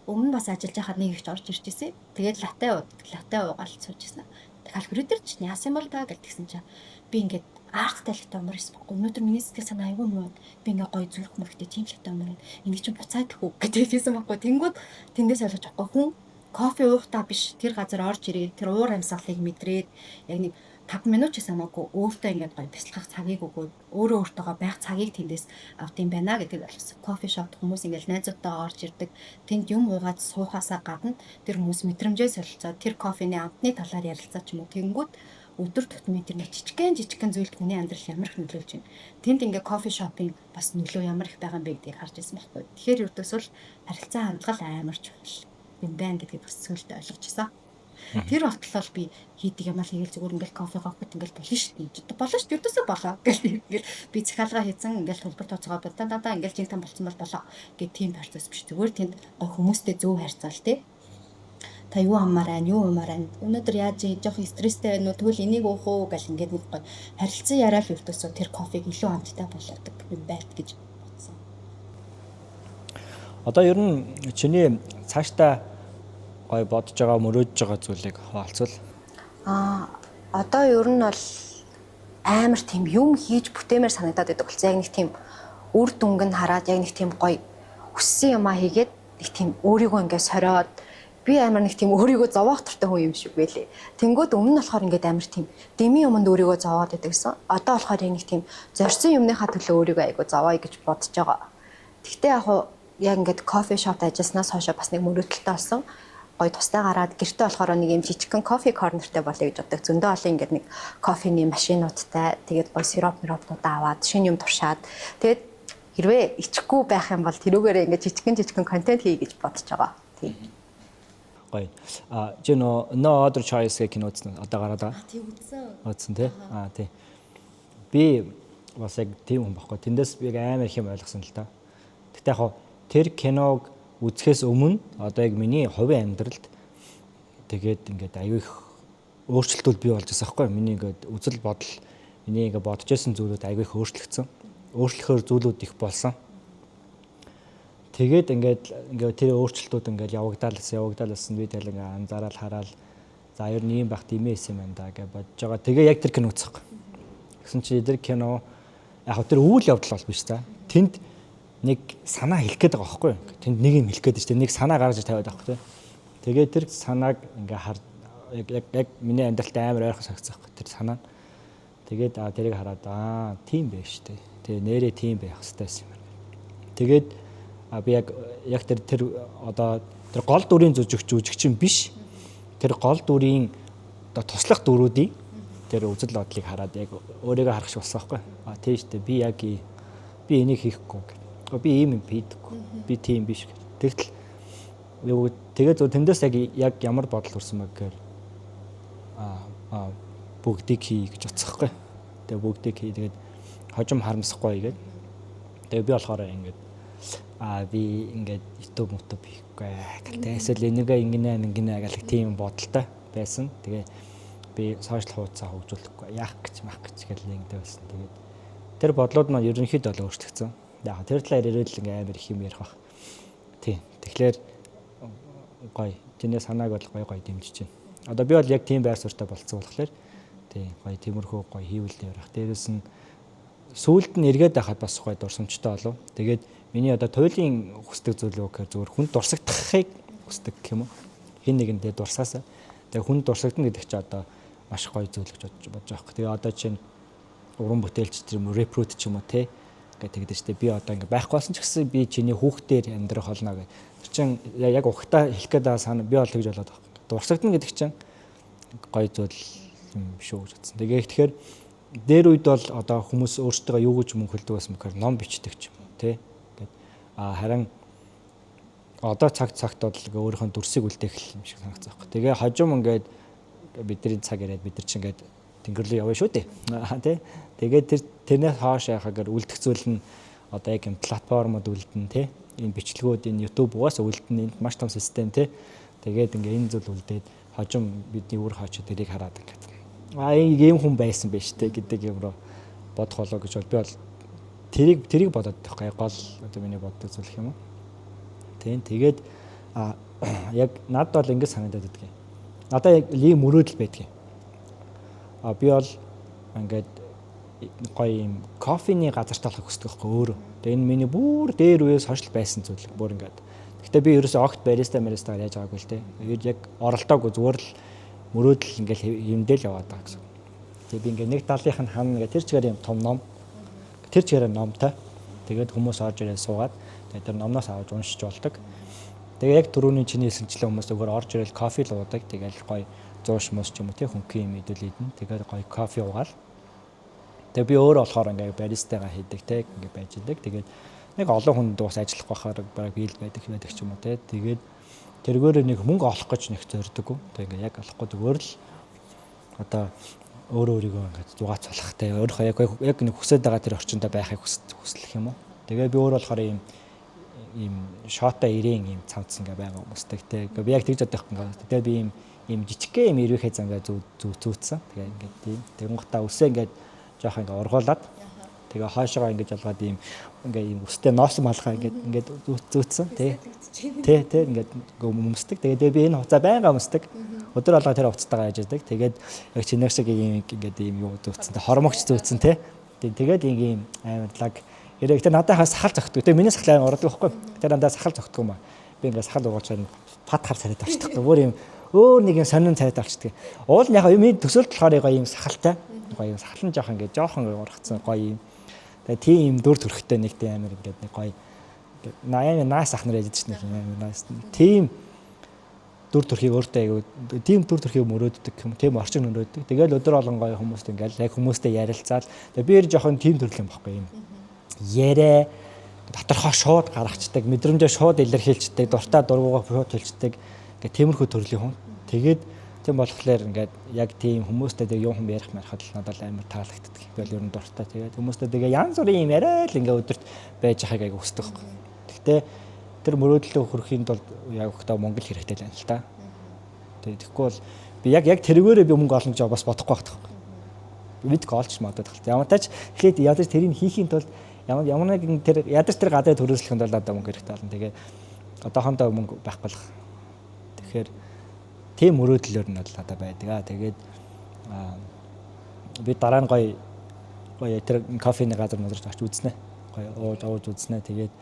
Өмнө бас ажиллаж байхад нэг ихч орж ирж ирсэн. Тэгээд латте латте уугаал сууж ирсэн. Калькулятор чинь яасан бол та гэл тэгсэн чинь би ингээд арт талхтай умар ирсэн байхгүй. Өнөөдөр миний сэтгэл санаа айгүй муу. Би ингээд гоё зүрх мөрхтэй тийм латтай умар. Энийг чинь буцаад хүү гэж хэлсэн байхгүй. Тэнгүүд тэндээс ойлгож авахгүй хүн кофе уухтаа биш тэр газар орж ирээд тэр уур амьсгалыг мэдрээд яг нэг 5 минут ч хамаагүй өөртөө ингээд гоё бясалгах цагийг өгөөд өөрөө өөртөөгөө байх цагийг тэндээс авд юм байна гэдгийг ойлгосон. Кофе шопт хүмүүс ингээд найзуудтайгаа орж ирдэг. Тэнд юм уугаад суухаасаа гадна тэр хүмүүс мэдрэмжээ солилцоод тэр кофений амтны талаар ярилцаа ч юм уу. Тэнгүүд өдөр тутмын тэр нэг жижигхэн жижигхэн зүйлд хүний амьдрал ямар их нөлөөлж байна. Тэнд ингээ кофе шопын бас нөлөө ямар их байгаа юм бэ гэдгийг харж ирсэн байхгүй. Тэгэхээр ердөөсөө л харилцаа хандлага амар чухал юм байна гэдгийг бас сүултээ ойлгочихсон. Тэр болтол бол би хийдэг юм аа хийгээл зүгээр ингээл кофегаа өгөхөд ингээл болно шүү дээ. Болно шүү дээ. Ердөөсөө болоо гэл ингээл би захиалгаа хийсэн ингээл төлбөр тооцоогоо бодоо дандаа ингээл жинхэнэ тан болцсон бол болоо гэх тийм процесс биш. Зүгээр тэнд гой хүмүүстэй зөв харьцаал тий. Та юу аммаар байна, юу умаар байна. Өнөөдөр яаж жоох стресстэй байна уу? Тэгвэл энийг уух уу гэл ингээд нэг гой харилцан яриа л ердөөсөө тэр кофег илүү амттай болгодог юм байт гэж бодсон. Одоо ер нь чиний цаашдаа гой бодож байгаа, мөрөөдж байгаа зүйлийг хуваалцвал. Одоо ер нь бол амар тийм юм хийж бүтээмээр санагдаад байдаг болсон. Яг нэг тийм үр дүнг нь хараад яг нэг тийм гоё хүссэн юмаа хийгээд нэг тийм өөрийгөө ингээд сориод би амар нэг тийм өөрийгөө зовоох туртай хүн юм шиг байлээ. Тэнгүүд өмнө нь болохоор ингээд амар тийм дэмий юмд өөрийгөө зовоод байдаг гэсэн. Одоо болохоор яг нэг тийм зорьсон юмныхаа төлөө өөрийгөө айгу зовоё гэж бодож байгаа. Тэгтээ яг хуу яг ингээд кофе шопт ажилласнаас хойш бас нэг мөрөөдөлтэй болсон. Гоё тустай гараад гэрте болохоор нэг юм жижигхэн кофе корнертэй болъё гэж боддог. Зөндөө олон ингээд нэг кофений машинуудтай тэгээд гоё сироп миропнуудаа аваад шинэ юм туршаад тэгээд хэрвээ ичихгүй байх юм бол тэрүүгээрээ ингээд жижигхэн жижигхэн контент хий гэж бодож байгаа. Тийм. Гоё. А чи нөө No Other Choice гэх кино үзсэн. Одоо гараад байгаа. Тийм үзсэн. Үзсэн тий. Аа тий. Би бас яг тийм хүн байхгүй. Тэндээс би яг амар их юм ойлгосон л та. Гэтэ яг хоо тэр киног үзэхээс өмнө одоо яг миний хувийн амьдралд тэгээд ингээд аюу их өөрчлөлтүүд бий болж байсан байхгүй. Миний ингээд үзэл бодол, миний ингээд бодож байсан зүйлүүд аюу их өөрчлөгдсөн. Өөрчлөхөөр зүйлүүд их болсон. Тэгээд ингээд ингээд тэр өөрчлөлтүүд ингээд явагдаал явагдаал би тэгэл ингээд анзаарал хараал за ер нь ийм байх димээ юм байна да гэж бодож байгаа. Тэгээ яг тэр кино үзэх. Тэгсэн чи тэр кино яг тэр үйл явдал бол биш та. Тэнд Нэг санаа хэлэх гээд байгаа байхгүй юу? Тэнд нэг юм хэлэх гээд шүү дээ. Нэг санаа гаргаж тавиад байгаа байхгүй юу? Тэгээд тэр санааг ингээ хар яг миний амьдралд амар ойрхон санагдсан байхгүй тэр санаа. Тэгээд тэрийг хараад тийм байх шүү дээ. Тэгээ нэрээ тийм байх хэрэгтэй байсан юм байна. Тэгээд би яг тэр одоо тэр гол дүрийн жүжигчин биш. Тэр гол дүрийн одоо туслах дүрүүдийн тэр үзэл бодлыг хараад яг өөрийгөө харах шиг болсон байхгүй. Тийм шүү дээ. Би яг би энийг хийхгүй гэх. Би ийм юм хийдэггүй. Би тийм биш гэх. Тэгтэл юу тэгээд зөв тэндээс яг ямар бодол төрсөн бэ гэхээр бүгдийг хий гэж бодсохгүй. Тэгээ бүгдийг хий, тэгээд хожим харамсахгүй гээд. Тэгээ би болохоор ингээд би ингээд YouTube хийхгүй гэх. Эсвэл энийгээ ингэнэ гэх тийм бодолтой байсан. Тэгээ би сошиал хуудасаа хөгжүүлэхгүй яах гэж мах гэж гэл ингэдэг байсан. Тэгээд тэр бодлууд маань ерөнхийдөө бол өөрчлөгдсөн. Яг тэр талаар ирээд л ингээ амар их юм ярих бах. Тийм. Тэгэхээр гоё. Чиний санааг бол гоё гоё дэмжиж байна. Одоо би бол яг тийм байр суурьтай болцсон болохоор тийм гоё тиймэрхүү гоё хийвэл ярих. Дээрээс нь сүүлд нь эргээд байхад бас гоё дурсамжтай болов. Тэгээд миний одоо туйлын хүсдэг зүйл юу гэхээр зөвхөн хүн дурсагдахыг хүсдэг гэх юм уу? Хин нэгэндээ дурсаасаа. Тэгээ хүн дурсагдана гэдэг чинь одоо маш гоё зүйл гэж бодож байгаа хэрэг. Тэгээ одоо чинь уран бүтээлч тэр юм рэпрут ч юм уу те ингээд тэгдэг штэ. Би одоо ингээд байхгүй болсон ч гэсэн би чиний хүүхдээр амьдрах болно гэх. Тэр чинь яг ухтаа хэлэх гээд байгаа санаа би бол тэгж болоод байгаа. Дурсагдана гэдэг чинь гоё зүйл юм биш үү гэж бодсон. Тэгээ тэгэхээр дээр үед бол одоо хүмүүс өөрсдөө юу гэж мөнгө хөлдөг байсан бэхээр ном бичдэг ч юм уу те. Ингээд харин одоо цагт бол өөрийнхөө дүрсийг үлдээх юм шиг санагцсан байхгүй. Тэгээ хожим ингээд бидний цаг яриад бид нар чинь ингээд тэнгэр рүү явна шүү дээ. Тэ. Тэгээд тэрнээс хоош яхагаар үлдэх зүйл нь одоо яг юм платформуд үлдэн тэ. Энэ бичлэгүүд энэ YouTube угаас үлдэн, энд маш том систем тэ. Тэгээд ингээ энэ зүйл үлдээд хожим бидний үр хойч тэрийг хараад ингээд ийм хүн байсан байж тэ гэдэг юм руу бодох болоо гэж бол би бол тэрийг бодоод байхгүй гол одоо миний боддог зүйл юм уу. Тийм. Тэгээд яг надад бол ингэ санагдаад байдаг юм. Надад яг ийм мөрөөдөл байдаг юм. Би бол ингээд гоё юм кофений газарт болохыг хүсдэг байхгүй өөрөө. Тэгээ энэ миний бүр дээр үеэс хойш байсан зүйл бүр ингээд. Гэхдээ би ерөөсөө огт бариста маристагаар яаж байгаагүй л те. Яг оролдоогүй зүгээр л мөрөөдөл ингээд юмдэл яваад байгаа гэсэн. Тэгээ би ингээд нэг талынх нь хан ингээд тэр чигээр юм том ном. Тэр чигээр номтой. Тэгээд хүмүүс орж ирээд суугаад тэгээд тэр номноос аваад уншиж болдог. Тэгээ яг түрүүний чиний хэлсэнчлэн хүмүүс зүгээр орж ирэл кофе л уудаг. Тэгэл гоё зууш мус ч юм уу тий хөнгөн юм идэл идэн. Тэгээд гоё кофе уугаал. Тэгээ би өөрөө болохоор ингээ баристагаа хийдэг те ингээ байж идэг. Тэгээд нэг олон хүн дуус ажиллах байхаар бараг биел байдаг ч юм уу те. Тэгээд тэргээрээ нэг мөнгө олох гэж нэг зордоггүй. Тэгээ ингээ яг олохгүй зүгээр л одоо өөрөө өөрийгөө ингээ зугаацуулах те. Өөрийнхөө яг нэг хүсэж байгаа тэр орчиндөө байхыг хүслэх юм уу. Тэгээ би өөрөө болохоор ийм шота ирээн ийм цамц ингээ байгаа хүмүүстэй те. Би яг тэгж бодох юм. Тэгээ би ийм жижигхэн ийм эрвэхэ зангаа зүүцсэн. Тэгээ ингээд тийм. Тэгэнгүүтээ үсээ ингээд жоох ингээ ургуулад тэгээ хойшоогоо ингэж олгоод ийм ингээ ийм үстэй ноос малгай ингээд зүүцсэн тий. Тий, тий ингээд өмсдөг. Тэгээ би энэ хувцас байнга өмсдөг. Өдөр болгоо тэр хувцастайгаа яж яадаг. Тэгээд яг чинээр шиг ийм ингээд ийм юу зүүцсэн тий. Хормогч зүүцсэн тий. Тэгээд ийм амар лаг. Хэрэг тэр надад хаа сахал зөгтдөг. Тэгээ миний сахал амар ордог байхгүй. Тэр надад сахал зөгтдөг юм аа. Би ингээд сахал ургуулж пат хар царайд болчихдог. Өөр юм өөр нэг юм сонин царайд болчихдог. Уул нь яг миний төсөөлт болохоор гоё юм сахалтай. Гоё юм сахал нь жоох ингээд жоохон ургацсан гоё юм. Тэгээ тийм юм дүр төрхтэй нэг тийм амар ингээд нэг гоё наяа наас ах нар яж идэж нэг юм амар наас. Тийм дүр төрхийг өөртөө айгу тийм дүр төрхийг мөрөөддөг юм. Тийм орчин мөрөөддөг. Тэгэл өдөр болгон гоё хүмүүст ингээд яг хүмүүстэй ярилцаал. Тэгээ би ер жоохон тийм төрөл юм баггүй юм. Яриа доторхоо шууд гаргацдаг, мэдрэмжээ шууд илэрхийлждэг, дуртай дургуугаа шууд хэлждэг. Ингээд тиймэрхүү төрлийн хүн. Тэгээд тийм болохоор ингээд яг тийм хүмүүстэй тэг юм хүм ярих марихад л надад амар таалагддаг. Би бол ер нь дуртай. Тэгээд хүмүүстэй тэгээ янз бүрийн юм яриа л ингээд өдөрт байж байгааг айгу хүсдэг байхгүй. Гэхдээ тэр мөрөөдлөө хүрэхийн тулд яг өгтөө мөнгө л хэрэгтэй л байна л та. Тэгээд тэгэхгүй бол би яг тэргээрээ би мөнгө олно гэж бас бодохгүй байх байхгүй. Мэдгүй олж магадгүй тал. Ямар тач эхлээд ядаж тэрийг хийхийн тулд ямар нэгэн тэр ядаж тэр гадаа төрөөслөхийн тулд одоо мөнгө хэрэгтэй болно. Тэгээ одоохондоо мөнгө байхгүй л. Тэгэхээр тийм мөрөөдлөөр нь бол надад байдаг аа. Тэгээд би дараа нь гоё гоё тэр кофений газар мозарч очиж үзнэ. Гоё ууж үзнэ. Тэгээд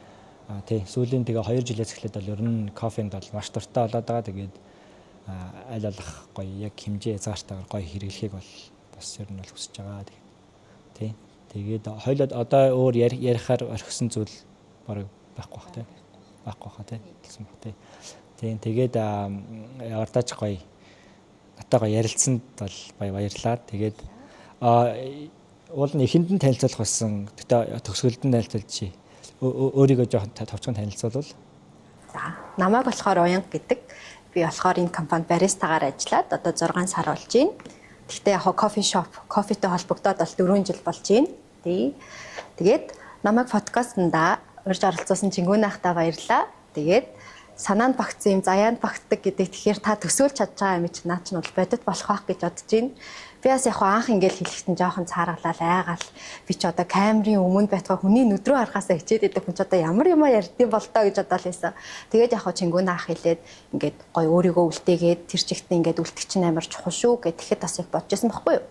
Тий, сүүлийн тэгээ 2 жилээс эхлээд бол ер нь кофенд бол маш дуртай болоод байгаа. Тэгээд аль болох гоё яг хэмжээ хязгаартайгаар гоё хэрэглэхийг бол бас ер нь бол хүсэж байгаа. Тэгээд тий. Тэгээд хоёулаа одоо өөр ярихаар орхисон зүйл бараг байхгүй бах тий. Байхгүй баха тий. Хэлсэн бах тий. Тийм, тэгээд явардаач гоё надтай гоё ярилцсанд бол баярлалаа. Тэгээд уул нь эхэнд нь танилцуулах байсан. Гэтэ төгсгөлд нь танилцуулчих. Өөрийгөө жоохон товчхон танилцуулбал. За, намайг болохоор Уянга гэдэг. Би болохоор энэ компанид баристагаар ажиллаад одоо 6 сар болж байна. Гэхдээ яг coffee shop, кофетэй холбогдоод бол 4 жил болж байна. Тий. Тэгээд намайг подкастнда урьж оролцуулсан Чингүн ахтаа баярлалаа. Тэгээд санаанд багтсан юм заяанд багтдаг гэдэг, тэгэхээр та төсөөлж чадж байгаа юм чинь наа чинь бол бодит болох байх гэж бодож байна. Би бас яг анх ингээл хэлэхэд нь жоохон цааргалал, айгаал, би ч одоо камерын өмнө байтгаа хүний нүд рүү харахаасаа хичээд идэх хүн ч одоо ямар юм ярьдсан бол тоо гэж бодоол байсан. Тэгээд яг Чингүн ах хэлээд, ингээд гоё өөрийгөө үлдээгээд тэр чигт ингээд үлдэх чинь амар чухал шүү гэхэд, тэгэхэд бас яг бодож байсан байхгүй юу?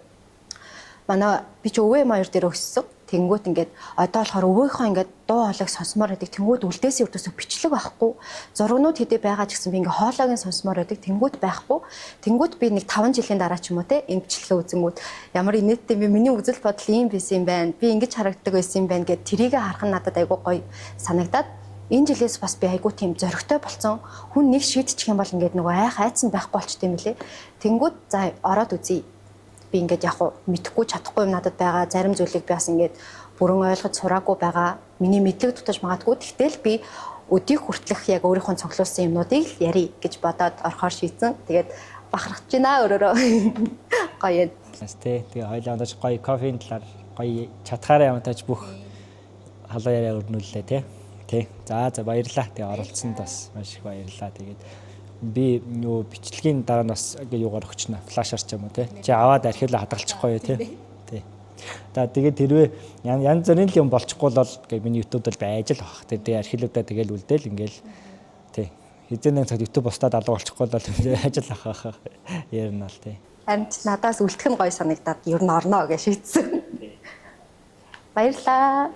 Манай би ч өвөө маяр дээр өссөн. Тэнгүүт ингээд одоо болохоор өвөөхөө ингээд дуу хоолойг сонсомоор байдаг. Тэнгүүт үлдээсэн ердөөсөө бичлэг байхгүй. Зургнууд хэдий байгаа ч гэсэн би ингээд хоолойг нь сонсомоор байдаг. Тэнгүүт байхгүй. Тэнгүүт би нэг 5 жилийн дараа ч юм уу те, энэ бичлэгээ үзэнгүүт ямар инээдтэй би, миний үзэл бодол ийм байсан юм байна. Би ингэж харагддаг байсан юм байна гэд тэрийг харах нь надад айгүй гоё санагдаад, энэ жилээс бас би айгүй тийм зоригтой болсон. Хүн нэг шийдчих юм бол ингээд нөгөө айх айцсан байхгүй болчт юм лээ. Тэнгүүд за, ороод үзье, би ингээд яг уу мэдэхгүй, чадахгүй юм надад байгаа. Зарим зүйлийг би бас ингээд бүрэн ойлгож сураагүй байгаа. Миний мэдлэг дутаж магадгүй. Тэгтэл би өдийг хүртэлх яг өөрийнхөө цуглуулсан юмнуудыг л ярий гэж бодоод орохоор шийдсэн. Тэгээд бахархаж байна өөрөөрөө. Гоё юм. Тэ. Тэгээ хоёлаа удаж гоё кофеийн талаар гоё чадхаараа ямтаач бүх халуун яриа өрнүүллээ тий. Тэ. За, баярлалаа. Тэгээ оролцсонд бас маш их баярлалаа. Тэгээд би юу бичлэгийн дараа нь бас ингээ юугаар өгчнө. Флашаар ч юм уу тий. Чи аваад архивлаа хадгалчихгүй юу тий. Тий. За, тэгээд тэрвээ янз бүрийн л юм болчихгүй бол ингээ миний YouTube бол байж л бах. Тэгээ архивлуудаа тэгэл үлдээл ингээл тий. Хэзээ нэг цаг YouTube бусдад алга болчихгүй бол ажил ах ярина л тий. Харин ч надаас үлдэх нь гоё санагдаад ер нь орно гэж шийдсэн. Баярлалаа.